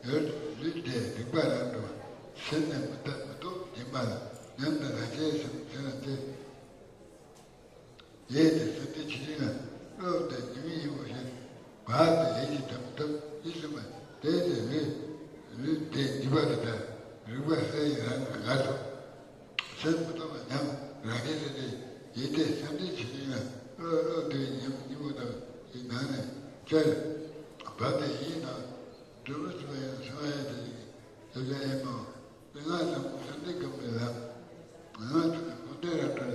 ཡོད་ལུས་འདས་རིག་པ་རང་གྲོལ་བ། སེམས་ནི་མི་རྟག་མི་རྟོག་སྦྱིན་པ་ལ་ཉམས་དང་རང་རྒྱལ་སེམས་སེམས་ལ་སྟེ། ཡིད་དེ་སེམས་དེ་ཆོས་ཅན་ལ་བློ་དེ་ཉིད་མི་ཡིན་པ་ཞེས་བག་དེ་ཡིད་ཀྱི་དམ་དམ་ཡིད་སེམས་པ་དེ་དེ་ལུས་ལུས་དེ་འདུས་པ་དེ་ལྟར་རིག་པ་གསལ་ཡི་རང་གི་ངར་སོགས། སེམས་མི་རྟོག་པ་ཉམས་རང་རྒྱལ་ཟེར་ཏེ་ཡིད་དེ་སེམས་དེ་ཆོས་ཅན་ལ་བློ་བློ་དེ་ཉིད་མི་ཡིན་པ་དང་ཡིད་ནང་ནས་བཅར། བག་དེ་ཡིད་ནང་འགྲོ་མི་ཚུགས་པ་ཡང་སེམས་ཡང་དེ་ཡིན་ལ་ཡིན་ནོ། ལྔ་ཙམ་སེམས་སྡེ་སྒོམ་པའི་ལམ། ལྔ་ཙམ་སྒོམ་བཟླས་རབ་བྲལ་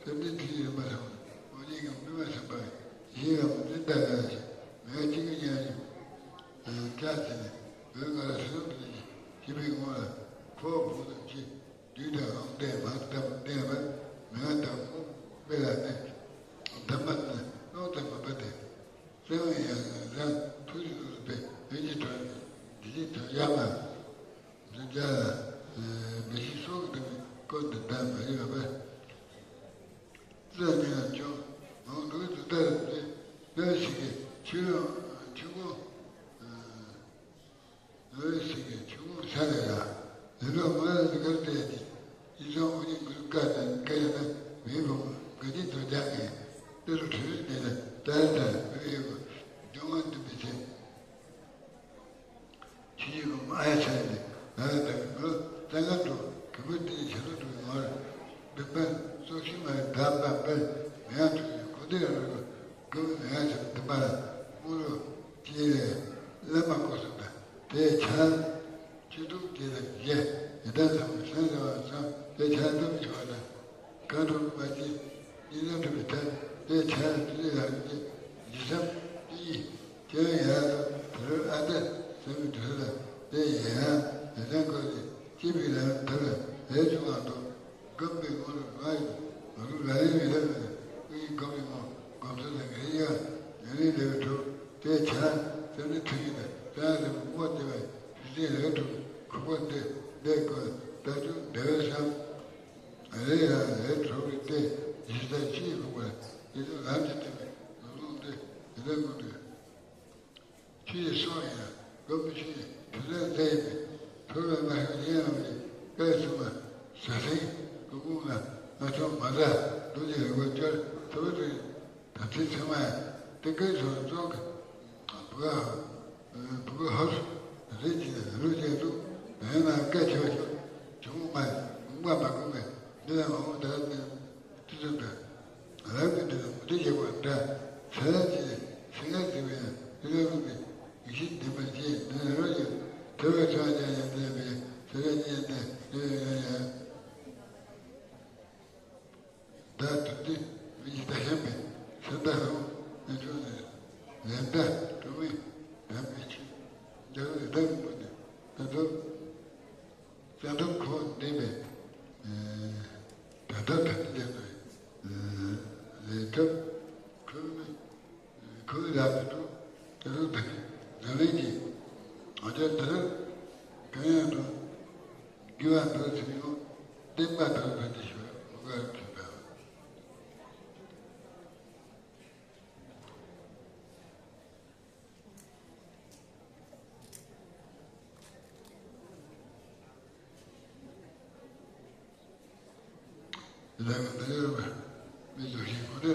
སེམས་སྡེ་ཐིག་རིམ་པ་ཐམས་ཅད་དབང་ཉིད་ཀྱི་དམིགས་མེད་སེམས་དཔའ་ཡི་ཞིང་རབ་ཏུ་ལྟ་ག་ཞིག་མེད་ཅིག་གི་ཉམས་ཀྱི་བྱ་བྱས་ནས་འོད་ལྔ་ལ་སེམས་སྡེ་ནི་ཞི་བའི་ངོ་ལ་ཁོ་བོ་དང་ཅི་བདུད་དང་ལོག་ལྟས་མ་བཏབ་བསྟན་པ་མེད་པ་དང་མུ་མེད་ལ་གནས། དམ་པ་ནི་ཀློང་དུ་མ་བབས་ཏེ། སེམས་ཡང་རང་ཐུགས་ཀྱི་ལུགས་སུ་སྦས་འོན་ཀྱི་དོན་འདི་ཅི་དོན་ཡང་ན། འཛིན་བྱ་ལ་མི་ཤེས་སོགས་ཀྱི་དམ་པའི་སྐོར་འདི་ལྟར་མ་ཡིན་པ། རྩ་ཉིད་ལ་སྐྱོ་མང་ལུགས་འདི་ལྟར་འདི་ནོར་ཞིག་གི་ཆུ་ལོང་ཆུ་ཁུང་། ནོར་ཞིག་གི་ཆུ་ཁུང་ས་ལས་ལ་ལེ་ལོ་མ་ལ་འདི་གར་བལྟས་ཏེ་ཡིད་བཟང་འོ་ཉིད་འགུལ་དཀའ་ནས་དཀའ་ཡང་ན་མི་བུ་མོ་དགའ་ཉིད་དོ་རྒྱག་ནས་ཏི་རུ་ཁྲི་རུ་ནས་ལ་ཏར་ཏར་བུ་ཡོད་པ་སྡུག་བསྔལ་འདུན་པའི་ཚེ། ཆུ་ཡི་བུ་མོ་ཨ་ཡ་ཆ་ཡི་ནི་ང་ལ་ལྟ་བའི་མོ་ལྟ་ངན་འགྲོ་གི་བུ་དེ་ཡི་བྱ་རུ་འགྲོ་བའི་ངོར་འདུན་པ་སོགས་ཤིང་མ་ཡི་བདག་པ་པར་མི་ཡང་འགྲོ་ཡི་གོ་དེ་རང་རུ་གི་བུ་མི་ཡང་ཆ་འདུན་པ་ལ་དངུལ་ལོ་སྐྱེས་ལས་བླ་མ་སྐོར་སོང་དང་དེ་ཆ། ཆོས་དུག་དེ་ལ་རྒྱལ་ཡི་དམ་ཚང་མ་སངས་རྒྱ་བ་ཚང་དེ་ཆ་ལྟ་བུ་ཞུ་བ་དང་། གང་འགྲོ་མ་སྐྱེས་ཉིན་ལ་འགྲོ་བའི་ཐབས་དེ་ཆ་དེ་ལ་རང་རྒྱལ་འཇིགས་སམ་དེ་ཡིས་ཀྱང་ཡང་དུ་དེ་རུ་ཨ་ཏི་ཟེར་བའི་དུས་ལ་དེ་ཡང་ཡི་དམ་སྐོར་ཏེ་སྐྱེས་པའི་ལམ་ཐབས་ལ་ལས་བྱུང་བ་དང་། སྒོམ་པའི་ངོ་ལ་ང་ཡི་ང་རུ་ལ་ལས་མི་ལ་མི་ལ་ཀུན་གྱིས་སྒོམ་པའི་ངོ་སྒོམ་ཚུལ་དང་འགལ་ཡང་ཉམས་ལེན་ལས་པའི་གྲོགས། དེ་ཆ་ཙམ་ནི་ཐུགས་ཉིད་དང་ཙམ་རིང་པོ་དབུ་མ་སྟེ་བའི་ཞི་བདེ་ལས་གྲུབ་ཁུག་པ་འདི་འདི་ཀུན་ལྟ་རྒྱུ་འདི་བས་སམ། རེ་ཡང་ལས་གྲུབ་པའི་སྟེ་ཇི་ལྟར་ཕྱི་ཡི་ཁུག་པ་ཡི་དུ་ལམ་གྱི་སྟེང་ནས་ནོར་ལུགས་འདི་ཡི་དྭགས་ཀུན་ཏུ། ཆུ་ཡི་སོགས་ཡིན་ལ་སྒོམ་པའི་ཆུ་ཡི་དུས་ལ་མཛའ་ཡིན་པས། ཐུབ་པའི་མ་ཤོད་ཡིན་ལ་མི་ཀའི་ཚུལ་མ་ཟ་སྲིན་ཀུན་ཀུན་ལ་ང་ཚོ་མ་འདྲ་རྡོ་རྗེ་རིག་པ་སྐྱོར་ཐུབ་པ་དུ་ཡིན། དམ་ཚིག་ཚད་མ་ཡང་དེ་ཀའི་ཚོགས་རྫོགས་ཀྱི་བུ་ག་བུ་ག་ཧོར་རེད་ཀྱི་རུ་ཅན་དུ་ཡང་ ལ་སྐད་ཆེ་བ་ཞིག་བྱུང་མ་ཡིན། མུན་པ་མ་གོས་པས་འདི་ལ་མ་འོངས་ད་ནི་དུས་ཚོད་འདྲ། རབ་ཀྱི་འདི་ལ་མུ་མཐུད་བྱེད་པ་འདྲ། ཟེར་ལ་ཅི་སེམས་ངལ་འཛིན་པ་ཡང་དེ་ལ་རུང་གི་ཡིད་ཆེས་ལྡན་པར་བྱེད། འདི་ལ་རོ་ཡང་དེ་བས་ཚོགས་ཀྱང་ཡང་དེ་བས་དེ་ལ་ཉེ་དེ་དེ་ལ་ཡང་ཡང་། བདག་དོན་ལྡན་མི་ཡི་བདག་ཤན་པས་ས་བདག་ལྷ་མོ་ནས་བྱུང་ནས་ལན་བདག་སྒྲོལ་མའི་བདག་མེད་ཆོས་འདི་ལ་བདག་མི་དགོས་ནས་ད་དུ་ཙན་དན་ཁོ་འདས་པའི་ད་ལྟ་ད་ལྟ་ལས་ནས་ལས་ཐབས་ཁོ་མི། ཁོའི་ལག་ཏུ་དུ་དུ་དུ་ནི་ལ་ལན་གྱིས་ང་ཚོའི་དུ་གང་ཡང་དུ་དགེ་བ་འདུག་ཟིན་ཡོང་བསྟན་པ་དུ་དུ་ནི་ཞུ་མུ་གར་གྱིས་པ། ལས་ཀ་འདི་ཡོད་པ། མི་ལུགས་ཤིག་ཁོ་ནས་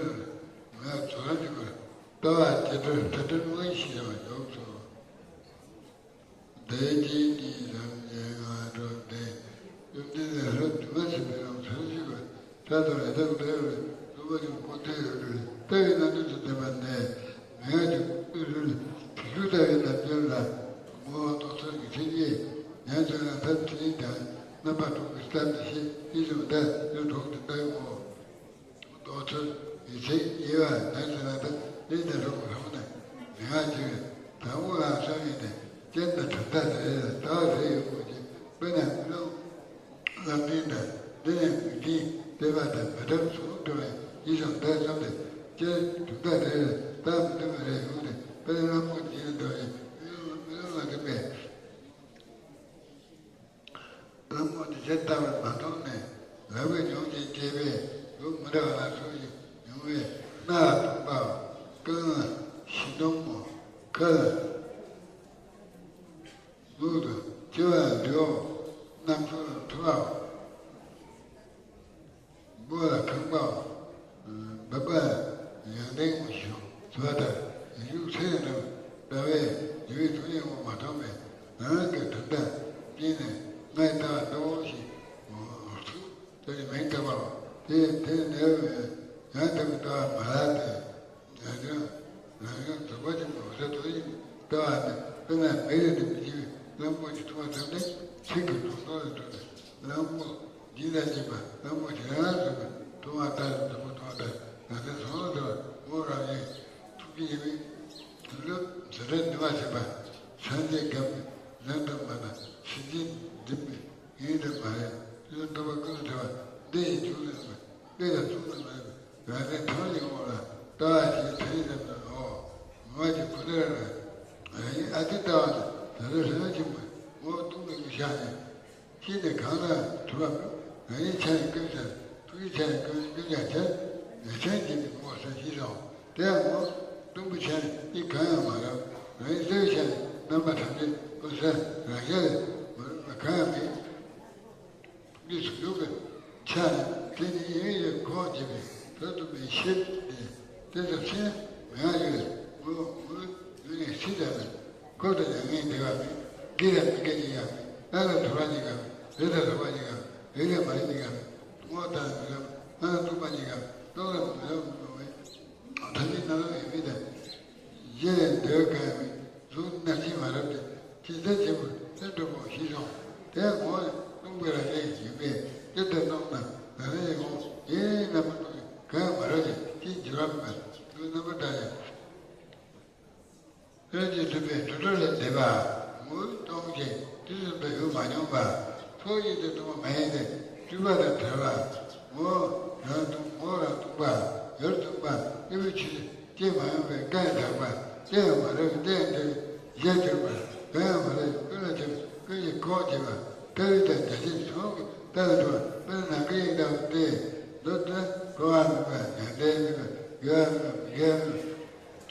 ང་ཚོ་རང་གི་བར་ལྟ་བ་ཇི་ལྟར་ད་ལྟར་དངོས་ཤེས་པ་ཡོངས་སུ། བདེ་སྐྱིད་ཀྱི་རང་བཞིན་ང་འགྲོ་བདེ། ཡུམ་བདེ་ལས་སུ་འདུས་མ་བྱས་པའི་རང་ཚུལ་ཞིག་པ། ད་དུ་རེ་དོགས་འདྲེས་པའི་རླུང་པ་ཀྱང་ཀུན་ཏུ་ཡོད་རུང་ལྟ་བའི་རྣམ་འགྱུར་དུ་ལྡན་པ་ནས་མི་ཡ་གྱི་ཀུན་རུལ་དུས་ལུགས་ལྟ་བའི་རྣམ་འགྱུར་ལ་ངོ་བོ་རྟོག་ཚོད་ཀྱི་ཆོས་ཉིད་ཉན་ཚུལ་ལ་ཐབས་ཚུལ་དང་རྣམ་པ་གྲོགས་ཀྱི་གཏམ་དུ་ཤེས་ཡིད་ཚིམ་བདག་ཡོད་གྲོགས་དུ་ལྟ་བའི་ངོ་བོ། རྟོག་ཚོད་ཡིད་ཆེས་དབྱེ་བ་ཉམས་སུ་ལེན་པ་ལས་ནས་རུང་རུང་ནས་མི་ང་བྱེད་པའི་དང་པོ་ལ་བསམ་ཡས་ནས་སྤྱན་དང་གྲུབ་མཐའ་དེ་ལྟ་བ་རེ་ཡོད་དགོས་ཀྱི་དཔེར་ན་མི་རུང་བསླབ་གཉེར་དང་འདི་ནས་མི་འདྲིས་བསྟན་པ་དང་མི་འདྲ་བ་གསུམ་འདྲ་བའི་ཡིད་བྱང་ལྟར་བསམ་སྟེ་སྤྱན་གྲུབ་མཐའ་དེ་ལྟ་བ་མི་མཐུན་པ་རེ་ཡོད་དེ་དཔེར་ན་གླང་པོ་ཆེ་འདྲ་བའི་མི་རུང་མི་རུང་ལ་འདྲེན་པའི། གླང་པོ་ཆེ་ལྟ་བུར་མ་མཐོང་ནས་ལག་པས་མྱོང་ཞིང་བྱས་པས་ལུགས་མི་འདྲ་བ་ལ་སོགས་ཤིང་མྱོང་བས་སྣ་ལ་ཕོག་པའོ། རྐང་ལ་བཞི་འདོམ་མོ། ཁ་ལ་ལུག་དང་མཆེ་བ་ལ་འདྲེའོ། རྣམ་ཤོར་ལ་ཐུ་བའོ། སྤུ་ལ་ཁང་པའོ། འབབ་པ་ཡང་ལྡན་ཞིང་བཟོ་ལྟར་ཡིག་རྒྱུགས་ཚད་རྣམས་ལྟ་བས་རྒྱུ་བའི་ཐུགས་ཉིད་ངོ་མ་མཐོང་བས་རང་གི་དོན་དག་ཉིད་ནས་ངའི་ལྟ་བ་འདྲ་བོ་ཞིག་ངོ་ཐུག་ལྟ་ནི་མིང་བཏགས་པའོ། དེ་དེ་ནས་ཡང་དག་པའི་ལྟ་བ་མ་ལགས་ཏེ། ཡང་ཡང་རང་ཡང་དོགས་པ་ཅན་གྱི་འོད་གསལ་དོན་ཡིན་ལྟ་བ་ནི་དཔེར་ན་མེ་རི་ནི་མི་འཇིག་པའི་གླང་པོ་ཆེ་ཐུབ་པ་ཙམ་ནི་ཚིག་གི་སྒྲོ་འདོགས་ལས་གྲོལ་ནས་གླང་པོ་འཇིག་ལ་སྐྱེས་པ་གླང་པོ་ཆེ་རང་ལ་སོགས་པའི་ཐུབ་དབང་ལྟར་འཛམ་བུ་ཐོག་ལྟར་ང་ཚོའི་ཚོགས་ལ་འདུ་བ་ངོ་རང་ཡིན། ཐུགས་རྗེ་ཡིན་མིན་དུ་ལུགས་ཟེར་རེ་འདུ་མ་བྱེད་པ། སངས་རྒྱས་དགའ་མི་ལན་དུ་མ་དང་སེམས་ཅན་འདི་མི་ཡིན་དུ་མ་རེད། དུས་འདུ་བ་ཀུན་ལ་བྲལ་བ་འདི་ཡི་རྒྱུ་ལས་མ་སྐད་ལ་ཐུག་ནས་མ་ཡིན། རང་རེ་ཐམས་ཅད་ངོ་ལ་ལྟ་བ་ཞིག་དེ་ཡི་ལམ་ལ་འོ། མ་གྱི་ཁུ་ནར་རང་ཡིན་ཨ་ཏི་ལྟ་བ་ནི་ད་རེས་ལྷ་ཆེན་པོས་ངོ་གདོང་གི་ཤ་ནས་ཤི་ནས་གང་ལ་གྲུབ་པ་རང་ཡིན་ཆ་ཡི་ཀུན་ཀྱང་ཐུགས་ཡིན་ཆ་ཡི་ཀུན་ཀུན་ཀྱང་ཆ་ངེས་ཅན་གྱི་ངོ་ས་ཤི་སོང་། དེ་ཡང་ངོ་གདོང་གི་ཆ་ནི་གང་ཡང་མ་རབ་རང་ཡིན་ལྟ་བའི་ཆ་ནི་རྣམ་པ་ཐམས་ཅད་ཀུན་ས་རང་ཤ་ལས་མ་རབ་པ་གང་ཡང་མེད། མི་སུ་ཡོད་པའི་ཆ་ནས་དེ་ནི་ཡིན་ཡོད་ཁོང་བྱེད་པའི་ཐོག་ཏུ་མི་ཤེས་ཏེ། དེ་ཚོ་ཚེ་མི་ཡང་ཡོད་ངོ་ངོ་ཡོད་ནས་སྲིད་དང་མེད། འཁོར་དང་མྱ་ངན་འདས་པ་མེད། དགེ་དང་མི་དགེ་གཉིས་ཀ་མེད། ཨ་ལ་དོར་བ་གཉིས་ཀ་མེད། རེ་དང་དོར་བ་གཉིས་ཀ་མེད། རེ་དང་མ་རེད་གཉིས་ཀ་མེད། ངོ་དང་མི་རབ་ཨ་ལ་སྟོང་པ་གཉིས་ཀ་མེད། རྟོགས་ལ་མི་རབ་མི་རུང་བའི་ཐ་སྙད་སྣ་ཚོགས་ཡོད་མེད་དང་། ཡེ་འདོད་གང་མེད་གཟུགས་རྣམ་ཤེས་མ་རབ་སྟེ། ཅི་ཟེར་བྱེད་པོ་དེ་འགྲོ་གོང་ཤི་སོང་། དེ་ངོ་སྟོང་པའི་རང་བཞིན་ཡིན་པས་དེ་ལྟར་སྟོང་ན་ད་ལྟ་ཡི་ངོ་ཡེ་རྣམ་པར་སྟོང་གང་མ་རབ་ཅིང་ཅིའི་འགྱུར་བ་མེད་པ་ལུས་རྣམ་པར་དག་ཡང་། ལྷན་ཅིག་ལྷུན་པོའི་འགྲོ་གྲོལ་ལས་འདས་པ། ངོ་བོས་སྟོང་ཞིང་དུས་གསུམ་དུ་ཡོད་མ་མྱོང་བ། ཚོགས་གཉིས་དེ་སྟོང་པ་མ་ཡིན་ཏེ། སྤྲུལ་པ་དང་བྲལ་བ། ངོ་བོ་རང་སྟོང་ངོ་བོ་རང་སྟོང་པ། ཡུལ་སྟོང་པ། དངོས་པོའི་ཆོས་སྐྱེ་མ་མྱོང་བའི་སྐད་དྲག་པ། སྐྱེ་ཡང་མ་རབས་སྐྱེ་ཡང་འདྲ་བའི་གཞན་གྱུར་པ། གང་ཡང་མ་རབས་ཀུན་ལ་ཁྱབ་ཀུན་གྱིས་ཁོང་བྱེད་པ། ལྟ་བའི་དང་བརྒྱ་བྱིན་ཚོགས་ཀྱིས་ལྟ་ལ་འགྲོ་བ་དཔེར་ན་ནམ་མཁའི་དབྱིངས་ལྟ་བུ་སྟེ། མདོར་ན་གོ་བ་མེད་པ་ཡང་ལྡན་མེད་པ་དགེ་བ་མེད་པ་མི་དགེ་བ་མེད་པ།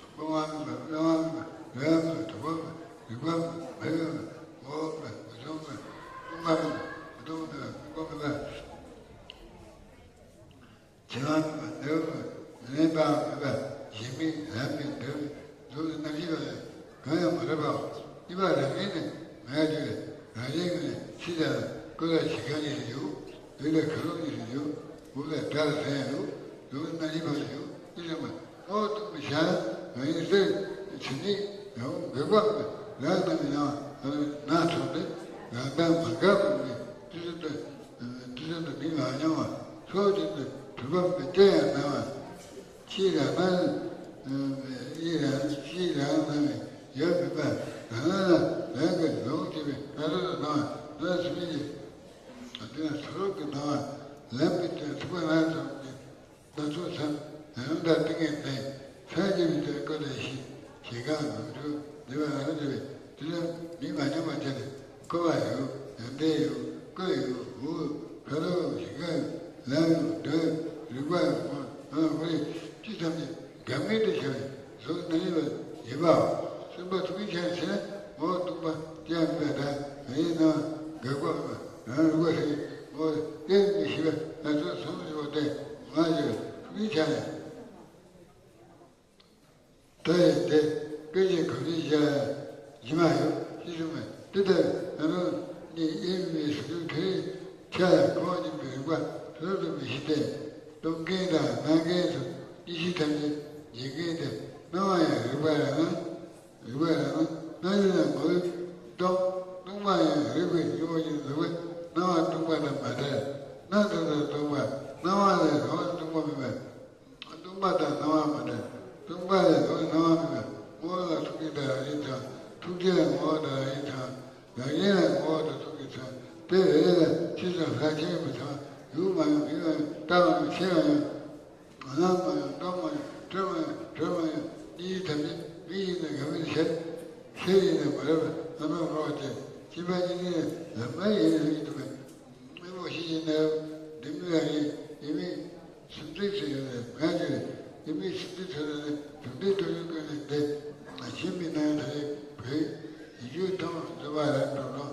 སྤོང་བ་མེད་པ་གླེང་བ་མེད་པ་འོས་པ་མེད་པ་གྲུབ་པ་མེད་པ་རིག་པ་མེད་པ་མ་ཡོད་པ་ངོ་བོ་མེད་པ་མི་སྟོང་མེད་པ་སྟོང་པ་མེད་པ་མི་སྟོང་མེད་པ་མི་སྤོང་མེད་པ། བྱེད་པ་མེད་པ་འདོད་པ་མེད་པ་མི་ལེན་པའང་མེད་པ་ཞེན་མེད་རབ་མེད་འདོད་མེད་གཟུགས་ཀྱི་རྣམ་ཤེས་པ་ལས་གང་ཡང་མ་རབ་པའོ། གཉིས་པ་རང་ངེས་ནས་མེད་པར་གྱུར་པའི་རང་བཞིན་ངོས་ནས་ ཕྱི་ལ་ཀུན་ལ་ཞིང་ཁམས་ཉིད་དུ་འཇུག་ལུས་ལ་ཁ་ལོག་ཉིད་དུ་འཇུག་འོག་ལ་དགྲ་ལ་ཟན་འཇུག་ལུས་ལ་རྣ་ལུས་ཕར་འཇུག་ཅི་ལ་མ་ཨོ་ཐུག་མི་བྱ། ང་ཡི་སེམས་ཇི་སྙེད་ཡང་འགག་པ་མེད། རང་རྣམས་ཡང་ན་ཐོག་ཏུ་རང་དང་མ་འགག་པ་མེད། དུས་གསུམ་དུ་དུས་གསུམ་དུ་མི་མ་མྱོང་བ། ཕྱོགས་གཅིག་ཏུ་གྲུབ་པ་མེད། དེ་ཡང་སྣང་བ། ཕྱི་རང་སྣང་། ཡི་རང་ཕྱི་རང་སྣང་བའི་ཡབ་མེད་པ། རང་སྣང་ལ་རང་གི་ལོག་བྱེད་པའི་ཕ་རོལ་ཏུ་སྣང་བ་ན་སུ་མི་ཡི། དེ་ན་ཕ་རོལ་ཏུ་སྣང་བ་ལམ་གྱི་དོན་ཐུབ་པ་རང་ཙམ་གྱི་སྣ་ཚོགས་སམ་ཡང་དག་ཏིང་ངེ་འཛིན་སངས་རྒྱས་པའི་དོན་ཀུན་ལས་ཤེས་ཞེས་གང་གང་འགྲུབ་འདི་བ་རང་འགྲུབ་པའི། དེ་ལ་མི་མ་ཉམས་པ་བྱས་ཏེ་བསྐོར་བ་ཡོད། ཡོན་ཏན་ཡོད། བཀོད་ཡོད། འོ། ཁ་དོག་ཞིང་ཁམས་ཡོད། ལམ་ཡོད། འགྲོ་ཡོད། རིག་པ་ཡོད། ཁོ་ཁོ་རེ་ཅི་ཐམས་ཅད་འགག་མེད་དུ་བྱ་བའི་གཟུགས་ནི་ཡོད་པ་ཡིན་པའོ། སེམས་པ་ཐུགས་ཀྱི་ཆ་ཟེར་ན་འོ་སྟོང་པ་སྐྱེ་མེད་པ་དང་ཡིན་ནོ། འགག་པ་མེད་པ་རང་རིག་པ་ཟེར་འོ་སྐྱེ་མི་ཤེས་པ་ང་ཚོ་སོང་ཡོད་དེ་ང་ཚོའི་ཐུགས་ཀྱི་ཆ་ཡང་། ད་ཡིན་ཏེ། སྐད་ཅིག་གང་ཞིག་བཞག་ཡང་ཇི་མ་ཡོད་ཅི་གསུངས་མེད། དེ་ལྟར་ང་རང་ནི་དབྱེར་མེད་སུ་དུ་དེའི་ཆ་ཡང་ཁོང་གཉིས་པའི་རིག་པ་ཐོག་ཏུ་མི་ཤེས་ཏེ། སྟོང་རྐྱེན་དང་སྣང་རྐྱེན་སོགས་གཉིས་ཆོས་ཐམས་ཅད་འཇིག་རྐྱེན་ཏེ། སྣང་བ་ཡང་རིག་པ་རང་སྣང་། རིག་པ་རང་སྣང་། སྣང་ཡུལ་ལ་ངོ་བོས་སྟོང་། སྟོང་པ་ཡང་རིག་པའི་སྙོམས་པར་འཇུག་ནུས་པས་སྣང་བ་སྟོང་པ་དང་མ་བྲལ། སྣང་དག་དང་སྟོང་པ། སྣང་བ་ལས་གང་བ་སྟོང་པ་མེད་པ། སྟོང་པ་དང་སྣང་བ་མ་འདྲ། སྟོང་པ་ལས་ལོག་སྣང་བ་མེད་པ། ངོ་བོ་ལ་ཐུག་རྐྱེན་དང་རང་བཞིན་ཚང་། ཐུག་རྐྱེན་ལ་ངོ་བོ་དང་རང་བཞིན་ཚང་། རང་བཞིན་ལ་ངོ་བོ་དང་ཐུག་རྐྱེན་ཚང་། དེ་རེ་རེ་ལ་ཕྱི་དང་ལྷག་ཆད་མི་ཚང་། ཡུལ་མ་ཡིན་མིང་མ་ཡིན་རྟགས་མ་ཡིན་ཆེ་མ་ཡིན། ལམ་མ་ཡིན་སྟོང་མ་ཡིན་གྲོལ་མ་ཡིན་གྲོལ་མ་ཡིན། གཉིས་ཐམས་ཅད་མིང་ཡིན་ནས་འགལ་མེད་ཤེས། ཤེས་ཡིན་ནས་མ་རབས་ལམ་རང་རོགས་ཏེ་སྐྱེ་འཕེལ་གཉིས་ནས་ལམ་མ་ཡིན་ནས་ཡིན་དུ་མེད། དངོས་པོ་ཞིག་ཡིན་ནའང་འདི་མི་ལ་ཡིན་ཡིན་མིན། སེམས་ཅན་ཚོ་ཡོད་ལ་ང་ཚོས་ཡིན་མིན་སེམས་ཅན་ཚོ་ལ་ནི་དུག་ལྡན་ཐོབ་ཡོད་ཀུན་ནས་འདི་ཞིམ་པའི་སྣང་ཐར་བོད་ཡིག་རྒྱུགས་ཐོག་འཛུལ་བ་ལ་འགྲོ་ལོ་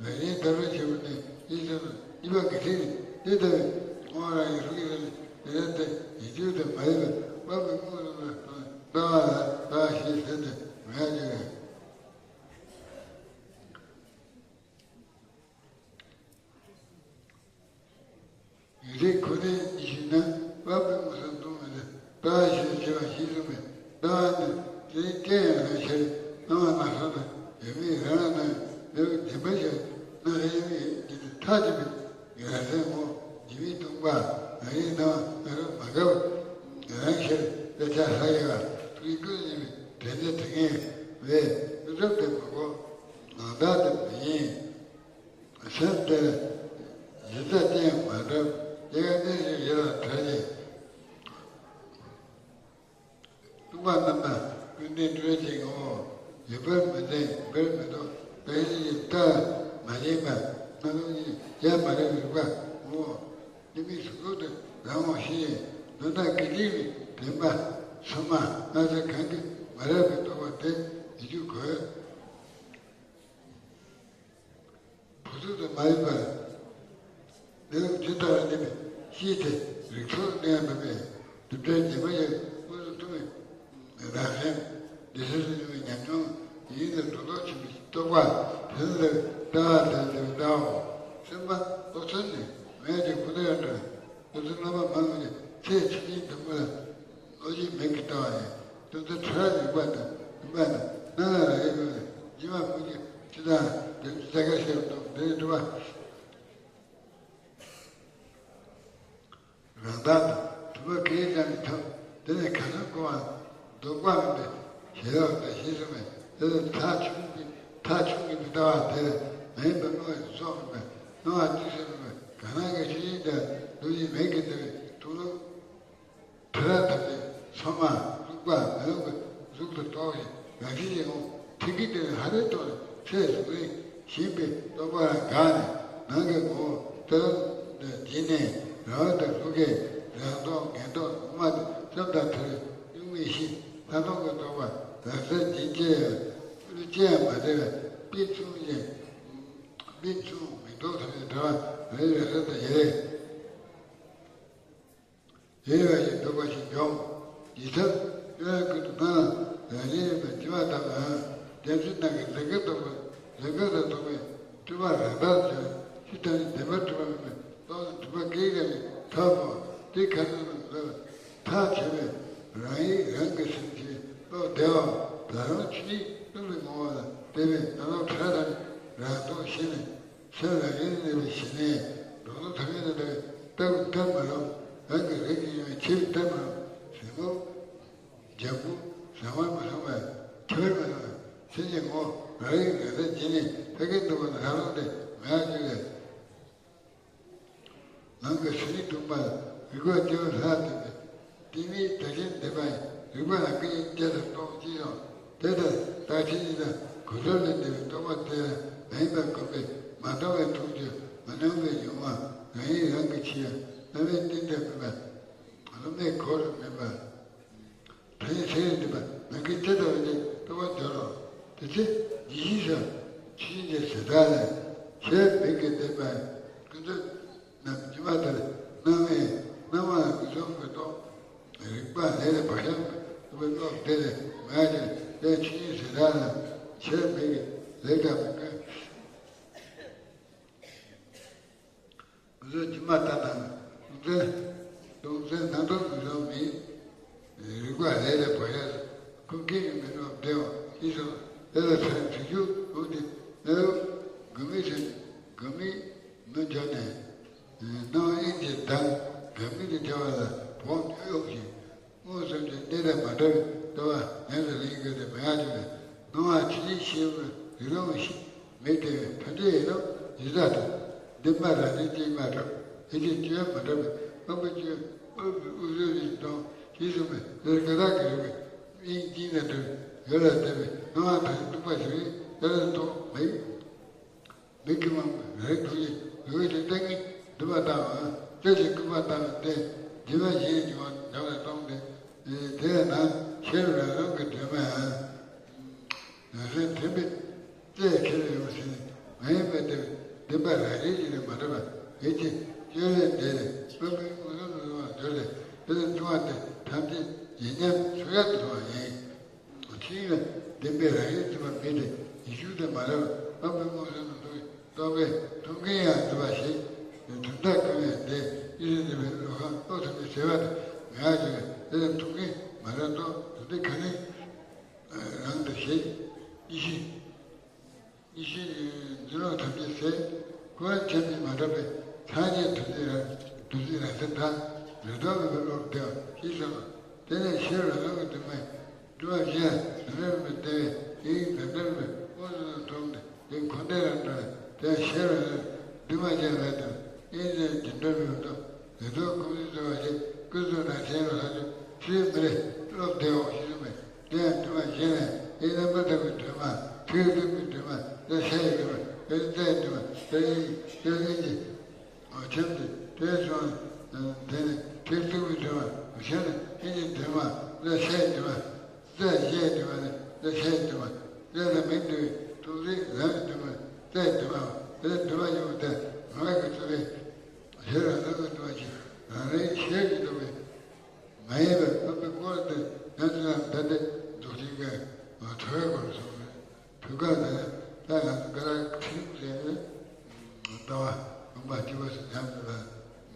ལ་ཡིན་དར་བ་ཆེ་བ་ནི་ཡིན་ཟེར་ན་གཉིས་པ་གི་ཚིག་འདི་ལྟ་བུའི་དངོས་རང་ཡིན་ཧྲུག་ཡིན་ལ་ནི་ཡིན་ལ་དེ་ཡིག་རྒྱུགས་དེ་མ་ཡིན་པ་དབང་པོའི་དངོས་རང་ལ་ལྟ་བ་ལ་ལྟ་བ་ཞེས་ཟེར་ཏེ་ང་ཚོས། ཡུལ་དེ་ཁོ་ནའི་ཉི་ཤུ་ན་དབང་པོའི་མངོན་སུམ་སྟོང་མེད་ལ་ལྟ་བ་ཞེས་བྱ་བ་ཞིག་གསུངས་པས་ལྟ་བ་ནི་དེའི་རྐྱེན་ཡང་རང་ཤར་སྣང་བ་སྣ་ཚོགས་དང་ཡོད་མེད་རང་ལ་སྣང་མེད་པའི་བདེན་པ་ཞིག་སྣང་ཡོད་མེད་ཀྱི་ཐག་ཆོད་པའི་རང་སེམས་ངོ་ཉི་མའི་སྟོང་པ་རང་ཡིན་སྣང་བ་སྣ་ཚོགས་མ་འགགས་པ་རང་ཤར་དཔེ་ཆ་ལྷག་ཡོད་པ་ཐུགས་ཀྱི་ཀུན་སྙོམས་པའི་དྲན་རྟེན་དྲི་ངེས་པའི་ཀུན་རྫོབ་དེ་མ་གོ་ནང་དག་དེ་མ་ཡིན། སེམས་དེར་གཞི་རྩ་ཅན་མ་གྲུབ་སྐྱེ་རྒ་ན་འཆིའི་ཡུལ་ལ་གྲགས་ཤིང་། སྟོང་པ་རྣམ་དག་ཀུན་ལྡན་སྤྲོས་བཅས་ངོ་བོ་ཡོད་པར་མི་འཛིན་ཡིན་པར་མི་རྟོག་བདག་གཞན་གྱི་ལྟ་མ་ཡིན་པ་སྣང་ལུགས་ཀྱི་ཡ་མ་རིག་རིག་པ་ངོ་བོ་གནས་མིན་གཟུགས་སྐུ་དུ་རང་ངོ་ཤེས་ཡིན་དོན་དག་གི་སྟེང་ནས་བདེན་པ་ཚང་མ་སྣང་ཚུལ་གང་གིས་མ་རབས་པའི་རྟོག་པ་དེ་ཡིད་དུ་གོ། བུ་ཚུགས་དང་མ་ཡིན་པར། ལེའུ་ཇི་ལྟར་གནས་པའི་ཤེས་དེ་རིགས་ཚོགས་གནས་མེད་པའི་སྒྲུབ་བྲལ་ཉི་མ་ཡི་མངོན་སུམ་མཐོང་བའི་རང་སེམས་འདི་སེམས་སུ་མྱོང་བའི་ཉམས་མྱོང་ཡིན་ལ་སྒྲོ་འདོགས་ཆེན་པོའི་རྟོག་པ་དེ་ལ་ལྟ་བ་དེ་ལྟ་བའི་ལྟའོ། སེམས་པ་ཨོ་ཚོད་ནས་མེད་ཀྱི་ཁུ་ལ་ཡང་འདྲ། ཨོ་ཚོད་རྣམ་པ་མང་བའི་ཚེ་ཕྱི་ཉིན་དུ་མ་ལ། བློ་ཅན་མིག་གིས་ལྟ་བ་ཡིན། དོན་དུ་ཁྲ་རིག་པ་དང་རིག་པ་དང་སྣང་ལ་རག་ཡོད་པའི་ཉི་མ་མུ་གེ་ཅི་དང་དེ་ཚ་ག་ཤེས་རྟོགས་དེ་ནི་སྒྲུབ་པ་རང་དག་དང་སྒྲུབ་པ་གང་ཡིན་ཀྱང་ནི་ཐབས་དེ་ནི་གང་ཟག་ཀུན་པ་ལྡོག་པ་མིན་པའི་ཞེན་ལོག་དང་ཞེན་སེམས་མེད་དེ་ལ་ཐག་ཆོད་པའི་ཐག་ཆོད་ངེས་པའི་ལྟ་བ་དེ་ལ་མ་ཡིན་པ་སྣང་བའི་གཟུགས་སོགས་མིན་པ་སྣང་བ་དུས་གསུམ་མིན་པ་གང་ལ་གང་ཞིག་ཡིན་ཀྱང་བློ་ཅན་མིག་གིས་ལྟ་བའི་མཐོང་ལུགས། དེ་ལ་ཐམས་ཅད་ཚང་མ་ལུག་པ་མི་ལུག་པའི་གཟུགས་སུ་རྟོགས་ཤིང་རང་བཞིན་གྱི་ངོ་ཐིག་གི་དེ་ལ་ཧ་རེ་ཐོག་ནས་ཚེ་གཟུགས་རིང་ཞེན་པའི་རྟོག་པ་ལ་འགགས་ནས་ནང་གི་ངོ་བོ་ལྟ་བུ་འདི་བརྗེད་ནས་རང་དང་ལུག་གི་རང་སྟོང་ངན་སྟོང་ངོ་མ་དང་སེམས་དང་ཐར་བའི་གཉུག་མའི་ཤེས་ལྷག་མཐོང་གི་རྟོག་པ་རང་སེམས་རྒྱུན་ཅི་ཡང་ཅི་ཡང་མ་བདེ་བའི་དཔེ་མཚུངས་ཅན་དཔེ་མཚུངས་མིང་འདོགས་ཐམས་ཅད་འདྲ་བ་རེ་རེ་རེ་དང་ཡེ་རེ། ཡོད་པ་ཞིག་འདུག་པ་ཞིག་འཇོམས། ཡིད་ཐབས་ཡོད་ཀུན་ཏུ་སྣང་ལ་རང་བཞིན་ཡོད་པའི་དྲི་མ་དག་ལའང་བདེན་ཚིག་རྣམས་ཀྱི་ལས་འགལ་རྟོག་པའི་ལས་འགལ་དུ་རྟོག་པའི་ སྤྲུལ་པ་རང་ལྟར་བྱས། ཕྱི་ལྟར་ནི་བདེན་པར་གྲུབ་པ་མིན་པས། རྟོགས་ནས་གྲུབ་པ་སྐད་ཀྱི་ནི་ཐོབ་བོ། དེ་ཁ་ནང་དུ་འཛུལ་བ་ཐག་ཆོད་པས། རང་ཡིད་རང་གི་སེམས་ཀྱིས་བློ་བདེ་བའམ་ད་རུང་ཆོས་ཉིད་སྟོང་པའི་ངོ་བོ་ལ་བལྟས་པས། ནམ་ལངས་ཁྲ་ལ་ནི་རང་སྟོང་ཤེས་ནས། སེམས་ལ་ཡེ་ནས་གནས་པའི་ཞི་གནས། སྒྲོ་འདོགས་ཐག་ཉེ་དང་འདྲ་བའི་ལྟ་བུ་ལྟར་མ་རུང་། རང་གི་རིགས་ཀྱི་ཡོན་ཏན་ཆེ་བའི་ལྟར་མ་རུང་། ཟིན་མོ། ལྗང་གུ་ཟང་བར་མ་སོང་བས། ཁྱད་པར་མ་སོང་བས། སེམས་ཀྱི་ངོ་བོ་རང་ཡིད་རང་གསལ་བརྗེད་ནས་ཐད་ཀའི་སྟོང་པ་ལ་ལྷག་རུང་སྟེ་མེད་པར་གྱུར་པས། ནང་གི་སེམས་ཉིད་སྟོང་པ་ལ་རིག་པ་སྐྱེ་བོ་ལྷག་བསྡད་པས། དེ་ནི་བདག་གཞན་བདེན་པ་ཡིན། རིག་པ་ལ་སྐུ་ཡིས་བསྐྱེད་དུ་གཏོང་ཅི་ཡང་། དེ་ལྟར་རྟག་ཆད་ཉིད་དང་གོལ་ས་ལས་འདས་པའི་རྟོག་པ་དེ་ལ་མ་ཡེངས་པར་གོམས་པས། མ་མཐོང་བའི་ཐུགས་རྒྱུད་མ་མྱོང་བའི་མྱོང་བ་རང་ཡིད་རང་གིས་ཕྱེ་ཡང་བླ་མའི་རྟེན་དུ་མིན་པ། སློབ་མའི་གོ་རུ་མིན་པ། ཕན་ཚེ་འདི་པ་ནམ་མཁའི་མཐའ་ལྟ་བུ་ནི་རྟོགས་པར་འགྱུར་རོ། དེ་ཚེ་ཇི་ཞིག་སུ་ཆོས་ཉིད་ཀྱི་གཟེར་ཐག་ལས། ཆེར་མིག་གིས་བལྟས་པ་ཀུན་རྫོབ་རྣམས་སྒྱུ་མ་ལྟར་སྣང་བས། སྣང་བ་ལ་མངོན་སུམ་གྱིས་རྟོགས། རིག་པ་ལས་ལས་བག་ཆགས་མེད་པའི་བློ་དེ་ལས་མ་ཡལ་ཏེ་ཆོས་ཉིད་གཟེར་ཐག་ལས། ཆེར་མིག་གིས་ལེགས་དང་མི་ཀུན། ང་ཚོ་སྒྱུ་མ་ལྟ་དང་། སྟོང་ཚེ། སྟོང་ཚེ་སྣང་སྟོང་མི་ཟོན་མིན། རིག་པ་ལས་ལས་བག་ཡོད། ཁུངས་སྐྱེལ་གྱི་མི་འགྲོ་བདེ་བ་ཤེས་སོ། དེ་ལ་ཚེ་རིང་ཚེ་མཇུག་འོང་སྟེ་གནས་ལུགས་དགོས་མེད་ཚེ་དགོས་མེད་མི་འཇོག་ནས། སྣང་བ་དབྱིངས་ཀྱི་བདག་དགོས་མེད་དུ་བྱ་བ་ལ་བོགས་ཉོ་ཡོང་ཞིང་། མངོན་སུམ་གྱི་གནས་དང་མ་འདྲ་བའི་ལྟ་བ་ཉམས་སུ་ལེན་དགོས་ཏེ་མ་ཡང་བྱུང་བས། སྣང་བ་ཆོས་ཉིད་ཤེས་པའི་རིག་ལོང་ཞིག་མེད་དེ། ཐམས་ཅད་ཡིན་ནོ་ཡིན་ས་དང་། བདེན་པ་རང་བཞིན་གཅིག་མ་གྲུབ། ཡིད་ཀྱི་སྤྱོད་ཡུལ་མ་གྲུབ་པས། དབང་པོའི་སྤྱོད་ཡུལ་དབང་པོའི་དབུགས་སུ་ཡིན་སྟོང་ཞེས་གསུངས་པས། དེར་ཀ་དག་གི་རིག་པའི་དབྱིངས་གཅིག་ན་གྲུབ་ཡུལ་ལ་ལྟོས་པས། སྣང་བ་དང་སྟོང་པ་ཞིག་ཡིན་ཡང་སྟོང་མེད། མིག་གི་དབང་པོ་རིག་ཐུགས་ཀྱི་ལུས་ཀྱི་ལྟ་ངན་འདུན་པ་ལྟ་བ། རྩལ་གྱི་སྐུད་པ་ལྟ་བ་སྟེ། འདུན་པ་གཞན་གྱི་དབང་འདྲ་བར་སྟོང་སྟེ། དེས་ན་ཤེས་རབ་རང་བྱུང་གི་དྲན་པའམ། ཡང་སེམས་མཐུན་པའི་རྩལ་ཁྱེར་ཡོང་ཟིན་མ་ཡིན་པ་སྟེ། བདེན་པ་རང་རིག་གཅིག་ལས་མ་གྲུབ་པ་ཡིད་ཀྱི་སྤྱོད་ལས་འདས་ནས་དབང་པོའི་མངོན་སུམ་དུ་བརྗོད་དེ། དེ་ལས་བྱུང་བ་སྟེ་ཐམས་ཅད་ཡིན་སྙམ་ཚུལ་ཁ་དུ་མཐོང་བ་ཡིན། ཆོས་ཉིད་ལ་བདེན་པའི་རང་བཞིན་མཚུངས་པ་མེད་དེ། ཡིད་གཅིག་ཏུ་མ་རབ་དབང་པོའི་མངོན་སུམ་དུ་རྟོགས་པའི་ཐུགས་འགན་ཡང་འདུས་པ་ཞིག་དོན་དག་ཀུན་ལས་འདས་ཡིད་བཞིན་འདུས་པའི་བློ་ཁམས་བློ་ཐམས་ཅད་ཟད་པ་དང་མི་འགལ་ཞིང་། དེ་ལ་ཐུགས་འགན་མ་རབ་རྟོགས་དོན་དག་ག་ནི་རང་དུ་ཞེན། ཡིད་བཞིན་ཡིད་བཞིན་འཛིན་རློབ་ཐམས་ཅད་ཟད། ཁོ་རང་ཆ་མིན་མ་འདྲ་བའི་ཐ་སྙད་དོན་གཅིག་རང་དོན་གཅིག་རང་སེམས་དང་རེ་དོགས་མེད་པའི་བློར་བདེ་བ་ཞེས་གསུངས་པ། དེ་ནས་ཤེས་རབ་རང་གི་དོན་མེད། སྒྲུབ་པ་བཞི་ཡང་དོན་མེད་པའི་ལྟ་བས་དེའི་དོན་མཐར་མེད་དབང་དུ་མཐོང་སྟེ། དེ་འཁོར་འདས་རང་འགྲོ་ལ་དེ་ཤེས་རབ་རང་འདུས་མ་བྱས་ལ་དང་དབྱིངས་ཀྱི་རྒྱུ་འབྲས་མེད་པ་དང་། རེ་དོགས་ཀུན་ལས་རྩོལ་བ་ཞིག་ཀུན་རྫོབ་རང་བཞིན་ལ་ལྷག་ཆོས་ཆོས་མི་རེ་བློ་བདེའོ་ཞེས་གསུངས་པས། དེ་ཡང་དུ་མ་བཞེས་ནས་ཨེ་རྣམ་པར་དག་པའི་དྲི་མ་ཐིག་ལེ་ལྟ་བུའི་དྲི་མ་ལ་ཤ་ཡི་དྲི་མ་དེ་རྩ་ཡི་དྲི་མ་དེ་ཡི་དེ་ཡི་ཨོ་ཁྱམས་ཏེ་དེ་སོང་དེ་ནི་ཐིག་ལྟ་བུའི་དྲི་མ་ཁྱམས་ནི་ཨེ་ཡི་དྲི་མ་ལ་ཤ་ཡི་དྲི་མ་རྩ་ཡི་དྲི་མ་ནི་ལ་ཤ་ཡི་དྲི་མ་རྩ་ལ་མི་འདུ་བའི་ཐུགས་ལས་ལམ་ཡི་དྲི་མ་རྩ་ཡི་དྲི་མ་དེ་དྲི་མ་ཡོད་དེ་ང་ལ་གི་ཚུལ་ལས། ཤེས་རབ་རང་གི་འདུན་པ་ཞིག་རང་རེའི་ཤེས་ཀྱི་འདུན་པས་མ་ཡིན་པའི་དབང་པོའི་སྐོར་དུ་ཡང་དུ་ཡང་བདག་འདི་འདུག་ཅིང་གི་གྲོལ་བའི་སྐོར་སོགས་ནས་བོད་སྐད་དུ་ད་ང་ཚོ་ཀ་ར་ཁྲིད་ཟེར་ནས་ལྟ་བ་དགོངས་པ་སྐྱེ་བོ་སུ་ཉམས་སུ་ལ་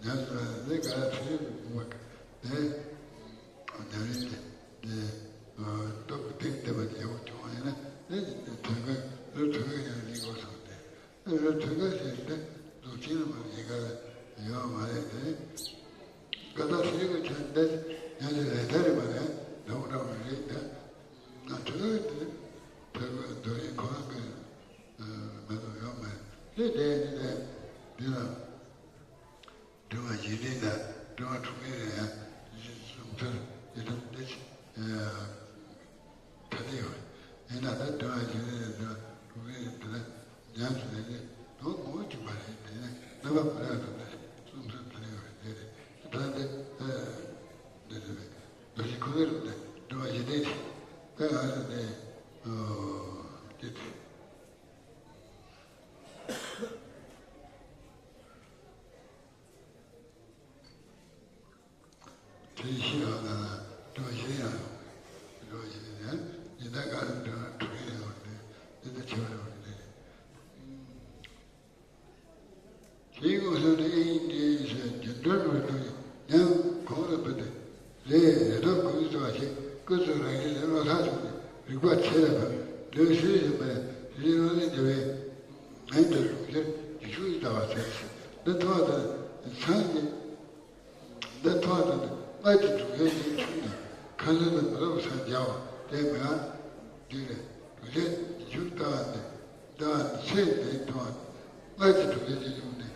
ཉམས་སུ་ལ་ནི་ཀ་ར་ཁྲིད་དགོངས་པ་དེ་ཉམས་ལེན་དེ་དེ་སྟོབས་ཀྱི་གདེང་ལྡན་པ་དེ་ཡག་པོ་བྱུང་བ་ཡིན་ན་དེ་དོན་ཀུན་རུ་དོན་ཀུན་ཡང་ལེགས་པོ་སོང་སྟེ། ཨ་རོ་དོན་དག་ཟེར་ཏེ་འདུག་ཅིང་ལ་མ་ཡི་ག་ཡོད་མ་རེད་དེ། ཀ་ད་ཤེས་ཀྱི་ཆ་འདི་ཉམས་ཀྱི་ལས་ཐར་རེད་མ་རེད། འདྲ་བོ་འདྲ་བོ་རེད་དེ། ང་དོན་དག་དེ་དོན་དག་དོན་ཡིན་ཁོ་རང་གི་མ་གཏོགས་ཡོད་མ་རེད་དེ། དེ་ནི་དེ་འདི་ལ། སྒྲོལ་མ་བཞི་ལྡན་དང་སྒྲོལ་མ་དྲུག་ལྡན་ལ་ཡང་གསུང་ཚུལ་ཡི་དམ་སྟེ། ཐ་དད་ཡོད། ཡིན་ན་ད་སྒྲོལ་མ་བཞི་ལྡན་དང་སྒྲོལ་མ་དྲུག་ལྡན་དེ་ལ་ཉམས་སུ་ལེན་ནས་དོན་ངོ་བོ་གཅིག་པ་རེད། དེ་ནས་རྣམ་པ་མ་རབ་ཏུ་གསུང་ཚུལ་ཐ་དད་ཡོད་རེད། དེ་རེད། ད་འདི་འདི་རེད། རྡོ་རྗེ་ཁུ་བེར་དང་སྒྲོལ་མ་བཞི་ལྡན་དེ་ང་ཚོ་དེ་དེ། དེ་ཤེས་པ་ན་སྒྲོལ་མ་བཞི་ཡང་ཡོང་། སྒྲོལ་མ་བཞི་ཡང་ཡིན་ན་ག་རེ་འདྲ་བ་དྲུག་ཡང་ཡོང་སྟེ་འདི་ལྟ་ཆེ་བ་ཡོང་སྟེ། དེའི་མངོན་སུམ་དུ་དབྱིངས་ཡིན་ཞེས་རྒྱུ་འབྲས་རྣམ་པར་རྟོག་ཅིང་ཉམས་གོང་དུ་འཕེལ་ཏེ། རེ་རེ་དོགས་ཀུན་སོ་ཞེས་ཀུན་སོ་རང་བཞིན་ལས་བློ་ཐག་ཆོད་ནས་རིག་པ་ཆེ་ལ་ཕབ། ལུས་ཤེས་བཞིན་པས་རིག་བློ་ལས་འདས་པའི་ངན་གྱི་ལུང་ཕྱིར་རྒྱུ་ཤུགས་ཀྱིས་ལྟ་བ་ཟེར། འདི་ཐོག་ཏུ་སངས་རྒྱས། འདི་ཐོག་ཏུ་ནི་སྔར་གྱི་གྲུབ་ཆའི་རྒྱུན་ཆུད་ནས་ཁ་འདོན་དུ་མི་རུང་བ་སངས་རྒྱ་བ་དེ་མེད་ཨ། འདི་ལས་གྲུབ་ཆའི་རྒྱུན་ལྟ་བ་ནི་ལྟ་བ་ནི་ཚེ་འདིའི་མཐོང་བ་སྔར་གྱི་གྲུབ་ཆའི་རྒྱུན་ཆུད་ནས་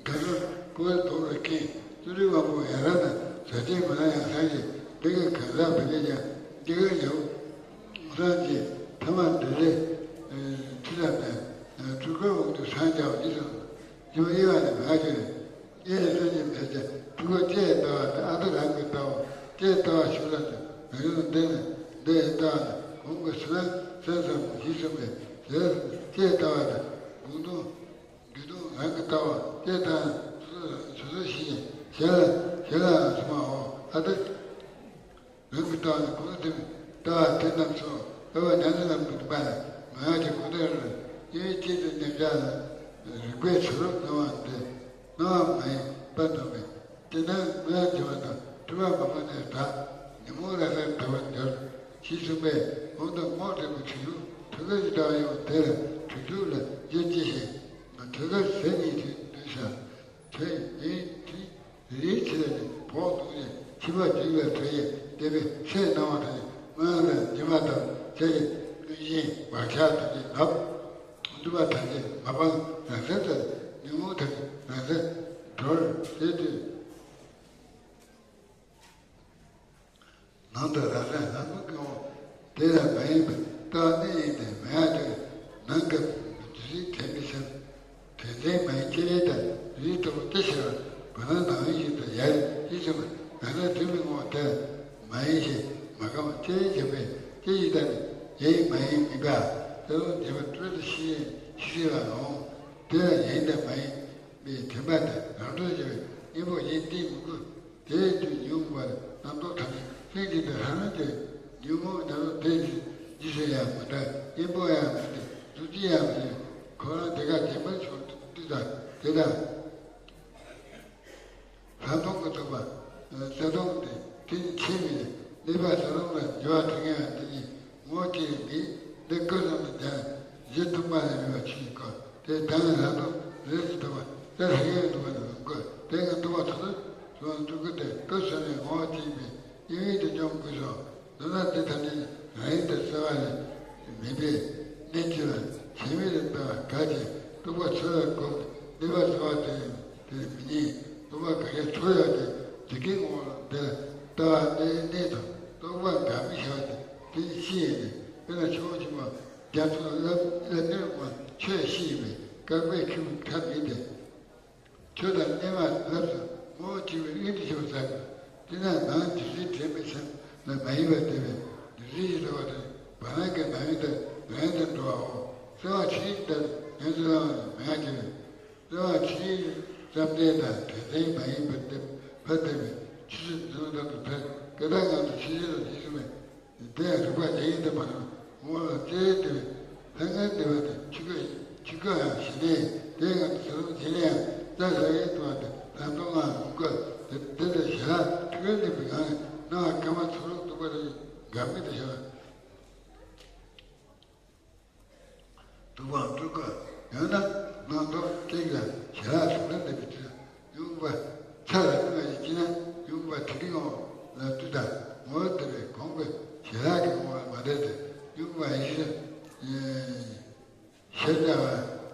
གང་ཟག་ཀུན་ལྡོག་པའི་རྐྱེན་ཏུ་རིག་དབང་པོ་ཡ་རབས་ན་ཟ་བཅས་མ་ན་ཡང་སངས་རྒྱས་འདི་གའི་གང་ཟག་བེ་ལེ་ཀྱང་འདི་གའི་ཡང་སངས་རྒྱས་ཐ་མ་འདི་ལས་ཁྲི་ལ་ནས་སྤྲུལ་སྐུའི་དབང་དུ་སངས་རྒྱ་བ་ཡིན་ཟེར། ཡུལ་དབྱེ་བ་ནི་མ་བྱས་ནས་ཕྲུ་གུ་སེམས་ཅན་མེད་ཀྱང་ཕྲུ་གུ་ལྕེ་ལྟ་བ་དང་ཨ་ཏི་རང་གི་ལྟ་བ་ལྕེ་ལྟ་བ་ཞིག་ལ་ནི་མི་ཡོང་འདི་ནི་འདི་ཡི་ལྟ་བ་ནི་གོང་གི་སུ་ལ་སེམས་ཙམ་ཞིག་གསུངས་པས་ལྕེ་ལྟ་བ་དང་དགུང་སྟོང་རྒྱུ་སྟོང་རང་གི་ལྟ་བ་ལྕེ་ལྟ་བ་སོ་སོ་ཞིག་ཞེ་ལ་ཞེ་ལ་སོང་བའོ་ཨ་ཏི། རང་གི་ལྟ་བ་ནི་གོང་དུ་ལྟ་བ་དེ་རྣམས་སོ། ལྟ་བ་ཉམས་ལེན་ལམ་དུ་འདུག་པ་ལ་མ་ཡང་དེ་གོང་དུ་རང་དབྱེ་བའི་སྤྱི་དུ་གནས་བྱ་ལ་རིགས་པའི་ཚུལ་ལུགས་སྣང་བ་འདི་སྣང་བ་མ་ཡིན་པ་སྣང་མེད། དེ་ནས་མི་ལ་འཇིགས་པ་དང་སྤྲུལ་པ་མ་མོ་ནས་དག་ཉོན་མོངས་རང་སར་དག་པར་འགྱུར། ཞེས་གསུངས་པས་འོག་ཏུ་སྔོ་དྲུག་གི་འཁྲུལ་ཞུགས་དྲུག་གི་ཞེས་བཏགས་ཡོད་དེ་ལ་འཁྲུལ་ཞུགས་ལ་རྒྱུ་ཅི་ཞེས་དྲུག་གི་ཟེར་ཉིད་དུ་འདུས་ཤག་དེ་ཡིན་དེ། རིའི་ཕྱི་ལ་ནི་བོགས་གཏོང་ནས་འཆི་བ་འཇིག་པའི་དོན་ཡིན་བསྟན་པའི་ཚེ་སྣང་བ་དང་སྨོན་ལམ་ལ་སྦྱིན་པ་དང་བཅས་ཀྱི་ཀུན་གཞི་བག་ཆགས་ཐམས་ཅད་ནུབ། འདུས་པ་ཐམས་ཅད་མ་སྤངས་རང་སར་དག་ཉོན་མོངས་ཐམས་ཅད་རང་སར་གྲོལ་དེ་དུས། ནང་དུ་རང་སེམས་ལྷ་མོ་སྐྱེ་བོ་དེ་ལ་མ་ཡིན་པའི་རྟགས་གནས་ཡིན་ཏེ་མ་ཡང་དེ་ནང་གི་འདུ་ཤེས་དྲན་པའི་སེམས་དྲན་རྟེན་མ་ཡིན་ཅི་རིགས་དང་རིགས་རྟོག་སྟེ་ཤར་བ་ནང་ཡིན་ཞིག་ཏུ་ཡར་ཡིད་ཚིམ་པ་རང་སེམས་དྲན་པའི་ངོ་བོ་དེ་མ་ཡིན་ཞེས་མ་གང་བ་ཅི་རིགས་བྱེད་པས་ཅི་ཡིན་ལྟ་ནས་ཡེ་ཡིན་མ་ཡིན་མིན་པ་དེ་ལ་བདེན་པ་སྤྲོས་དུ་ཤེས་ཤེས་པ་འོང་དེ་ལ་ཡིན་དང་མ་ཡིན་པའི་དྲན་པ་དེ་རང་གྲོལ་བྱེད་པའི་གཉེན་པོ་ཡིན་ཏེ་མི་དགོས། དེའི་དུས་ཉོན་མོངས་པ་རྣམ་རྟོག་ཐམས་ཅད་ལྷན་ཅིག་ཏུ་ཧ་ལམ་དེ་ཉོན་མོངས་རྣམ་རྟོག་དེ་ཇི་སྲིད་ཡང་མི་འདའ། གཉེན་པོ་ཡང་མི་འདའ། རྫུ་འཕྲུལ་ཡང་མི་འདའ། ཁོ་རང་དེ་ག་བདེན་པར་ཆོག་དུས་དང་དེ་དང་། ལྷག་མཐོང་གི་རྟོག་པ་གསལ་སྟོང་དེ་དེ་ནི་ཆེས་མི་ལས་ལེགས་པ་གསལ་སྟོང་ལ་འགྱུར་བ་དྲི་ངན་ཡང་དེ་ཉིད་ངོ་སྤྲད་མི་འདི་ཀུན་བཟང་དུ་སྦྱར་གཞི་སྟོང་པ་ལས་མེད་པ་ཆོས་ཀྱི་སྐུ་དེ་དང་ལྷག་མཐོང་རིགས་སུ་འདུ་བ་དེ་ལྷག་ཡོད་འདུ་བ་ནི་ལུང་ཀུན་དེ་ངེས་རྟོགས་པ་ཐོབ་ཏུ་སོང་སྤྲུལ་སྐུ་དེ་སྐུ་གསུམ་ནས་ངོ་བོ་གཅིག་པའི་དབྱིངས་ཡུལ་དུ་འཇོམས་དགོས་སོ། འདི་ལ་འདི་ཐམས་ཅད་རང་ཡུལ་དུ་གསལ་བ་ལས་མེད་པའི་གནད་ཀྱི་ལ་ཆེན་མོ་རིག་པ་གལ་ཆེ་རྟོགས་པ་ཚོལ་བའི་སྒོམ་ནུས་པ་གསལ་བ་དེ་དེ་མི་ཉིད་རྟོགས་པ་ག་གེ་ཚོལ་ཡོད་དེ་འདི་སྐད་ངོ་བོ་འདི་ལྟ་བ་གནས་གནས་དང་རྟོགས་པ་འགའ་མི་བྱ་བ་དེ་དེ་ནི་ཤི་ཡིན་ནས་དཔེར་ན་ཆུ་བོ་ཆེན་པོ་རྒྱ་མཚོ་རླབས་རླབས་ནུས་མ་ཆོས་ཤི་ཡིན་པས་བཀག་པའི་ཁྱིམ་ཐབས་མེད་དེ། ཆོས་དང་གནས་མ་ལབ་སོ་ངོ་བོ་གཅིག་པའི་དབྱིངས་དུ་ཤར་བ་ཟེར། དེ་ན་ནང་འདུ་ཤེས་དྲན་པའི་སེམས་ལ་མ་ཡིན་པར་བལྟས་པས་འདུ་ཤེས་ཀྱི་ལྟ་བ་དེ་བར་སྣང་གི་ནང་ཡུལ་དུ་ནང་ཡུལ་དུ་འགྲོ་བའོ། གསལ་བ་ཆོས་ཉིད་ལྟར་ཡོངས་སུ་བླང་བ་ནི་མ་ཡང་བྱས་པས། གསལ་བ་ཆོས་ཉིད་ཙམ་བསྟན་དང་དྲན་རྟེན་མ་ཡིན་པར་བསྟན་ཕར་བསྟན་པས་ཆོས་སུ་འདུ་ལྟར་དུ་ཕེབས་ཀྱི་ད་ང་ཚོ་ཆོས་ཉིད་ལ་ཞེས་གསུངས་པས། དེ་ཡང་རིག་པ་ལྗན་ཡིན་དུ་མ་རུང་ངོ་བོ་ལ་བཙལ་དེ་བས་ལྷ་ངན་འདི་བ་དེ་ཆུ་ཁ་ཆུ་ཁ་ཡང་ཞི་གནས་དེ་ཡང་ཟེར་རུང་ཇི་ལ་ཡང་རྩ་ཟ་ཡིན་དུ་བ་དེ་རང་སྟོང་ང་ལུང་ཀ་དེ་དེ་ལས་ཞི་ལྷག་ཐུགས་ཡོན་ནུས་པའི་ངང་ནས་སྣང་བ་སྐར་མ་ཚོ་རུ་འདུག་པ་དེ་འགག་མེད་དུ་ཤར། སྡུག་པའམ་སྤྲུལ་སྐུ། ཡང་ན་སྣང་སྟོང་སྟེང་ལ་ཞལ་ལག་ཟུང་ལ་འདེབས་པའི་ཚུལ། ཡུམ་པ་ཚ་ལ་སྨིན་པ་ཡིན་གྱི་ན་ཡུམ་པ་དེ་རིང་འོང་ལ་དུས་དང་ངོ་བོ་དེ་བས་གོང་གི་ཞལ་ལག་གི་ངོ་བོ་ལ་མ་འདྲེས་ཏེ་ཡུམ་པ་ཡིན་ཞིང་། ཞེས་བྱ་བ་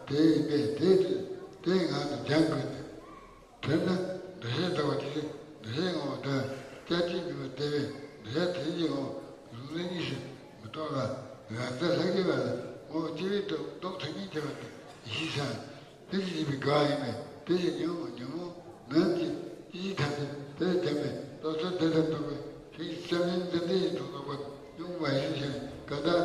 དེ་ཡིན་པས་དེའི་དུས་དེའི་ངང་དུ་སྦྱང་དགོས་ཏེ། དེས་ན་འདུ་ཤེས་ལྟ་བུ་དེ་འདུ་ཤེས་ངོ་བོ་དང་སྐྱབས་གཅིག་མིན་པར་བལྟས་པས་འདུ་ཤེས་དེ་གཉིས་ཀྱི་ངོ་བོ་ལུང་རིགས་གཉིས་སུ་མི་རྟོགས་ལ་རང་རྩལ་ལྷག་གི་བ་ལ་ངོ་བོ་སྐྱེ་བའི་སྟོབས་སྟོབས་ཐ་སྙད་བྱ་བ་དེ་ཡེ་ཤེས་སམ་ལྷན་ཅིག་སྐྱེས་པའི་དགའ་བ་ཡིན་པས་དེ་བཞིན་ཉོན་མོངས་ཉོན་མོངས་ངམ་གྱི་སྐྱེ་མཆེད་ཐམས་ཅད་དེར་སྦྱངས་པས་སྟོབས་ཚུལ་དེ་ལྟར་རྟོགས་པའི་ཕྱིར་བསམ་ཡུལ་འདི་འདྲ་ཡི་དོན་རྟོགས་པར་སྙོམས་པ་ཡེ་ཤེས་ཀྱི་ཀ་དག་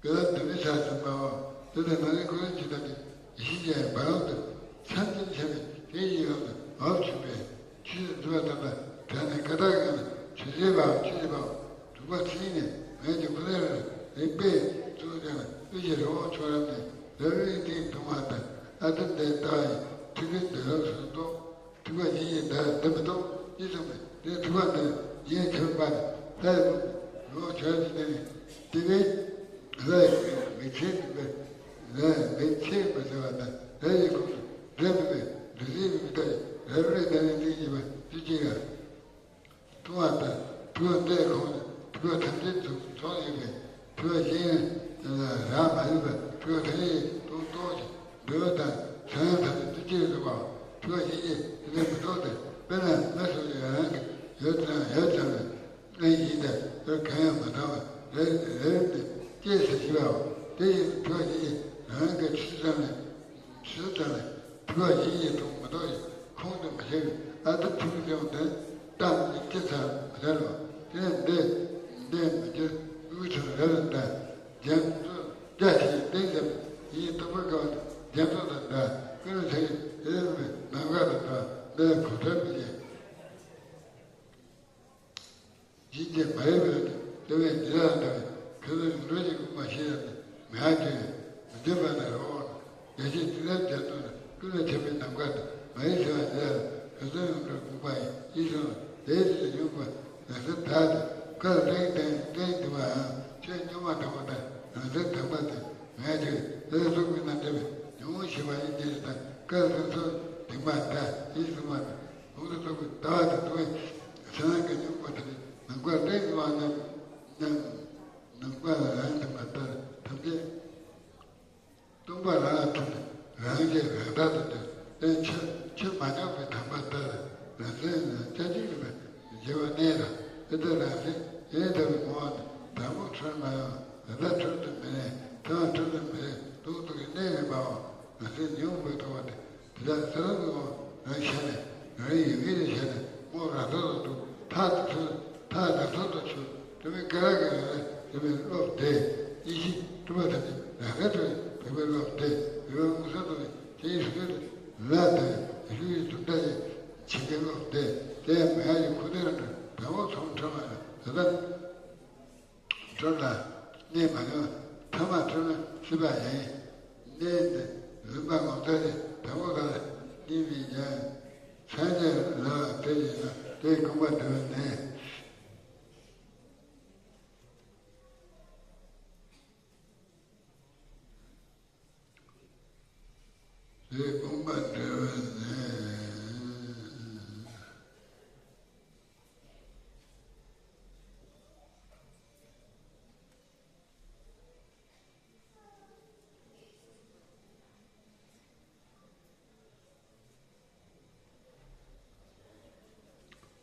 ཀུན་ལ་འདུ་མི་བྱ་ཟིན་པའོ། དེ་ལྟར་མ་ལུས་ཀུན་ལ་ཇི་ལྟ་སྟེ། ཡེ་ཤེས་ཀྱི་འབར་བ་དང་མཚན་ཉིད་ཆེ་བའི་དེ་ཡི་ཡོངས་སུ་འབབ་བྱུང་བའི་ཆོས་སུ་འདུ་བ་དམ་པ་དྲན་ནས་ཀ་དག་ཡང་ཆོས་ཅན་པའམ་ཆོས་ཅན་པའོ། དྲུག་པ་ཚིག་ནི་ངེད་ཀྱི་ཁོ་ནའི་རིག་པས་གཙོ་བོ་ཀྱང་ རི་བོང་ཁྱོད་རང་ནི་རབ་རིབ་སྟེང་དུ་མ་ལྟ། ཨ་ཏི་འདི་ལྟ་བ་ཡི་ཐིག་གི་འདི་རབ་སུ་འདུག་ཐིག་པ་ཡིན་ཡིན་འདི་འདི་མི་འདུག་ཅེས་གསུངས་པས། དེ་ཐིག་པ་འདི་ཡིན་ཁྱོད་པ་ནི་ལྷ་ཡི་རི་བོང་ཁྱོད་ཀྱི་ནི་དེ་བས་ལྷ་ཡི་མིག་ཆེན་འདུག་པས། ལྷ་ཡི་མིག་ཆེན་མི་ཟེར་བ་ནི་ལྷ་ཡི་ཁོང་དུ་འདྲེ་མི་བས། འདུ་ཤེས་མི་ལྟ་ཡི་རབ་རིབ་འདི་ནི་འདི་ཡིན་པ་འདི་ཅི་ཡང་། ལྟུང་བ་དང་ཐུབ་པ་འདྲེས་གོང་ནས་ཐུབ་པ་ཐམས་ཅད་རྫོགས་ཡོད་པས། ཐུབ་པ་གཞན་རག་མ་ལུས་པ། ཐུབ་པ་ཐམས་ཅད་སྟོང་སྟོང་ཞིང་འདུལ་བ་དང་སངས་རྒྱས་ཐམས་ཅད་དུས་གཅིག་ཏུ་འགྲུབ་པའོ། ཐུབ་པ་གཞན་གྱིས་དེ་ལས་མི་ཐོབ་སྟེ། དཔེར་ན་མེ་སོགས་ཀྱི་རང་གི་ཡོད་ཙང་ཡོད་ཙང་ལས་ཨེ་ཡིན་ཏེ། དེར་གང་ཡང་མ་བཏང་བ་རེ་རེ་ནི་སྐྱེས་སུ་ཞི་བའོ། དེ་ཡིན་ཐུབ་པ་གཞན་གྱིས་རང་གི་ཆུ་ཙམ་ལས། ཆུ་དང་ཐུབ་པ་ཡིད་ཀྱིས་མཐོང་མི་རྟོག་ཅིང་ཁོང་དུ་མི་ཆུད་པའི་ཨ་ཏི་ཐུག་ཀྱང་དེ་ལྟ་མི་ཅི་ཚར་མི་ཐར་རོ། དེ་ནས་འདི་འདི་མི་འགྱུར་དབུས་མཐོ་རི་ལ་འདའ། རྒྱ་མཚོ་རྒྱ་ཆེའི་གཏིང་ཟབ་ཡིད་རྟོག་པར་དཀའ་བ་རྒྱ་མཚོ་དང་འདྲ། ཀུན་ལ་ཚེ་ཡི་ཡེ་ལ་མེ་ནམ་མཁའ་དང་འདྲ། འདི་གོ་ཐོས་མི་བྱེད། ཡིད་ཀྱིས་མ་ཡལ་བའི་ལྟ་བས་འདི་ལ་ལྟ་བས་ཁ་སང་ཡོངས་གྲོལ་གྱི་དབུ་མ་ཤེས་ཡ་ནི་མེད་ཅིང་མི་འདོད་པ་ནི་རེད་འོང་། རྒྱ་ཆེའི་ཏི་ལ་རྒྱ་མཚོ་ནི་ཀུན་ལ་ཁྱབ་པའི་ནམ་མཁའ་ནི་མ་ཡལ་ཟེར་བ་འདི་ལ་ཁ་སང་ཡོངས་གྲོལ་དགོངས་པ་ཡིན་གསུངས། དེའི་ཚེ་ཡོངས་པ་རང་སེམས་དག་སྟེ་བཀའ་ལ་བརྟེན་བརྟེན་བརྟེན་འདུག་པའམ། ཆོས་རྙོག་མ་དྲངས་པ་དང་རང་སེམས་དག་པ་དེ་མེད་ཅིང་ལས་ཚོགས་པའི་རྣམ་བཅད་པས་ཉོན་མོངས་ཞི་བ་ཡིན་ཏེ་དང་། བཀའ་སེམས་ཚོགས་དེ་མ་འདའ་ཡིན་གསུངས་པ་ནི། ལུང་དུ་གཏུགས་པའི་ལྟ་བ་དང་ལྟུང་བའི་སེམས་ཀྱི་སྙོམས་པ་དེ་ནི་ནམ་མཁའ་སྟེང་དུ་མ་ནམ་ནམ་ནམ་མཁའ་ལ་རང་ཐིམ་པ་ལྟར་ཐམས་ཅད་སྟོང་པ་རང་ལ་ཐིམ་ནས་རང་གིས་རང་དག་ཏུ་འདོད། དེ་ཆོས་ཆོས་མ་ཉམས་པའི་དམ་པ་ལྟར་རང་སེམས་ལ་སྐྱབས་འཇུག་ཡོད་པའི་རྗེ་བོ་གནས་ལ། དེ་ལྟར་རང་སེམས་ཡེངས་དག་པའི་ངོ་བོ་ནི་དང་པོ་འཕྲོར་མ་ཡོང་། ད་ལྟ་འཕྲོར་དུ་མི་ལེན། ཐ་མ་འཕྲོར་དུ་མི་ལེན། སྟོང་ཐུག་གི་གནས་ཡིན་པའོ། རང་སེམས་ཉོན་མོངས་པའི་རྟོག་པ་དེ། དེ་དག་ས་ལམ་གྱི་དབང་རང་ཤར་ནས་རང་ཡུལ་གྱི་ལས་ཤར་ནས་དབང་རང་ཐོག་ཏུ་འདུག་ཐག་ཏུ་ཆོད། ཐག་རང་ཐོག་ཏུ་ཆོད། དེ་བས་བཀའ་ལ་དགའ་བའི་དེ་བས་བློ་བདེ། ཡེ་ཤེས་སྤྲུལ་པ་དང་ནི་རང་དགའ་སྤྲོ་བའི་དེ་བས་བློ་བདེ། དེ་བས་མངོན་སུམ་དུ་ནི་དེ་ཡི་སྲོལ་དུ་ལ་དང་ཡེ་ཤེས་ཀྱི་དུག་མདའ་ཡི་བྱིན་གྱིས་བློ་བདེ། དེ་ཡང་མི་ཡག་གི་ཁུ་ཏེ་རང་གྲོལ་དང་པོ་ཚོགས་འཕྲོ་མ་ཡང་དེ་ལྟར། འགྲོ་ལ་གནས་མ་ཡོང་། ཐ་མ་འཕྲོ་ན་སྲིད་པ་ཡིན། གནས་འདི་ལུང་པ་ངོ་མཚར་ཅན་དང་པོ་ག་ལ་གནས་མིན་ཀྱང་། སངས་རྒྱས་ལ་དེ་ཡིན་ན་དེའི་དགོངས་པ་འགྲེལ་བ་ནི། དེའི་དགོངས་པ་འགྲེལ་བ་ནི།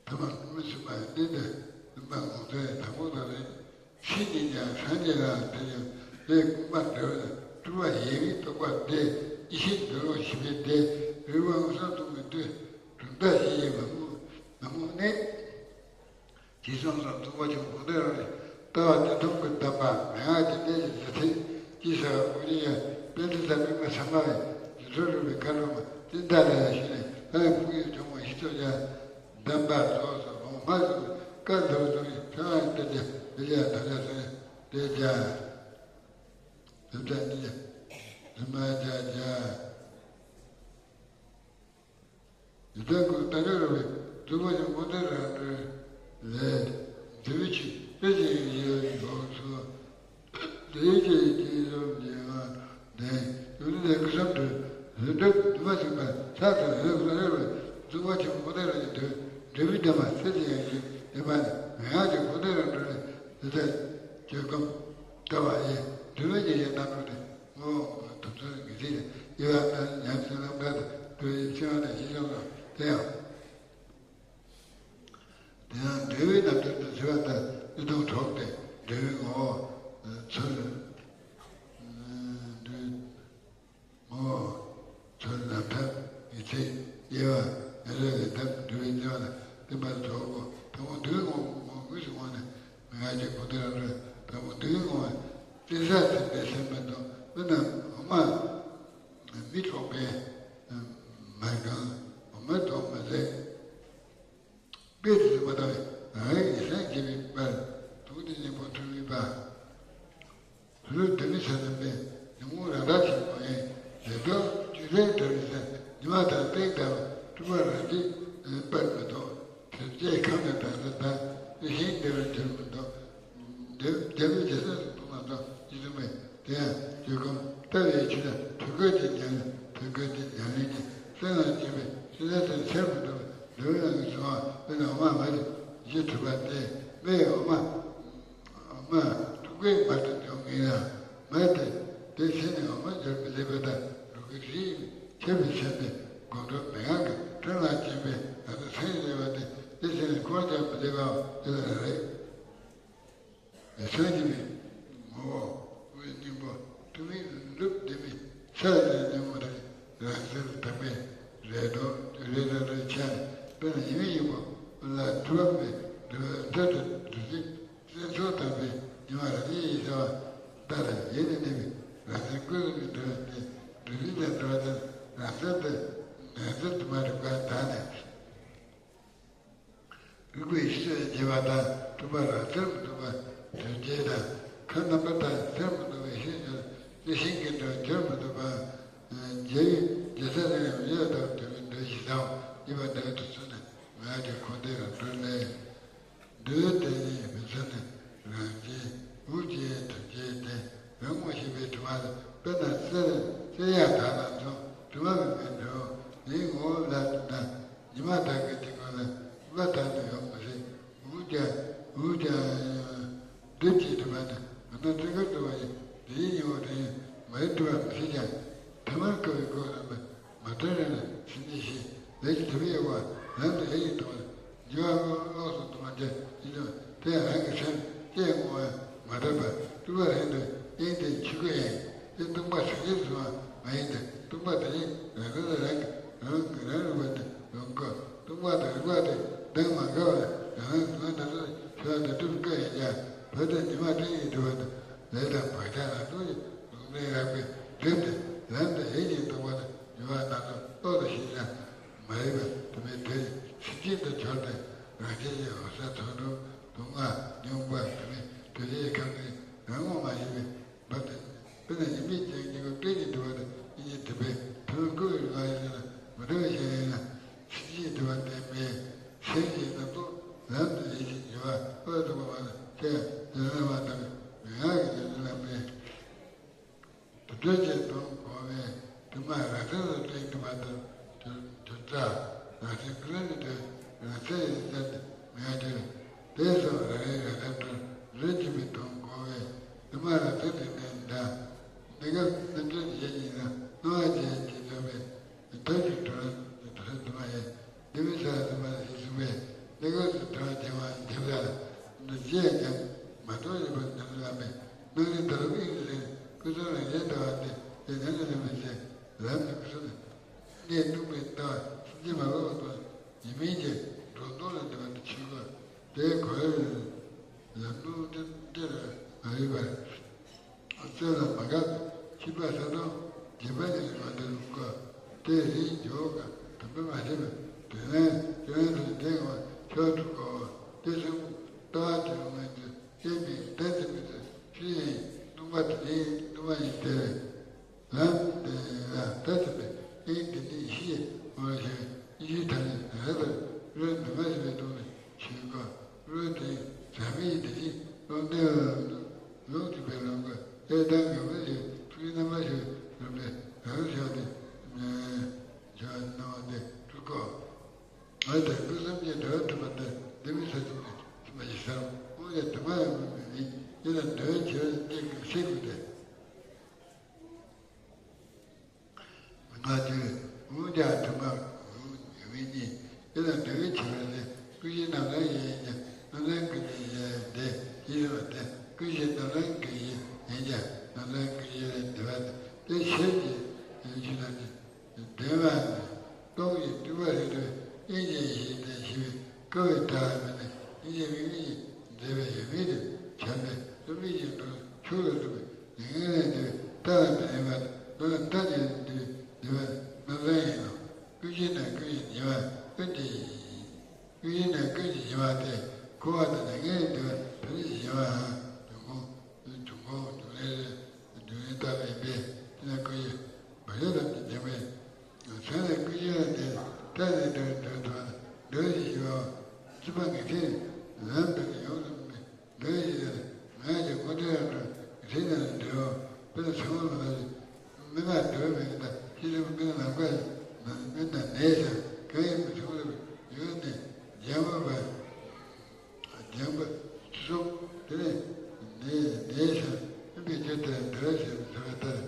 ཐ་མ་སྐུ་མི་ཆུང་བ་ཡི་གནས་འདི་ལུང་པ་ངོ་མཚར་ཡི་དང་པོ་དག་རེད། ཕྱིས་ནས་ཀྱང་སངས་རྒྱས་ལའང་དེ་ཡང་དེའི་དགོངས་པ་འགྲེལ་བ་ནི། སྤྲུལ་པ་ཡལ་བའི་རྟོག་པ་བདེ། ཡེ་ཤེས་འདུལ་བ་ཞི་བའི་བདེ། རིག་པ་མངོན་སུམ་དུ་མི་འདུས། གྲུབ་མཐའ་བཞི་ཡི་མ་རྨོངས་མ་རྨོངས་གནས། ཞེས་གསུངས་སོ། རྫོགས་པ་ཆེན་པོ་གུང་ཐང་རང་ལས་ལྟ་བ་སྤྱི་སྟོང་གི་གདམས་པ་མན་ངག་གི་གནད་ཀྱི་གཞི་ཚིག་ཅེས་བྱ་བ་དབུ་འབྱེད་ཡང་དཔལ་ལྡན་ས་པཎ་པདྨ་སམྦྷ་ཝས་རྫུ་འཕྲུལ་རོལ་པའི་བཀའ་སློབ་མ་ཙནྡྲ་ལ་ཡང་ཞུས་ནས། ལྷའི་ཕུག་གཡུལ་ཇོ་མོ་ཡེ་ཤེས་མཚོ་རྒྱལ་གདམས་པ་རྫོགས་སོ། ལོང་སྨྲ་སོགས་ཀྱི་བཀའ་ལྷུར་བཟུང་བའི་ཕྲེང་བ་གཏེར་ཆེན་དཔེ་ཆ་དམ་བཅའ་གསན་གཏེར་ཆེན་དེ་བྱ་རིམ་གྲོ་ནི་རིམ་པ་བརྒྱ་བརྒྱ། ཡི་དམ་སྐུ་རྟ་མགྲིན་རོལ་པའི་རྫོགས་པ་ཆེན་པོ་གུང་ཐང་རང་གྲོལ་ལས། འདུལ་བའི་ཆོས་དཔེ་ཆེན་ཡི་ཡི་ལོགས་སུ། འདུལ་བྱེད་ཀྱི་རྒྱལ་སྲས་འདི་མ་ནས་ཡུལ་ལས་སྐུ་གསུམ་འདུལ་ལྷུན་གྲུབ་འདུས་མ་བྱས་པ་ལྷ་དང་ལྷ་སྐུ་རང་གྲོལ་བའི་རྫོགས་པ་ཆེན་པོ་གུང་ཐང་རང་གི་འདུལ་འདུལ་བའི་གདམས་པ་གསེར་གྱི་ཡང་ཞིང་ལེགས་པ་ནི་མན་ངག་གི་གུང་ཐང་རང་གྲོལ་ལས། འདི་ལྟར་བརྗོད་སྒོམ་ལྟ་བ་ཡི་འདུལ་བའི་གཞི་ཡི་རྣམ་གྲངས་ཏེ། ངོ་བོ་དམ་ཚིག་གི་ཚིག་དབྱེ་བ་ལྔ་ཉམས་སུ་བླང་བ་དང་འདུལ་བའི་ཕྱི་མ་དང་ཕྱི་ལོགས་ལ། དེ་ཡང་། དེ་ཡང་འབྲས་བུའི་རྣམ་གྲངས་དང་བྱེ་བ་ལྟར་ཨེ་ཐུང་གྲོགས་ཏེ། འབྲས་བུའི་ངོ་བོ་ཚུལ། འབྲས་ངོ་བོ་ཚུལ་རྣམ་ཐར་གྱི་ཚིག་དབྱེ་བ་ཡང་རབ་ཀྱི་ཐབས་འབྲས་བུའི་བརྩེ་བ་ལ་བརྟེན་པར་གྲོགས་སོ། དང་པོ་འདུལ་བའི་ངོ་བོ་དངོས་སུ་བསྔོས་ནས་མན་ངག་གི་གུང་ཐང་རང་གྲོལ། དང་པོ་འདུལ་བའི་ངོ་བོ་བཙན་ས་ཟིན་པའི་སེམས་མི་གཏོང་། དཔེར་ན་འོ་མ་མི་འཕྲོག་པའི་མར་གང་འོ་མའི་མདོག་མི་གཟིགས། དཔེ་དེ་ཚོ་མ་བཏང་བས་རང་ཡིད་སེམས་བསྐྱེད་པའི་བར། དུག་ནི་གཉེན་པོ་འཁྲུལ་མེད་པ། ལུས་འདི་མི་ཚེ་རྣམ་པའི་ འདྲ་མི་ཟེར། ཉི་མ་དང་སྟེང་དང་སྤྲུལ་པ་རང་བཞིན་པར་མི་ཐོགས། དེ་རྗེས་ཁམས་ནི་དང་ས་དང་རིགས་ཤིང་འདྲ་བའི་འགྱུར་མི་འདུག། འདོད་འདོད་པའི་རྒྱལ་སྲས་སུ་མཐོང་བ་དང་ཡིད་དུ་མེད། དེ་ཡང་བརྗོད་སྒོམ་ལྟ་བའི་ཆོས་དང་དུས་འཁོར་གྱི་ཉམས་ལེན། དུས་འཁོར་གྱི་ཉམས་ལེན་གྱི་སེམས་ལ་བྱེད་པའི་ཤེས་བྱ་དེ་ཚེར་མི་ཐུབ་པའི་འདོད་པའི་རང་གི་བྱུང་བ་དཔེར་ན་འོ་མ་མར་གྱི་བཞི་གྲུབ་པ་སྟེ། མེ་འོ་མ་འོ་མ་ཐུག་པའི་མར་དུ་འཇོག་ངེས་ཡང་མར་དེ་དེ་ཚེ་ནས་འོ་མ་འབྱོར་མི་ལེགས་པ་དང་ལུག་གི་རིགས་ཆད་པའི་ཚེ་ནས་སྒོམ་སྒྲུབ་མན་ངག་གི་ཕྲིན་ལ་བཅིངས་པའི་ང་ཚོ་ཚེ་ཡི་ལེགས་པ་དེ་དེ་ཚེ་ནས་འཁོར་ཀྱང་མི་ལེགས་པའམ་དེ་ལ་རེ་རེ། སངས་རྒྱས་པའི་ངོ་བོ་སྙིང་པོ་ཐུན་མིན་ལུགས་ལྡན་མིན་ས་ལ་ཉོན་མོངས་དང་རང་བཙན་དམ་པའི་རེ་དོགས་རེ་དོགས་རེ་ཆགས་ནས། དཔེར་ན་ཡིན་མིན་ཡིན་པོ་ལ་འཁྲུལ་པ་མེད་འདུལ་བའི་མཐར་ཐུག་འདུལ་ཚུལ་སེམས་ཚོར་དམ་པའི་ཉི་མ་རང་ཉིད་ཡིན་ཟེར་བ་ལྟར་ཡེ་ནས་གནས་པའི་རང་བཙན་ཀུན་རྫོབ་ཀྱི་འདུལ་བ་སྟེ། འདུལ་ཚུལ་དང་འདུལ་བ་དེར་རང་བཙན་དེ་ངན་བཙན་དུ་མ་རིག་པར་དག་ནས། རིག་པའི་ཤེས་བྱ་རྒྱས་པ་དང་སྤྲུལ་པ་རང་བཙན་མི་ཐུབ་པ་དོན་བྱེད་དང་། ཁམས་རྣམ་པར་དག་ཚེར་མི་ཐུབ་པའི་ཤེས་བྱ་ལ་ཤིང་གི་འདྲ་བ་འགྱུར་མི་ཐུབ་པ། རྒྱལ་བའི་རྒྱལ་ས་ནས་ཡང་ཡོད་དང་དོན་འདོད་ཞེ་སའང་ཡིན་པ་འདྲ་དུ་མཚོན་ནས་ང་རྒྱལ་ཁོ་འདས་རང་གྲོལ་ལས། འདུལ་དེ་ཉིད་མི་མཚོན་ནས་རང་རྒྱལ་འུ་བརྗོད་དོན་བྱེད་དེ། རང་ངོ་ཤེས་པའི་དྲི་མ་ལ་དཔེར་ན་གསེར་གསེར་ཡང་དག་ལ་མཚུངས། དྲི་མ་མེད་པའི་འདྲ་བ་ནི་ངོ་བོ་ལ་ལྟོས་ན། ཉི་མ་དག་གི་དཀྱིལ་འཁོར་ལ་སྐུད་པ་དག་ཏུ་ཡོད་མི་སྲིད། འུ་ཅག་འུ་ཅག་འདུལ་གྱི་གྲུབ་པ་ནི་ང་རང་ཚོའི་ཁར་འདུལ་བ་ཡི་འདི་ཡི་ཉི་འོག་དེ་ཡི་མ་ཡི་གྲུབ་པ་མི་སྲིད་ཀྱང་། ཐ་མལ་འཁོར་བའི་སྒོ་རྣམ་པ་མ་དོན་རེ་ལ་སེམས་ཉིད་ཤེས་ལས་ཀྱི་དྲི་མ་གཡོ་བ་ལམ་དུ་ཨེ་ཡི་དོགས་ལ་འགྱུར་བ་ལོགས་སུ་དུ་མ་འདྲེ་ཡིན་ནོ། དེ་ཡང་རང་གི་སེམས་ཅན་ངོ་བོ་མ་དག་པར་སྤྲུལ་པ་རིང་དུ་དབྱིངས་དེ་ཆོས་སྐུ་ཡིན། དེ་སྟོང་པ་ཟེར་གྱི་སོང་བ་མ་ཡིན་ཏེ། སྟོང་པ་དེ་ཉིད་རང་དོན་ལ་རང་གི་རང་གི་རང་རིག་པ་དེ་ཡོང་དགོས། སྟོང་པ་དང་རིག་པ་དེ་གདེང་མ་འགལ་བར་རང་རང་དོན་དང་དོན་ཆོས་དང་སྒྲུབ་སྐབས་ཡིན་ཀྱང་། བོད་དུ་ཉི་མ་སྟེང་གི་འགྲོ་བ་དང་ལས་དང་བག་ཆགས་རང་སྟོང་གི་ལུང་བསྟན་རགས་པའི་གྲིབ་དེ་ལམ་དུ་ཨེ་ཡིན་སྟོང་པ་དང་འགྱུར་བ་སྣ་ཚོགས་ལོག་ཏུ་ཤེས་ཀྱང་། མ་རིག་པ་དུ་མའི་དེ་སེམས་ཅན་དུ་གྱུར་ཏེ། རང་རྒྱལ་གྱི་འོད་གསལ་ཚོགས་དྲུག་སྡུག་བསྔལ་མྱོང་བ་དུ་མའི་དོན་ཡེ་ཁམས་ཀྱི་རང་ངོ་མ་ཤེས་པའི་བར་དུ། དཔེར་ན་ཡིན་མིན་ཅན་གྱི་སྐུ་སྤྲིན་གྱི་འགྲོ་བ་དང་ཡིན་གྱི་འགྲིབ་པའི་ཐུན་མོང་ཁོ་བོའི་ལ་ཡིན་ན་མི་འགྲོ་བའི་ཞེན་ཡིན་ན། སེམས་ཅན་འགྲོ་བ་བསྟན་པའི་སེམས་ཅན་རྣམས་སུ་ལམ་དུ་ཡེ་ཤེས་འགྱུར་བ་ཨོ་ཐུབ་པ་མ་ལ་དེ་ཡང་ལམ་ལ་མ་དག་པའི་མན་ངག་གི་ཉམས་ལེན་ལམ་པའི། དུ་འགྲོ་ཅན་དུ་གོ་བས་དུ་མ་རང་མཚན་དུ་བསྟན་གྱི་མ་ཐུབ་གྱུར་གྱུར་ཙང་། རང་མཚན་ཀུན་ནས་འདོད་རང་མཚན་ཡིན་ཙམ་དུ་མི་ཡང་འགྱུར། དེ་སོགས་རང་རིག་རང་རྣམ་གྲོལ་རིགས་ཀྱི་མི་མཐོང་གོ་བས་དུ་མ་རང་མཚན་དུ་བསྟན་དང་། གནས་སྐབས་རྣམ་གྲོལ་གྱི་ཡེ་ཉིད་ན་སྣང་བ་ཅན་གྱི་འཇོག་པའི་ཐབས་ཀྱི་གྲོལ་དུ་མ་ཡིན། འདི་མི་ཚེ་ལ་དུ་མ་ཞིག་གསུངས་པས་འདི་སྐབས་སུ་དྲི་བ་དྲི་བ་འདེབས་ལ་འདི་རྗེས་ཀྱང་མ་གཏོགས་ཡོད་པར་ཉམས་སུ་བླངས་པས་སྣང་ལུས་དག་པའི་དབྱིངས་སུ་ཟིན། ཀུན་རྫོབ་རང་རྒྱལ་ལྟ་བ་སྟེ། དེ་ཉམས་སུ་ལེན་པའི་ཚེ་ལམ་གྱི་སྐུ་གསུམ་ནས་གནས་སྟོང་པའི་ལྟ་བ་སེམས་ཅན་མ་ལོག་པ་དང་ཡིན་མིན་གྱི་སྒྲོ་འདོགས་ལ་འདུ་བ་ནི་ཆོས་སྐུ་སྟེ། གོ་བས་ལམ་སྣང་དེ་འདྲ་མ་ཡིན་པར། རྩོད་ལ་མ་འགགས་ཤེས་པ་ས་དང་རྒྱས་པ་ཉིད་ལ་མ་འདྲ་ལུགས་ཀ། དེ་རིང་འཇོག་ག་དམ་པས་མ་བྱས་པའི་དོན་ལན་དོན་དུ་འདྲེན་པ་ཆོས་དྲུག་གོ། དེ་གསུམ་ལྟ་བ་དེ་ངོས་འཛིན་ཡེ་མི་ལྟ་ཚུལ་མི་ཚུལ་ཕྱིར་ཡིན་སྟོང་པ་དེ་ནི་སྟོང་པ་ཡིན་ཏེ། ལམ་དེ་ལ་ལྟ་ཚུལ་པའི་དབྱིངས་དེ་ནི་ཡེ་ཤེས་ངོ་ཤེས་པའི་ཡེ་ཤེས་ཐ་སྙད་རེད་པར་རོལ་མི་མ་བྱས་པའི་སྟོང་ནི་ཆོས་སྐུ། རོལ་དེ་ཟབ་མོའི་དེ་བཞིན་བློ་འདས་ལ་ལུགས་གཅིག་པའི་ལམ་ཀུན་ཨེ་དང་ངེས་པར་ཡོད་ཐུགས་རྣམ་པར་ཤེས་རབ་ལས་རང་ཤར་ཏེ། འཇོག་སྣང་བ་སྟེ་དྲུག་གོ། ང་དང་སྐུ་གསུམ་གྱི་འདྲ་བ་གྲུབ་པ་འདི་འདི་མི་ཚེ་གཅིག་ནས་ཐུབ་པ་ཞིག་བསམ་དབང་ཡང་དུ་མ་ཡང་མི་མི་ཡིན་ཡིན་ལ་འདྲ་བའི་ཆེ་བའི་སྟེང་གི་སེ་དགུ་སྟེ། ང་ཚོས་འུ་ཅག་དུ་མ་འུ་ཉི་མའི་གཉིས་དེ་ལ་འདྲ་བའི་ཆེ་བ་ལས་ཀུན་གཞི་རྣམ་ལྔའི་ཡེ་ཡིན་ཀྱང་རྣམ་ལྔའི་ཀུན་གཞི་ཡེ་འདི་ཡིན་ཟེར་བ་སྟེ། ཀུན་གཞི་རྣམ་ལྔའི་ཀུན་གཞི་ཡིན་ཀྱང་རྣམ་ལྔའི་ཀུན་གཞི་ལས་འདི་བ་སྟེ། དེ་ཤེས་ཀྱི་ཡོན་ཆོད་རྣམས་ཀྱིས་ལྡན་པ་ནི་སྟོང་ཉིད་སྤྲུལ་པ་རིགས་དྲུག་དབྱིངས་ཀྱི་ཡེ་ཤེས་ལྡན་ཞེས་པའི་སྐབས་ཀྱི་བརྡ་མི་ནི་སྙིང་རྗེ་དམིགས་མེད་ཀྱིས་མཛད་པའི་ཡོད་མེད་དུ་བྱམས་པའི་བསམ་པའི་ཡོན་ཏན་མཆོག་ལ་སོགས་པའི་ཉེ་ལས་འདས་པའི་རྟགས་ལ་མི་ལྡན་པ་དང་། མདོར་ན་མཐའ་ཡས་འདུས་འདུས་པ་རྣམ་གསུམ་ཡིན་ནོ། ཀུན་གཞི་ནི་ཀུན་གཞི་ཉེ་བ་ཀུན་གྱི་ཡིན། ཀུན་གཞི་ནི་ཀུན་གྱི་ཉེ་བ་སྟེ། འཁོར་བ་དང་ཉེ་ལས་འདས་པ་ཐམས་ཅད་ཉེ་བའམ་འབྱུང་ཁུངས་འབྱུང་ཁུངས་འབྱུང་ལས་འབྱུང་ལས་རྟག་པ་ཡིན་པས། དེ་ནི་ཀུན་གཞི་བག་ཆགས་ཐམས་ཅད་འཇོམས་པའི་ མཚན་ལ་ཀུན་གཞི་ལ་འདས་ཐལ་ནས་འདོད་འདོད་དོ། འདོད་ཞེས་ཞུ་བ། སྲིད་པ་ངེས་ཚིག་ལམ་དུ་ཡོངས་སུ་མི་འདོད་ཞེས་ཟེར། ང་ཡི་ངོ་འདོད་ཡང་འགྲོ་ངེས་ཚིག་ནང་ལ་འདོད་པ་དཔེར་ན་ཚང་མ་ལ་མི་ང་འདོད་མི་གི་ད་ཤི་ལུགས་མི་ལམ་ཁ་མི་ན་ནས་ཀྱང་གང་ཡིན་མི་ཚང་མ་ལ་ཡོད་ནས་འཇམ་པོ་བ། འཇམ་པ་གསུམ་དེ་ནས་ནས་ནས་ཀྱང་སྨིན་པའི་ཆོས་དེ་ལ་འདོད་ཞེས་པའི་ཚོར་བ་ལྟར།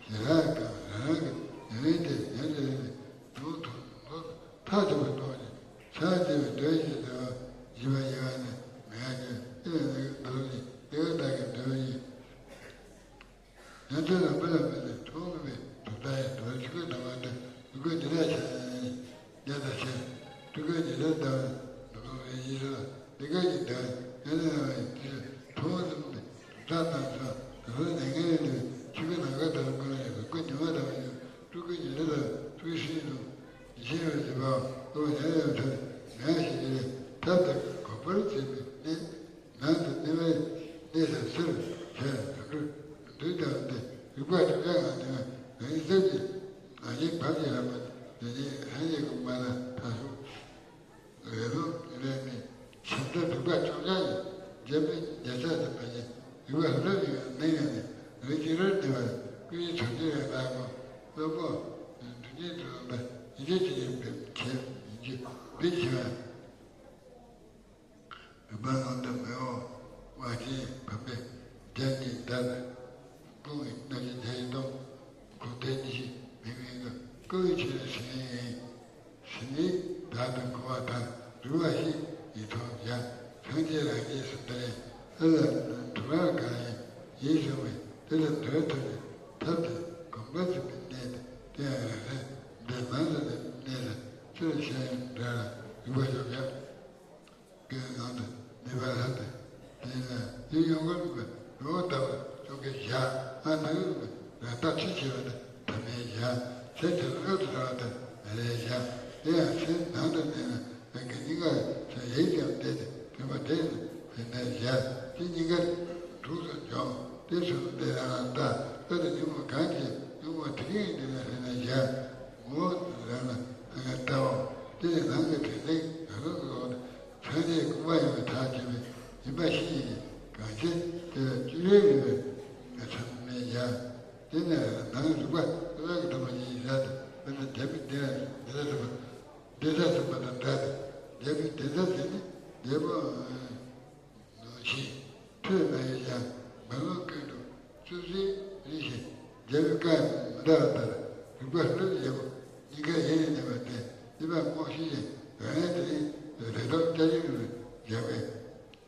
ཞེ་ས་གང་རང་རང་གི་ཡུན་རིང་དེ་ཉམས་ཀྱི་རིང་ནས་དུང་ཐུང་ཐུང་ཐག་ཆོད་པ་གཏོང་ཞིང་ཕྱག་བྱས་པའི་འདོད་ཞེས་བྱ་བ་བཞི་པ་ཡི་བ་ནི་ང་རྒྱལ་ཨེ་ལ་ནི་འདོད་ནི་ལེའུ་བདག་གི་འདོད་ཡིན། ཉན་ཐོས་ལ་མི་ལ་མི་ལས་ཐུགས་མི་མེད་དུ་ལྟ་ཡི་འདོད་ཆོས་ཀུན་ནང་བ་དེ་ཡུལ་ཀུན་འདི་ལ་ཆ་ཡང་ཡིན། རྒྱ་དང་ཆེ། སྤྲུལ་སྐུའི་ཉི་ཟེར་ལྟ་བུའི་ནུབ་ལོང་བའི་ཡིད་བཞིན་ལ་འདི་སྐད་ཅེས་གདའ། ཡང་ན་ཡང་བའི་དུས་སུ་ཐུགས་ཟིན་པའི་དུག་མདའ་དང་མཚུངས། དུག་ལོང་ཉེ་ངན་ལས་ལུས་ཆུ་ཁ་ནམ་མཁའ་ལྟ་བུ་ཀུན་ལ་ཡང་བའི་སྐུ་ཉི་མ་ལྟ་བུ་ཡོད། སྤྲུལ་སྐུའི་ཉི་ཟེར་ལྟ་བུའི་ཐུགས་ཤིན་ཏུ་ཡིད་ཆེས་པའི་བཟོད་པའམ་བློ་ཉམས་ཡང་ཐབས་ངན་ཞིག་གིས་ཐབས་དེ་གོམས་པར་བྱེད་པའི་གནས། ནང་དུ་གནས་པའི་གནས་སུ་ཚུར་ཕྱིན་རང་གྲོལ་དུས་དང་སྟེ་རིག་པ་བཅོ་བརྒྱད་ངང་དུ་རང་བཞིན་ཙམ་གྱིས་ང་རྒྱལ་བབ་ཀྱི་ལམ་པ་དེ་ཉིད་ལྷན་སྐྱེས་ཀྱི་མ་ལ་མཐའ་སོགས་རེ་ལོ་རེ་ནི་བྱམས་སེམས་རིག་པ་བཅོ་བརྒྱད་ཀྱི་འཇམ་པའི་རྒྱ་ཆ་ཟིན་པ་ཉིད་རིག་པ་ལྷོད་ནས་གནས་ཡོད་ནས་རིག་ཅིང་རོལ་ནས་པར་ཀུན་གཞི་བྱང་ཆུབ་ཡང་དག་གོ། བློ་ཁོག་འདུ་འཛིན་དུ་རུང་བ་ཡིད་ཆེས་ཀྱི་ཡིན་པའི་ཁྱེད་ཡིན་གྱི་བིད་ཆེ་བ། རིག་པ་ངང་དུ་མི་འོང་བ་ཅིན་བུམ་པའི་རྒྱན་གྱི་མདའ་དང་དཔུང་གི་སྣ་ཆེན་ཐལ་གཏུམ་ཁུག་རྟ་གཉིས་ཀྱི་མིག་མིག་ཏུ་ཀུན་ཆེ་བའི་སིང་ངེ་ཡིན། སིང་ངེ་བདག་ཏུ་འཁོར་བ་དང་རིག་པ་ཞིག་ཡིད་མཐོང་བྱ། སངས་རྒྱས་རང་རྒྱལ་སུ་འདི་ལས་ཨ་ལ་གྲུབ་ར་གང་ཡིན་ཡིད་བཟུང་བས་དེ་ལ་འདོད་ཐུབ་པའི་ཐབས་དེ་གོམས་པར་བྱེད་པའི་གནས་དེ་ཡང་རང་སེམས་འདི་མང་དུ་ནས་གནས་ལ་ཚུལ་ཤེས་ཡོན་འདྲ་ལ་རིག་པ་ཤོག་ཡ། ཀྱི་ནང་དུ་ནུས་པ་ལྷག་སྟེ། དེ་ལ་དེ་ཡོང་གི་མི་འགྲོ་ལྟ་བུ་ཅུང་གི་བཞག་ང་ནུས་མི་རང་ལྟ་ཁྲིད་བྱེད་པ་དེ་ཐ་མའི་བཞག་ཚེ་དེ་ལ་ཨུ་ཏུ་ར་བ་དེ་མ་ལས་བཞག་དེ་ཡང་ཚེ་ནང་དུ་གནས་ན་རང་གི་སྙིང་ག་ཚེ་ཡིད་ཀྱང་བདེ་སྟེ་དེ་མ་བདེ་ན་དེ་ནས་བཞག་དེ་སྙིང་ག་དྲུག་ཏུ་འཇོམས་དེ་ཚུལ་དེ་རང་ལ་ལྟ་ཨུ་ཏུ་ཉུང་མ་གང་བྱེད་ཉུང་མ་དེ་གིན་དེ་ལ་དེ་ནས་བཞག་ངོ་བོ་རང་ལ་ལྟའོ། དེ་ནི་ནང་གི་དྲན་རྟེན་རང་ལུགས་ཀྱི་འོག་ཏུ་སངས་རྒྱས་ཀུན་པ་ཡོད་པའི་ཐག་བཅད་པའི་སྦྱིན་པ་བཞི་ཡིས་གང་བྱེད་དེ་ལ་བཅུ་ཡོད་མིན་པའི་ཚད་མས་བཞག་དེ་ནི་ནང་རིག་པ་ཀུན་ལ་གི་དམ་པ་ཉིད་ཡིན་ས་དང་མི་ལ་འདས་པའི་འདི་ལ་འདི་ལ་ཐུབ་པ་འདི་ལ་ཐུབ་པ་དང་འདྲ་སྟེ་འདས་པའི་འདི་ལ་དེ་ནི་འདས་པོ། ནང་བཞིན་ཐོས་མ་ཡིན་ཀྱང་མ་ལུས་ཀུན་ཏུ་བཙུགས་ཟིན་རིང་ཞིང་རྒྱལ་བའི་བཀའ་མི་འདའ་བ་ལྟར་རིག་པ་ལྷོད་ཡག་པོ་སྙིང་ག་ཡེ་ནས་གནས་པ་སྟེ་སྲིད་པ་སྔོག་ཤེས་ཀྱི་རང་ཡན་དེ་རིང་རེ་དོགས་སྐྱ་ཡིན་རུ་བཞག་པས་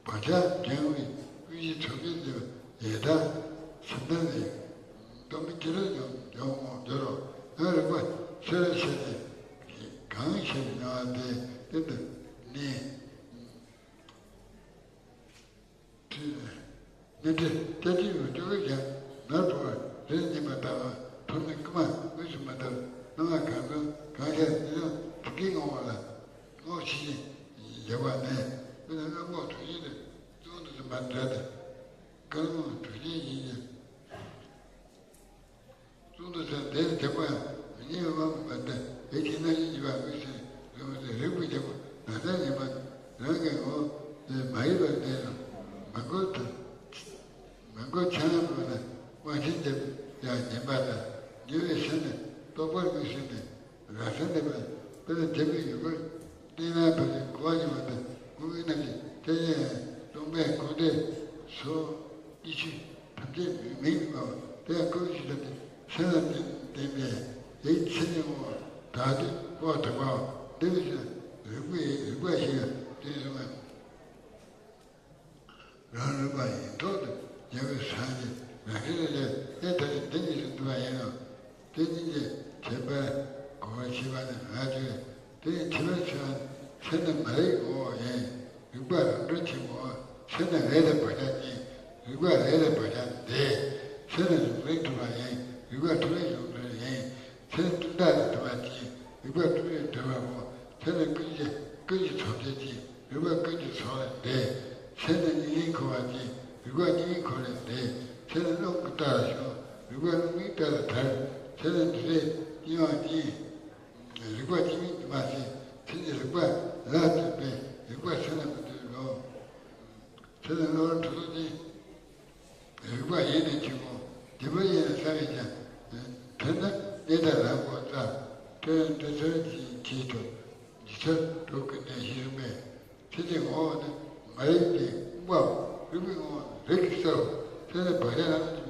བག་ཆགས་འགྲན་བའི་ཀུན་གཞི་ཚོགས་ཀྱི་འདུ་ཡེ་དག་སེམས་དང་ལས་སྟོང་པའི་སྐྱེ་རབས་ཡོངས་ཡོངས་འོང་འགྱུར་རོ། ཡང་རིག་པ་ཚོལ་ཤེས་ཏེ་གང་ཤེས་པའི་སྣང་བ་དེ་སྟེང་དུ་གནས། དུས་ནས་ནི་འདྲེ་སྐྱ་ཐིག་རུ་སྐྱོ་གི་ཀྱང་ནར་བུ་བ་རེ་ཉིན་མ་ལྟ་བ་ཐོབ་ནས་སྐུ་མ་དངོས་སུ་མ་ལྟར་སྣང་བ་གང་ཚོམ་གང་ཤར་ཉིན་ནམ་དུ་གི་ངོ་བ་ལ་ངོ་ཤེས་ཀྱི་བཞག་པ་ནས་དཔེར་ན་ཨ་མོ་དུ་ཡིན་ནས་ཙོང་དུ་ཙམ་པ་འདྲ་སྟེ་ཀར་མོ་དུ་ཡིན་ཡིན་ཀྱང་། གསུང་དུ་ཟེར་དེར་དེ་པ་མི་ཉེ་བ་མ་འདི་བའི་ཁྱིམ་ན་ཡིན་གྱི་བ་མི་ཤེས་རེ་མ་ཟེར་རིག་པའི་རྒྱལ་པོ་ན་ཚ་ཉི་མ་རང་གི་ངོ་བོ་མ་ཡིན་པར་གནས་ལ་མ་མགོ་དང་མ་མགོ་ཆང་པོ་ན་དབང་ཆེན་རྒྱལ་པོ་ཡང་ཉན་པ་དང་ཉེ་བའི་ཤེས་ནས་རྟོགས་པར་མི་ཤེས་ནས་རང་སེམས་ནས་པ་དཔེར་ན་རྒྱལ་པོའི་ཡུལ་གོར་གནས་ན་བབ་ཀྱི་གོ་བ་ཉིད་མ་དང་ཀུན་གྱི་རྣམ་ཤེས་ཐལ་ཡང་སྟོང་པའི་འཁོར་འདས་སོ། སྐྱེ་མཆེད་ཐམས་ཅད་མིང་དུ་མ་བ་དེ་ཡང་ཀུན་གཞི་ལ་ནི་སེམས་ལ་བརྟེན་བརྟེན་པས་དེའི་ཚེ་ནི་འོང་བ་དག་དུས་འོག་དང་པའོ། འདི་ནི་ཆོས་རིག་པའི་རིག་པ་ཞིག་ལ་བརྟེན་གསུངས་པ། རང་རིག་པ་ཡིན་ཐོག་ཏུ་རྒྱལ་བའི་སངས་རྒྱས་རང་རིག་ལས་ལས་ཨེ་ཐ་ནི་འདི་ཉིད་དུ་འདུ་བ་ཡིན་ནོ། དེ་ཉིད་ཀྱི་ཁྱད་པར་གོ་བ་ཤེས་པ་ནི་ང་ཚོས། དེ་ཡི་ཁྱད་པར་ཆེ་བ་ཚེ་ནི་མ་རིག་ངོ་བོ་ཡིན། རིག་པ་རང་གྲོལ་ཆེན་པོ། ཚེ་ནི་རེ་རེ་བག་ཆགས་ཅན། རིག་པ་རེ་རེ་བག་ཆགས་འདས། ཚེ་ནི་གཟུགས་རིང་ཐུབ་པ་ཡིན། རིག་པ་ཐུབ་པའི་གཟུགས་འདྲ་ཡིན། ཚེ་ནི་ཀུན་བཏགས་ནས་ཐུབ་པ་ཅན། རིག་པ་ཀུན་ལས་འདས་པའོ། ཚེ་ནི་ཀུན་གྱི་ཀུན་གྱི་ཚོགས་བྱེད་ཅན། རིག་པ་ཀུན་གྱི་ཚོགས་ལས་འདས། ཚེ་ནི་སྙིང་གའི་འཁོར་བ་ཅན། རིག་པ་སྙིང་གའི་འཁོར་ལས་འདས། ཚེ་ནི་རླུང་གི་རྟ་ལ་ཞོན། རིག་པ་རླུང་གི་རྟ་ལས་ཐར། ཚེ་ནི་འདི་རེ་སྙིང་བ་ཅན། རིག་པ་སྐྱེ་མེད་དུ་མ་ཟད། མཚན་ཉིད་རིག་པ་ལ་ལྟོས་པས་རིག་པ་མཚན་ལ་མི་ལྟོས་ལོ། དེ་ལ་གློ་བུར་གྲུབ་རྟོག་ཅན། རིག་པ་ཡེ་ནས་ཆེན་པོ། བདེན་པར་ཡེ་ནས་གསལ་བས་ཀྱང་། དེ་ནི་གནས་དང་རང་གོ་རྩ། དོན་དེ་ཚོའི་ཆེད་དུ། འཇིག་ཚོགས་དྲུག་གི་གནས་གཞི་རིག་པས། མཚན་གྱི་ངོ་བོ་ནི་མ་རིག་པའི་དབུགས་པའོ། རིག་པའི་ངོ་བོ་ནི་རིག་གི་རྩལ་ལོ། མཚན་ནི་བག་ཆགས་རྣམས་ཀྱི་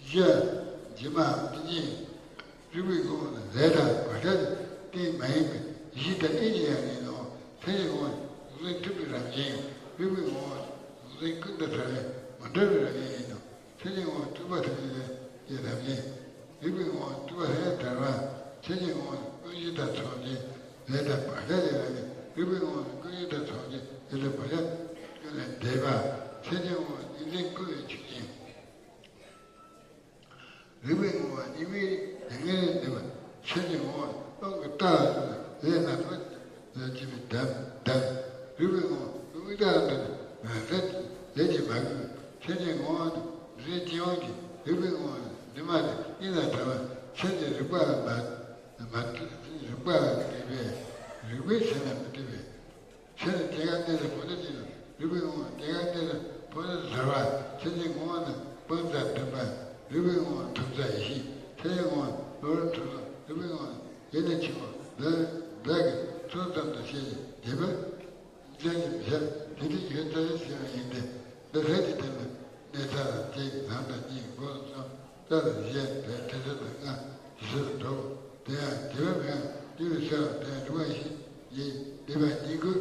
གཞི། ཇི་མ་ཏི་ཉིད། རིག་པའི་ངོ་བོ་ནི་ལས་དང་བག་ཆགས་ཀྱི་རྟེན་མ་ཡིན་པའི་གཞི་དང་དབྱིབས་ཀྱི་ཡང་ཡིན་ནོ། མཚན་གྱི་ངོ་བོ་ནི་གཟུགས་ཅན་གྲུབ་པའི་རང་བཞིན། རིག་པའི་ངོ་བོ་ནི་གཟུགས་ཅན་ཀུན་ཏུ་བྲལ་བའི་མི་འབྲལ་བའི་རང་བཞིན་ཡིན་ནོ། མཚན་གྱི་ངོ་བོ་སྤྲུལ་པ་ཐམས་ཅད་ཀྱི་རང་བཞིན། རིག་པའི་ངོ་བོ་སྤྲུལ་པ་ཐམས་ཅད་བྲལ་བ། མཚན་གྱི་ངོ་བོ་ནི་ཀུན་གཞི་དང་ཚོགས་ཀྱི་ལས་དང་བག་ཆགས་ཀྱི་རང་བཞིན། རིག་པའི་ངོ་བོ་ནི་ཀུན་གཞི་དང་ཚོགས་ཀྱི་ལས་དང་བག་ཆགས་ཀུན་ལས་འདས་པ། མཚན་གྱི་ངོ་བོ་ནི་གཉིས་ལྡན་ཀུན་ལས་ཆོས་ཅན། རིག་པའི་ངོ་བོ་གཉིས་མེད་ཡེ་ནས་འདས་པ། མཚན་གྱི་ངོ་བོ་སྟོང་གི་བཏགས་ལ་སོགས་པའི་ལས་སྣ་ཚོགས་ཀྱིས་སྐྱེས་པའི་བདག་བདག་རིག་པའི་ངོ་བོ་དབུས་མཐའ་ལ་འདུ་བའི་རང་གསལ་གྱི་ལས་ཀྱིས་མ་གོས། མཚན་གྱི་ངོ་བོ་ནི་རིག་སྤྱི་དབང་གི་རིག་པའི་ངོ་བོ་ནི་འདུས་མ་བྱས་དབྱིངས་ལ་བྲལ་བ། མཚན་གྱི་རིག་པ་ལ་མ་མ་ལྟོས། རིག་པ་ལ་ལྟོས་པས་རིག་པའི་མཚན་ལ་མི་ལྟོས་པས། མཚན་ནི་སྐྱེ་འགག་གནས་ལུགས་པོ་ཏི་ཅན། རིག་པའི་ངོ་བོ་སྐྱེ་འགག་གནས་ལུགས་པོ་ཏི་ཟད་པ། མཚན་གྱི་ངོ་བོ་ནི་སྤངས་རྩ་འདུམ་པ། རིག་པའི་ངོ་བོ་ཐོབ་རྩ་ཡེ་ཤེས། མཚན་གྱི་ངོ་བོ་གློ་བུར་གྲུབ་རྟོག། རིག་པའི་ངོ་བོ་ཡེ་ནས་ཆེན་པོ་ལ་ལ་གི་ཚོགས་ཙམ་དུ་བཤད་ཅིང་རྒྱས་པར་མཚན་གྱི་མི་ཁྱབ་དེ་དུས་ཡོད་ཙམ་ཞེས་པ་ཡིན་ཏེ། འདི་ལྷ་གི་དོན་ལ་གནས་ཚད་ལ་གཅིག་ལམ་དང་གཉིས་སྒོ་གསུམ། རྩ་ལ་བཞི། བས་ཐེ་ཚོམ་ལ་ལྔ། ཇི་སྲིད་འགྲོ་དེ་ཡང་དེ་བས་མེད་ཡང་འདུས་པའི་ཚེ་ལ་དེ་ཡང་རིག་པ་བཞི་ཡིས་འདས་པ་ཉིད་ཀུན་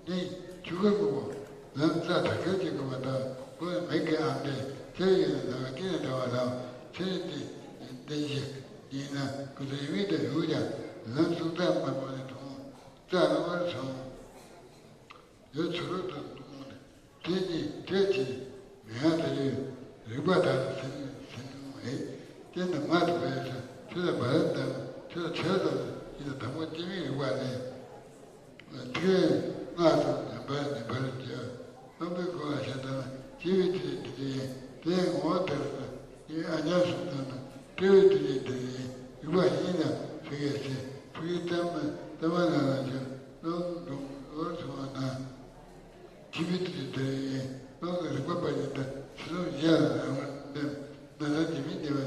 ནི་ཆོས་སྐུ་སྨྲ་བོ། ལམ་རྩ་དང་ཁྱད་ཀྱིས་བསྐོར་བ་ལྟ་བུ་མིག་གི་ཨང་དེ་ཚེ་ཡི་ལ་ལ་ཀི་ནས་འདྲ་བ་ལ་ཚེ་ཡི་རྟེན་གཞི་ཡིན་ན་ཀུན་ཏུ་ཡོད་མེད་དུ་ཡོད་ཀྱང་ལམ་གཟུགས་ཐག་མ་བོར་ནས་མཐོང་། རྩ་གློ་བུར་སོང་། ཡོད་ཚུལ་དུ་མཐོང་ནས་དེ་ཉིད་དེ་ཕྱིར་མི་ཡང་དེ་ཡོད་རིག་པ་དག་ཟིན་ཟིན་མོ་ལས། རྟེན་དུ་མ་ཐུབ་པའི་ཚེ་ཚེ་ལ་བར་དང་ཚེ་ལ་ཆོས་དང་ཡིན་ལ་དང་པོ་སྐྱེ་མེད་རིག་པ་ལས། དེ་སྔགས་སུ་ཉམས་པ་ཉམས་པར་བྱེད། རྣམ་པའི་འཁོར་ལ་ཞེན་དང་སྐྱེ་བའི་དུས་དེ་ཡིན་དེའི་ངོ་བོ་དེར་ཡིན། ཨ་ཉམས་སུ་བཏང་ན་སྐྱེ་བའི་དུས་དེ་ཡིན་རིག་པ་ཡིན་ལ་ཕུགས་ཀྱི་ཚེ་ཕུགས་ཀྱི་ལྟད་མོ་ལྟད་མོ་ལ་ལ་ཞོན་རྣམ་སྒྲོམ་འོར་སོང་བ་ན། སྐྱེ་བའི་དུས་དེ་ཡིན་རྣམ་ལ་རིག་པ་པ་ཡིན་ད་ཚེ་རབས་གཞན་ལ་རང་བར་འདེམས་ན་ལ་དེ་མིན་དེ་བ་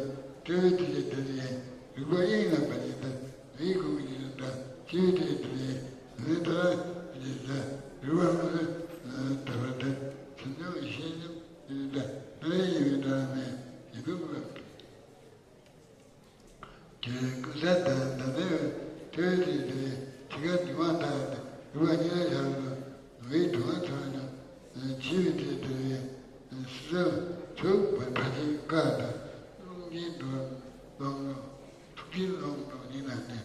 སྐྱེ་བའི་དུས་དེ་ཡིན་རིག་པ་དབྱིངས་ལ་པ་ཡིན་ད། མིའི་ཁུངས་ཀྱི་ཡིན་འདྲ་སྐྱེ་བའི་དུས་དེ་ཡིན་ལས་ད་ཡིན་ད་རིག་པ་སྔོན་དུ་བ་འདྲ་ཚིམ་ཉམས་ཤེས་ཉམས་ཡིན་འདྲ་མི་ལས་ཡིན་པའི་འདྲ་མེད་ཡིན་འདུག་ལ། དེ་ཀུན་གསལ་དང་ཟླ་ཟླའི་ཐོས་དེ་དེ་ཚིག་ཁ་འདུས་མ་ཐག་ཏུ་རིག་པ་ཉིད་ལ་ཤར་དུ་བའི་དུས་ཚོད་ཉམས་བྱིས་པའི་དེ་དེ་སྲིད་ཚོད་བར་ཕར་ཕྱིན་ཀ་དང་རླུང་གིས་འགྲོ་ལོང་ལོང་ཐུགས་ཀྱི་ལོང་ལོང་ཉིད་ལ་གནས།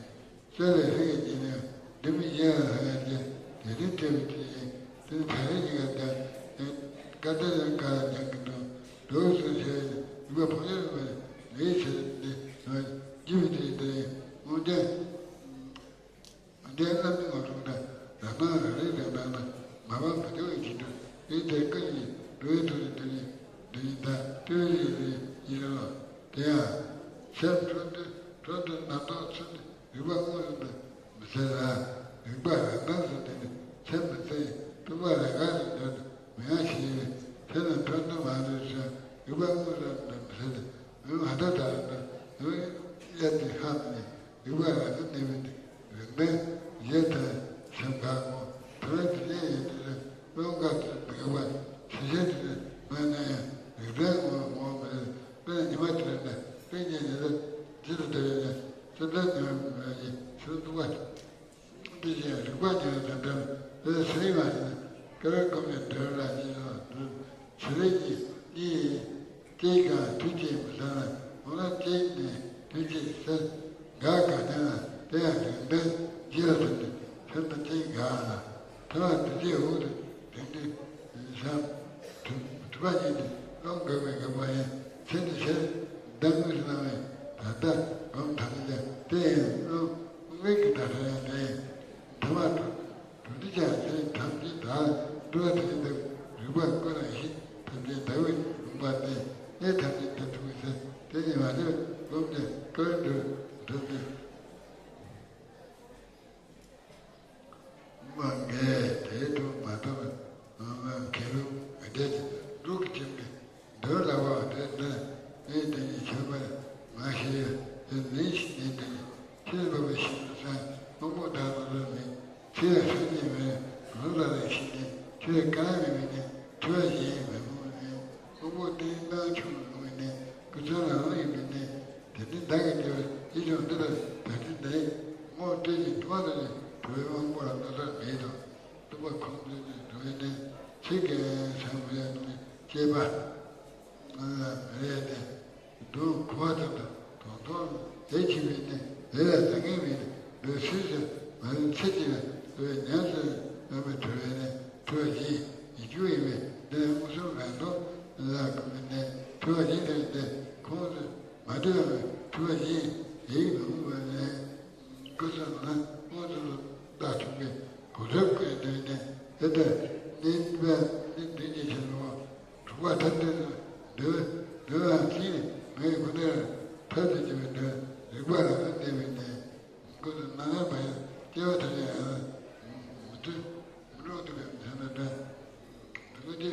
གསལ་བའི་ལྷ་ཡི་ཉིན་ནས་བདུད་མི་ཡལ་ལ་ལྷ་ཡར་སྐྱེ་དེ་དུས་སྤྲད་པའི་དེ་དེ་ཕ་རི་ཉི་ག་དང་ཀ་ཏ་ལ་ཀ་ལ་ཉང་གི་འགྲོ་འགྲོ་སུ་ཆེ་བའི་རིག་པ་ཕུང་ཡོད་པའི་ལས་ཆེ་དེ་འཇིབ་དེ་དེ་མོ་དེ་མོ་དེ་རྣམ་སྨིན་ངོ་ཐུག་ན་རང་སྣང་རང་རིག་རང་སྣང་ན་མ་བབ་མི་འདུག་པའི་ཕྱིར་དུ་རིག་དེ་ཀུན་གྱི་འགྲོ་བའི་ཐོག་ནས་དེ་ནི་དེ་ནི་ད་ལྟོས་རིག་རིག་ཡིན་ལ། དེ་ཡང་སེམས་འཕྲོ་འདུ་འཕྲོ་འདུ་རྣམ་རྟོག་ཚུལ་ནི་རིག་པ་དངོས་སུ་འདུ་མི་ཚེ་ལ་རིག་པ་རང་སྣང་སུ་འདུ་ནས་ཚེ་མི་ཚེ་ཡི་རྟོག་པ་རང་ག་རུ་འདོད་དུ་མི་ཡང་ཞེས་པའི་ཚེ་ནི་འཕྲོ་འདུ་མ་འདུ་ཞིང་རིག་པ་དངོས་སུ་འདུ་མི་ཚེ་ལ་མི་མ་ཐོ་ད་རུ་འདུ་མི་གཡས་ཏེ་ཧ་མི་ནས་རིག་པ་རང་སུ་གནས་པའི་རིག་པའི་ཡེ་དང་སེམས་གང་ངོ་ཐོ་བའི་དུས་ཡེ་ཡེ་དུས་ལ་ཀློང་དཀར་དུ་འདུག་པ་ཚེ་ཤེས་དུས་མ་ན་ཡང་རིག་པའི་ངོ་ངོ་མི་རེད། དཔེར་ན་ཉི་མ་དེར་ན་དཔེ་རྙེད་ནས་ལ་ཇི་ལྟར་བདེ་བས་ན་སེམས་ལྡན་ཉི་མ་ཡི་ཚུལ་འདུག་པ། འདི་བཞིན་རིག་པ་ཉིད་ལ་དོན་དམ་པའི་སེམས་མ་ཡིན་ན་སྐལ་བ་ཀུན་ནས་འབྲེལ་བ་ལ་ཉིད་ལ་འདུ་ཚེ་རིག་གི་གཉིས་ཡིན། གཅིག་གང་དུས་གཅིག་མི་ཟ་ན་འོ་ན་གཅིག་ནས་དུས་གཅིག་ཟ་འགག་གང་ཉན་ན་དེ་ཡང་རིག་པའི་རྗེས་ལ་ཟིན་ཏེ་སེམས་དང་གཅིག་འགག་ལ། ཐ་མ་དུས་གཅིག་འོག་ཏུ་དེང་དུས་བསམ། དུ་དུ་པ་ཉིད་དུ་ཀློང་འགག་པའི་འགག་པ་ཡིན། ཚེ་འདི་ཕྱིར་འདའ་དངོས་སུ་སྣང་བས་ད་ལྟ་སྒོམ་ཐམས་ཅད་དེ་ཡིན་ཀློང་དངོས་ཀྱི་བརྡ་ཧྲ་ཡང་དེ་ཡིན། ཐ་མ་དུ་དུ་འདི་ཀྱང་ཚེ་ཐམས་ཅད་དག་འགྲོ་བ་དེ་ཡིན་དུ་རིག་པ་ཀུན་ལ་ཤེས་ཐམས་ཅད་ཟླ་བའི་ལུང་པ་སྟེ་གནས་ཐམས་ཅད་དུ་ཐུག་ཚེ་དེ་ཉིད་མ་ནུས་སྒོམ་དེ་ཀུན་འགྲོ་འགྲོ་དུས། བདག་གི་དེ་བས་ཡིད་ཀྱང་འདི་ལྟར་བདག་འཛིན་འདས། ངོ་སྤྲད་ཅིང་དུ་བ་ལ་ནི་གྲུབ་པའི་དབང་པོ་ལ་རྣམ་གྲངས་མེད་དོ། སྟོན་པ་ཁོང་ཚོས་ནི་འགྲོ་བའི་གནས་ཚིག་གི་བྱ་མི་ཡ་ནི་སྐྱེས་པ། ང་ལ་མི་རེ་ནས་སྡུག་ཁུ་བ་ཙམ་དུ་དོང་དོང་ལས་ཆེ་བའི་ནི་ལས་ལ་བཟང་ངན་མེད་ནི་འདོད་སྲིད་ཟེར་མ་ཡིན་ཚེ་སྐྱེ་བའི་ཉམས་སུ་ལེན་པའི་གྲུབ་པའི་ནི་ཐུབ་པ་ཡིན་ཡིན་རྒྱུ་ཡིན་པས་འདི་ནི་མངོན་སུམ་རང་སྟོང་ལ་གོམས་ནས་ཐུབ་པ་ཡིན་ཟེར་ཏེ་ཁོང་ཚོས་མ་ཐུབ་པའི་ཐུབ་པ་ཡིན་ཡིན་མི་འོང་བ་ནས། སྐུ་གསུམ་ན་དངོས་སུ་བདག་ཐུག་པའི་གོ་ཁྲབ་ཀྱི་འདུས་ནས་དེ་ལྟར་ནི་བས་ནི་འདུས་ཀྱི་ཆེན་པོ་དྲུག་པ་ཐམས་ཅད་དུ་འདུལ་འདུལ་བ་གཅིག་ངའི་སྐུ་ནས་ཐབས་ཀྱི་སྤྱི་བོའི་འདུལ་རིག་པ་རང་དུ་གནས་པའི་ནས་སྐུ་གསུམ་ན་ལས་བ་ཡང་སྐྱེ་བ་ཐམས་ཅད་ཡང་མི་མཐུན་མི་འགྲོགས་ཐུབ་པའི་མཚན་ལ་འདྲ་དུ་ཀུན་ཏེ།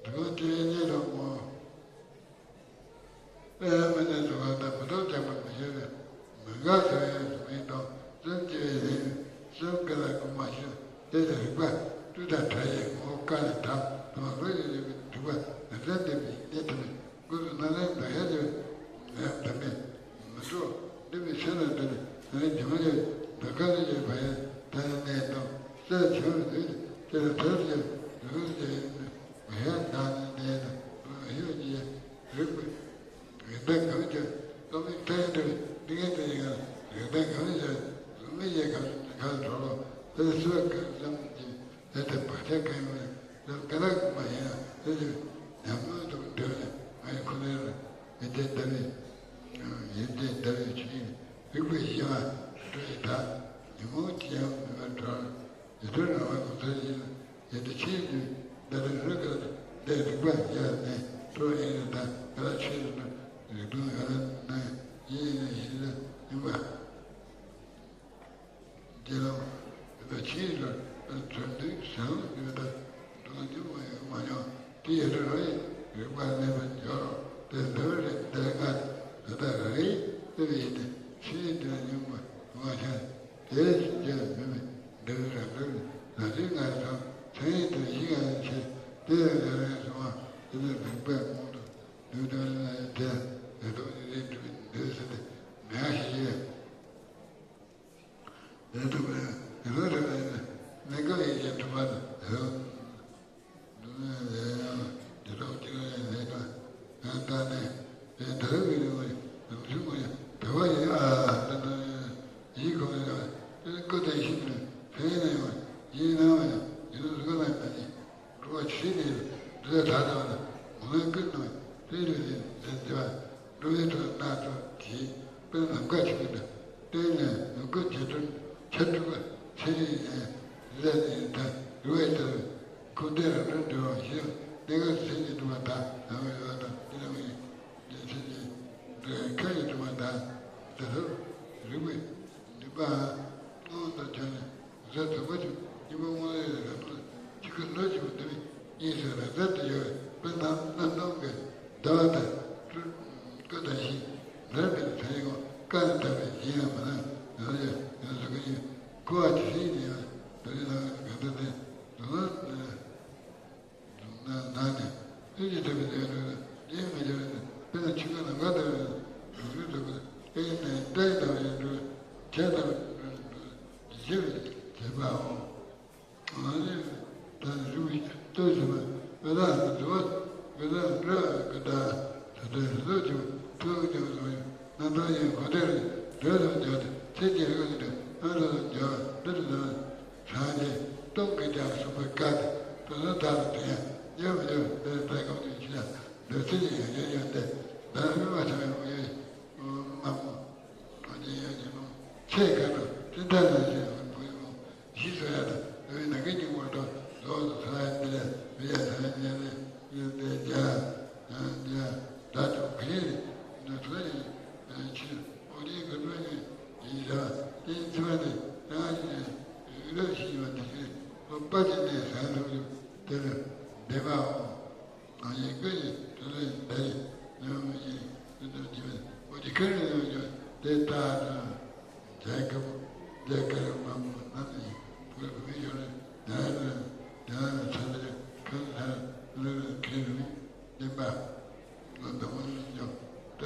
དུ་ཀུན་ཏེ་གཉིས་དང་ངོ་། དཔེ་མི་སྣའི་གཟུགས་ཁམས་དང་མི་ཐོག་ལྗང་པ་མི་ཤེས་པའི་མི་འགག་ཟེར་བའི་གཟུགས་མིན་དང་གསུམ་སྐྱེ་བའི་རིམ་གསུམ་ཀུན་ལ་སྐུ་མ་ཤེས་དེ་ལ་རིག་པ་སྤྲུལ་དང་བྲལ་ཡི་ངོ་བོ་ཀ་ནས་དག་དང་ལོ་ཡི་རིག་པའི་རིག་པ་ནི་ལྡན་ལྡན་པའི་གནས་ཐུབ་པའི་སྐུ་གཟུགས་སྣང་ལེན་འདོད་ཡ་ལེ་ལམ་དམ་པའི་མི་སྲོག་འདི་མི་ཚེ་ལ་འདི་ནི་ང་ལས་འཇམ་ཡོད་འདི་ཀ་ལས་ཡོད་པ་ཡང་ད་ནས་དང་རྩལ་བྱང་བའི་ལུས་དེ་ལ་ཐབས་ཀྱི་ལུས་དེ་ཡིན་ནི་ཡང་དག་ནི་གནས་ན་ཡོད་ཀྱི་རིག་པའི་རིག་པའི་གང་ཅི་ཀ་མི་ཐའི་འདྲ་བའི་མི་ངན་དེ་ཡིན་ང་རིག་པའི་གང་ཅི་ལུས་མི་ཡི་གང་ཁ་འགྲོ་ལོ་དེ་སུ་གང་ཙམ་གྱི། དེ་ལྟར་བག་ཆགས་གང་ཡོད་ལ་དགའ་རབ་མ་ཡིན་ན་དེ་ཚོས་ཉམས་མྱོང་དུ་འདོད་ནས་ང་ཡི་ཁོ་ནའི་ལ་ཡོན་ཏན་ལྡན་པའི་ཡོན་ཏན་ལྡན་པའི་ཆོས་ཉིད་རིག་པའི་གཞི་མ་སྤྲོས་ཡི་དག་ཉོན་མོངས་ཅི་ཡང་མེད་པར་གྲོལ། ཡིད་སྤྲུལ་རང་དབང་གོ་ས་ཡིན། ཡོན་ཏན་ཆེས་ནུས་ལྡན་པའི་རིག་པ་ཡ་ནས་སྤྲོ་ཡིན་ནི་དང་དགའ་རབ་ཆེས་ནུས་རིག་སྟོང་ཡོད་ན་ཡིན་ཡིན་ཡིན་ལ་ཡིན་པ། རྒྱལ་ལོ། ད་ཕྱིན་ལ་དོན་དུ་བྱང་ཡོད་ད་དོན་དུ་མ་ཡོང་མ་ཡོང་དེ་ཡི་རི་རོ་ཡི་རིག་པ་གནས་པ་འཇོག་རོགས་དེ་འདི་རེད་འདི་ང་ད་ལྟ་རེད་དེ་བས་ཡིན་ཏེ་ཕྱིན་དོན་ཉུང་བ་མ་ཤར་དེ་བཞིན་རྒྱལ་མི་མི་འདི་རང་འདི་ལ་དུས་ང་རང་མཚན་ཡིན་དུ་ཡིན་ང་ཡིན་ཆེ་དེ་ལ་རང་སོང་བ་དེ་ནི་རིག་པའི་དབང་དུ་འདུས་དོན་ལ་ཡིན་ཏེ་ཡོད་དོ་ཡིན་རེད་འདུས་ཟེར་ཏེ་མེད་ཞེས། ལས་སྒྲུབ་པའི་ལས་སྒྲུབ་པའི་གནས་སྐབས་ཡིན་ཞེས་གྲུབ་པ་དང་། ལས་སྒྲུབ་ཀྱི་ལས་དང་ཡང་དག་ནས་ཡང་དག་པའི་ལས་ལམ་ཞུགས་མ་ཡང་དག་པ་ཡིན་ཨ་ད་ནི་ཡིད་ཁོ་ན་ཡང་ཀུན་དང་ཤིན་ཏུ་ཕན་ཡིན་ན་ཡང་ཡིན་ན་ཡང་ཡིན་ན་གཟུགས་ལ་མ་ཡིན། འགྲོ་བ་ཇི་སྲིད་ནས་འདི་ལ་ཐར་བ་ལ་མུ་ལ་ཀུན་ནང་དེ་ལས་ཟིན་ཏེ་བ་འགྲོ་བའི་དོན་སྣ་ཚོགས་ཀྱིས་དཔེར་ན་ནམ་མཁའ་ཆུ་ཀུན་ཏུ་བརྟེན་ནས་ཡུལ་ཀུན་ཇི་ལྟར་ཆར་འབྲུག་པ་ཚེ་རིང་ནས་ལས་ནས་ད་འགྲོ་བའི་དོན་ཁུངས་ལྡན་རང་གྲོལ་འགྲོ་བ་ཞིག་གནས་སྐབས་ཚེ་ཉིད་སྒྲུབ་པ་དང་ཡང་ཡོད་དང་དེ་ལ་མི་ཚེ་ཉིད་ཁ་ཡི་སྒྲུབ་པ་དང་དེ་ལྟར་རིག་པའི་ནུས་པའང་སྔོན་དུ་བྱོན་ནས། གཟའ་དང་པོ་ཆུ་སྙིང་པོ་སྔོན་ལ་ཡོད་རང་ལ་ཆུ་ཁ་ལོ་ཆུ་བོ་འདི་ནི་གཉིས་སུ་རང་གཟར་དུ་ཡོད་པའི་རྣམ་རྣམ་སྣང་གི་ཟླ་བ་དང་སྤྲུལ་སྐུ་དང་བཞི་འདྲ་མིན་ཚེ་ཡི་ངོ་བཀའ་ནས་དག་པའི་གཞན་ཡང་མ་ནང་ཡང་ཡང་ཡང་སུ་ག་ཡིན་ཁུ་བ་དེ་སྲིད་ནས་ཡང་དུ་ནི་ནང་གང་དུ་ནས་དུ་ནི། ན་ན་ནི། ལྷུན་གྱིས་གྲུབ་པའི་ལས་སྒྲུབ་ལ་རྗེས་མི་འཇུག་ནི། དཔེར་ན་ཆུ་ཁ་ནམ་མཁའ་ལྟ་བུའི་ལུས་སྒྲུབ་ལ་ཨེ་ནས་ཏའི་ལྟ་བུའི་སྒྲུབ་བྱས་ལྟ་བུའི་སྒྲུབ་ལ་རྗེས་མི་བྱེད་པའོ། ཨ་ནི་ད་རུ་ལྟོས་ཟིན་པ་བེ་དག་ནི་འདུ་བ་བེ་དག་འདྲ་བའི་ཀུན་ད་ད་ལྟའི་རི་དྭགས་ཀྱི་ཐུགས་ཀྱང་བཟུང་ཡང་རྣམ་ཐར་ཡང་གོ་བདེ་རེད་འདོད་དུ་འཇོག་སྟེ་ཚེ་འདིའི་རིགས་ཀྱི་རྣམ་ཐར་དུ་འཇོག་འདི་རུ་ལ། སངས་རྒྱས་སྟོང་གི་ཀྱང་གསུངས་པའི་བཀའ་དེ་དོན་དག་ལ་དོན་ཡང་ཡོད་མི་ཡོད་པའི་བཀའ་གང་དུ་ཕྱིན་ཡང་འདོད་ཚུལ་གྱི་ཡང་ཡང་ཡང་དེ་བདག་མི་མ་ཚང་བའི་མི་ཡོད་མ་མོ་གང་ཅི་ཡང་ཅི་མོ་ཆེས་གང་དུ་ཅི་ལྟར་ན་ཞེས་བུ་ཡི་མོ་ཞེས་སོ་ཡ་དང་བུ་ཡི་ནང་གི་སྙིང་པོ་དང་ལོགས་སུ་ཚང་ཡ་འདི་ལས་བུ་ཡ་ཚང་ཡ་ཉེ་ལས་ཡོད་དེ་རྒྱ་ཡང་རྒྱ་བདག་ཅུང་གི་ཡིན་འདོད་ཚུལ་ཡིན་ཕྱིར། འོ་དེའི་དགོས་པ་ནི་ཡིན་ལ་དེའི་ཚེ་བ་ནི་ཡང་ཡིན་ཡུལ་ལ་ཞིག་ཡོད་པ་དེ་བཞིན་དུ་པ་ཅི་ནས་ཟན་ལུགས་ཡུལ་དེར་བདེ་བའོ། ང་ཡི་ཀུན་ནས་དུ་ལེན་འདའི་ཉམས་ཡིན་ཀུན་ཏུ་འགྱུར་བའི་འོ་དེ་ཀུན་ནས་ཡོད་ཀྱང་དེ་ལྟ་ན་མཛད་དཀའ་བོ་མཛད་དཀའ་བའི་མང་པོ་རྣམས་ནི་བུ་བུ་ཡོད་ན་ཡང་ཡང་ཚ་ལ་ཁ་ལ་ལུ་ལ་ཁེ་རུ་བདེན་པ་ང་འདོད་མ་ནི་འཇོག་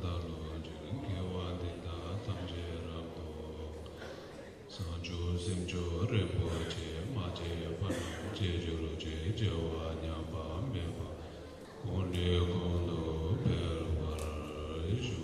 བདག་སློབ་ཅིང་དགེ་བ་འདི་དག་ཐམས་ཅད་རབ་ཏུ། བྱང་ཆུབ་སེམས་མཆོག་རིན་པོ་ཆེ། མ་སྐྱེས་པ་རྣམས་སྐྱེ་གྱུར་ཅིག། སྐྱེ་བ་ཉམས་པ་མེད་པ། གོང་ནས་གོང་དུ་འཕེལ་བར་ཤོག།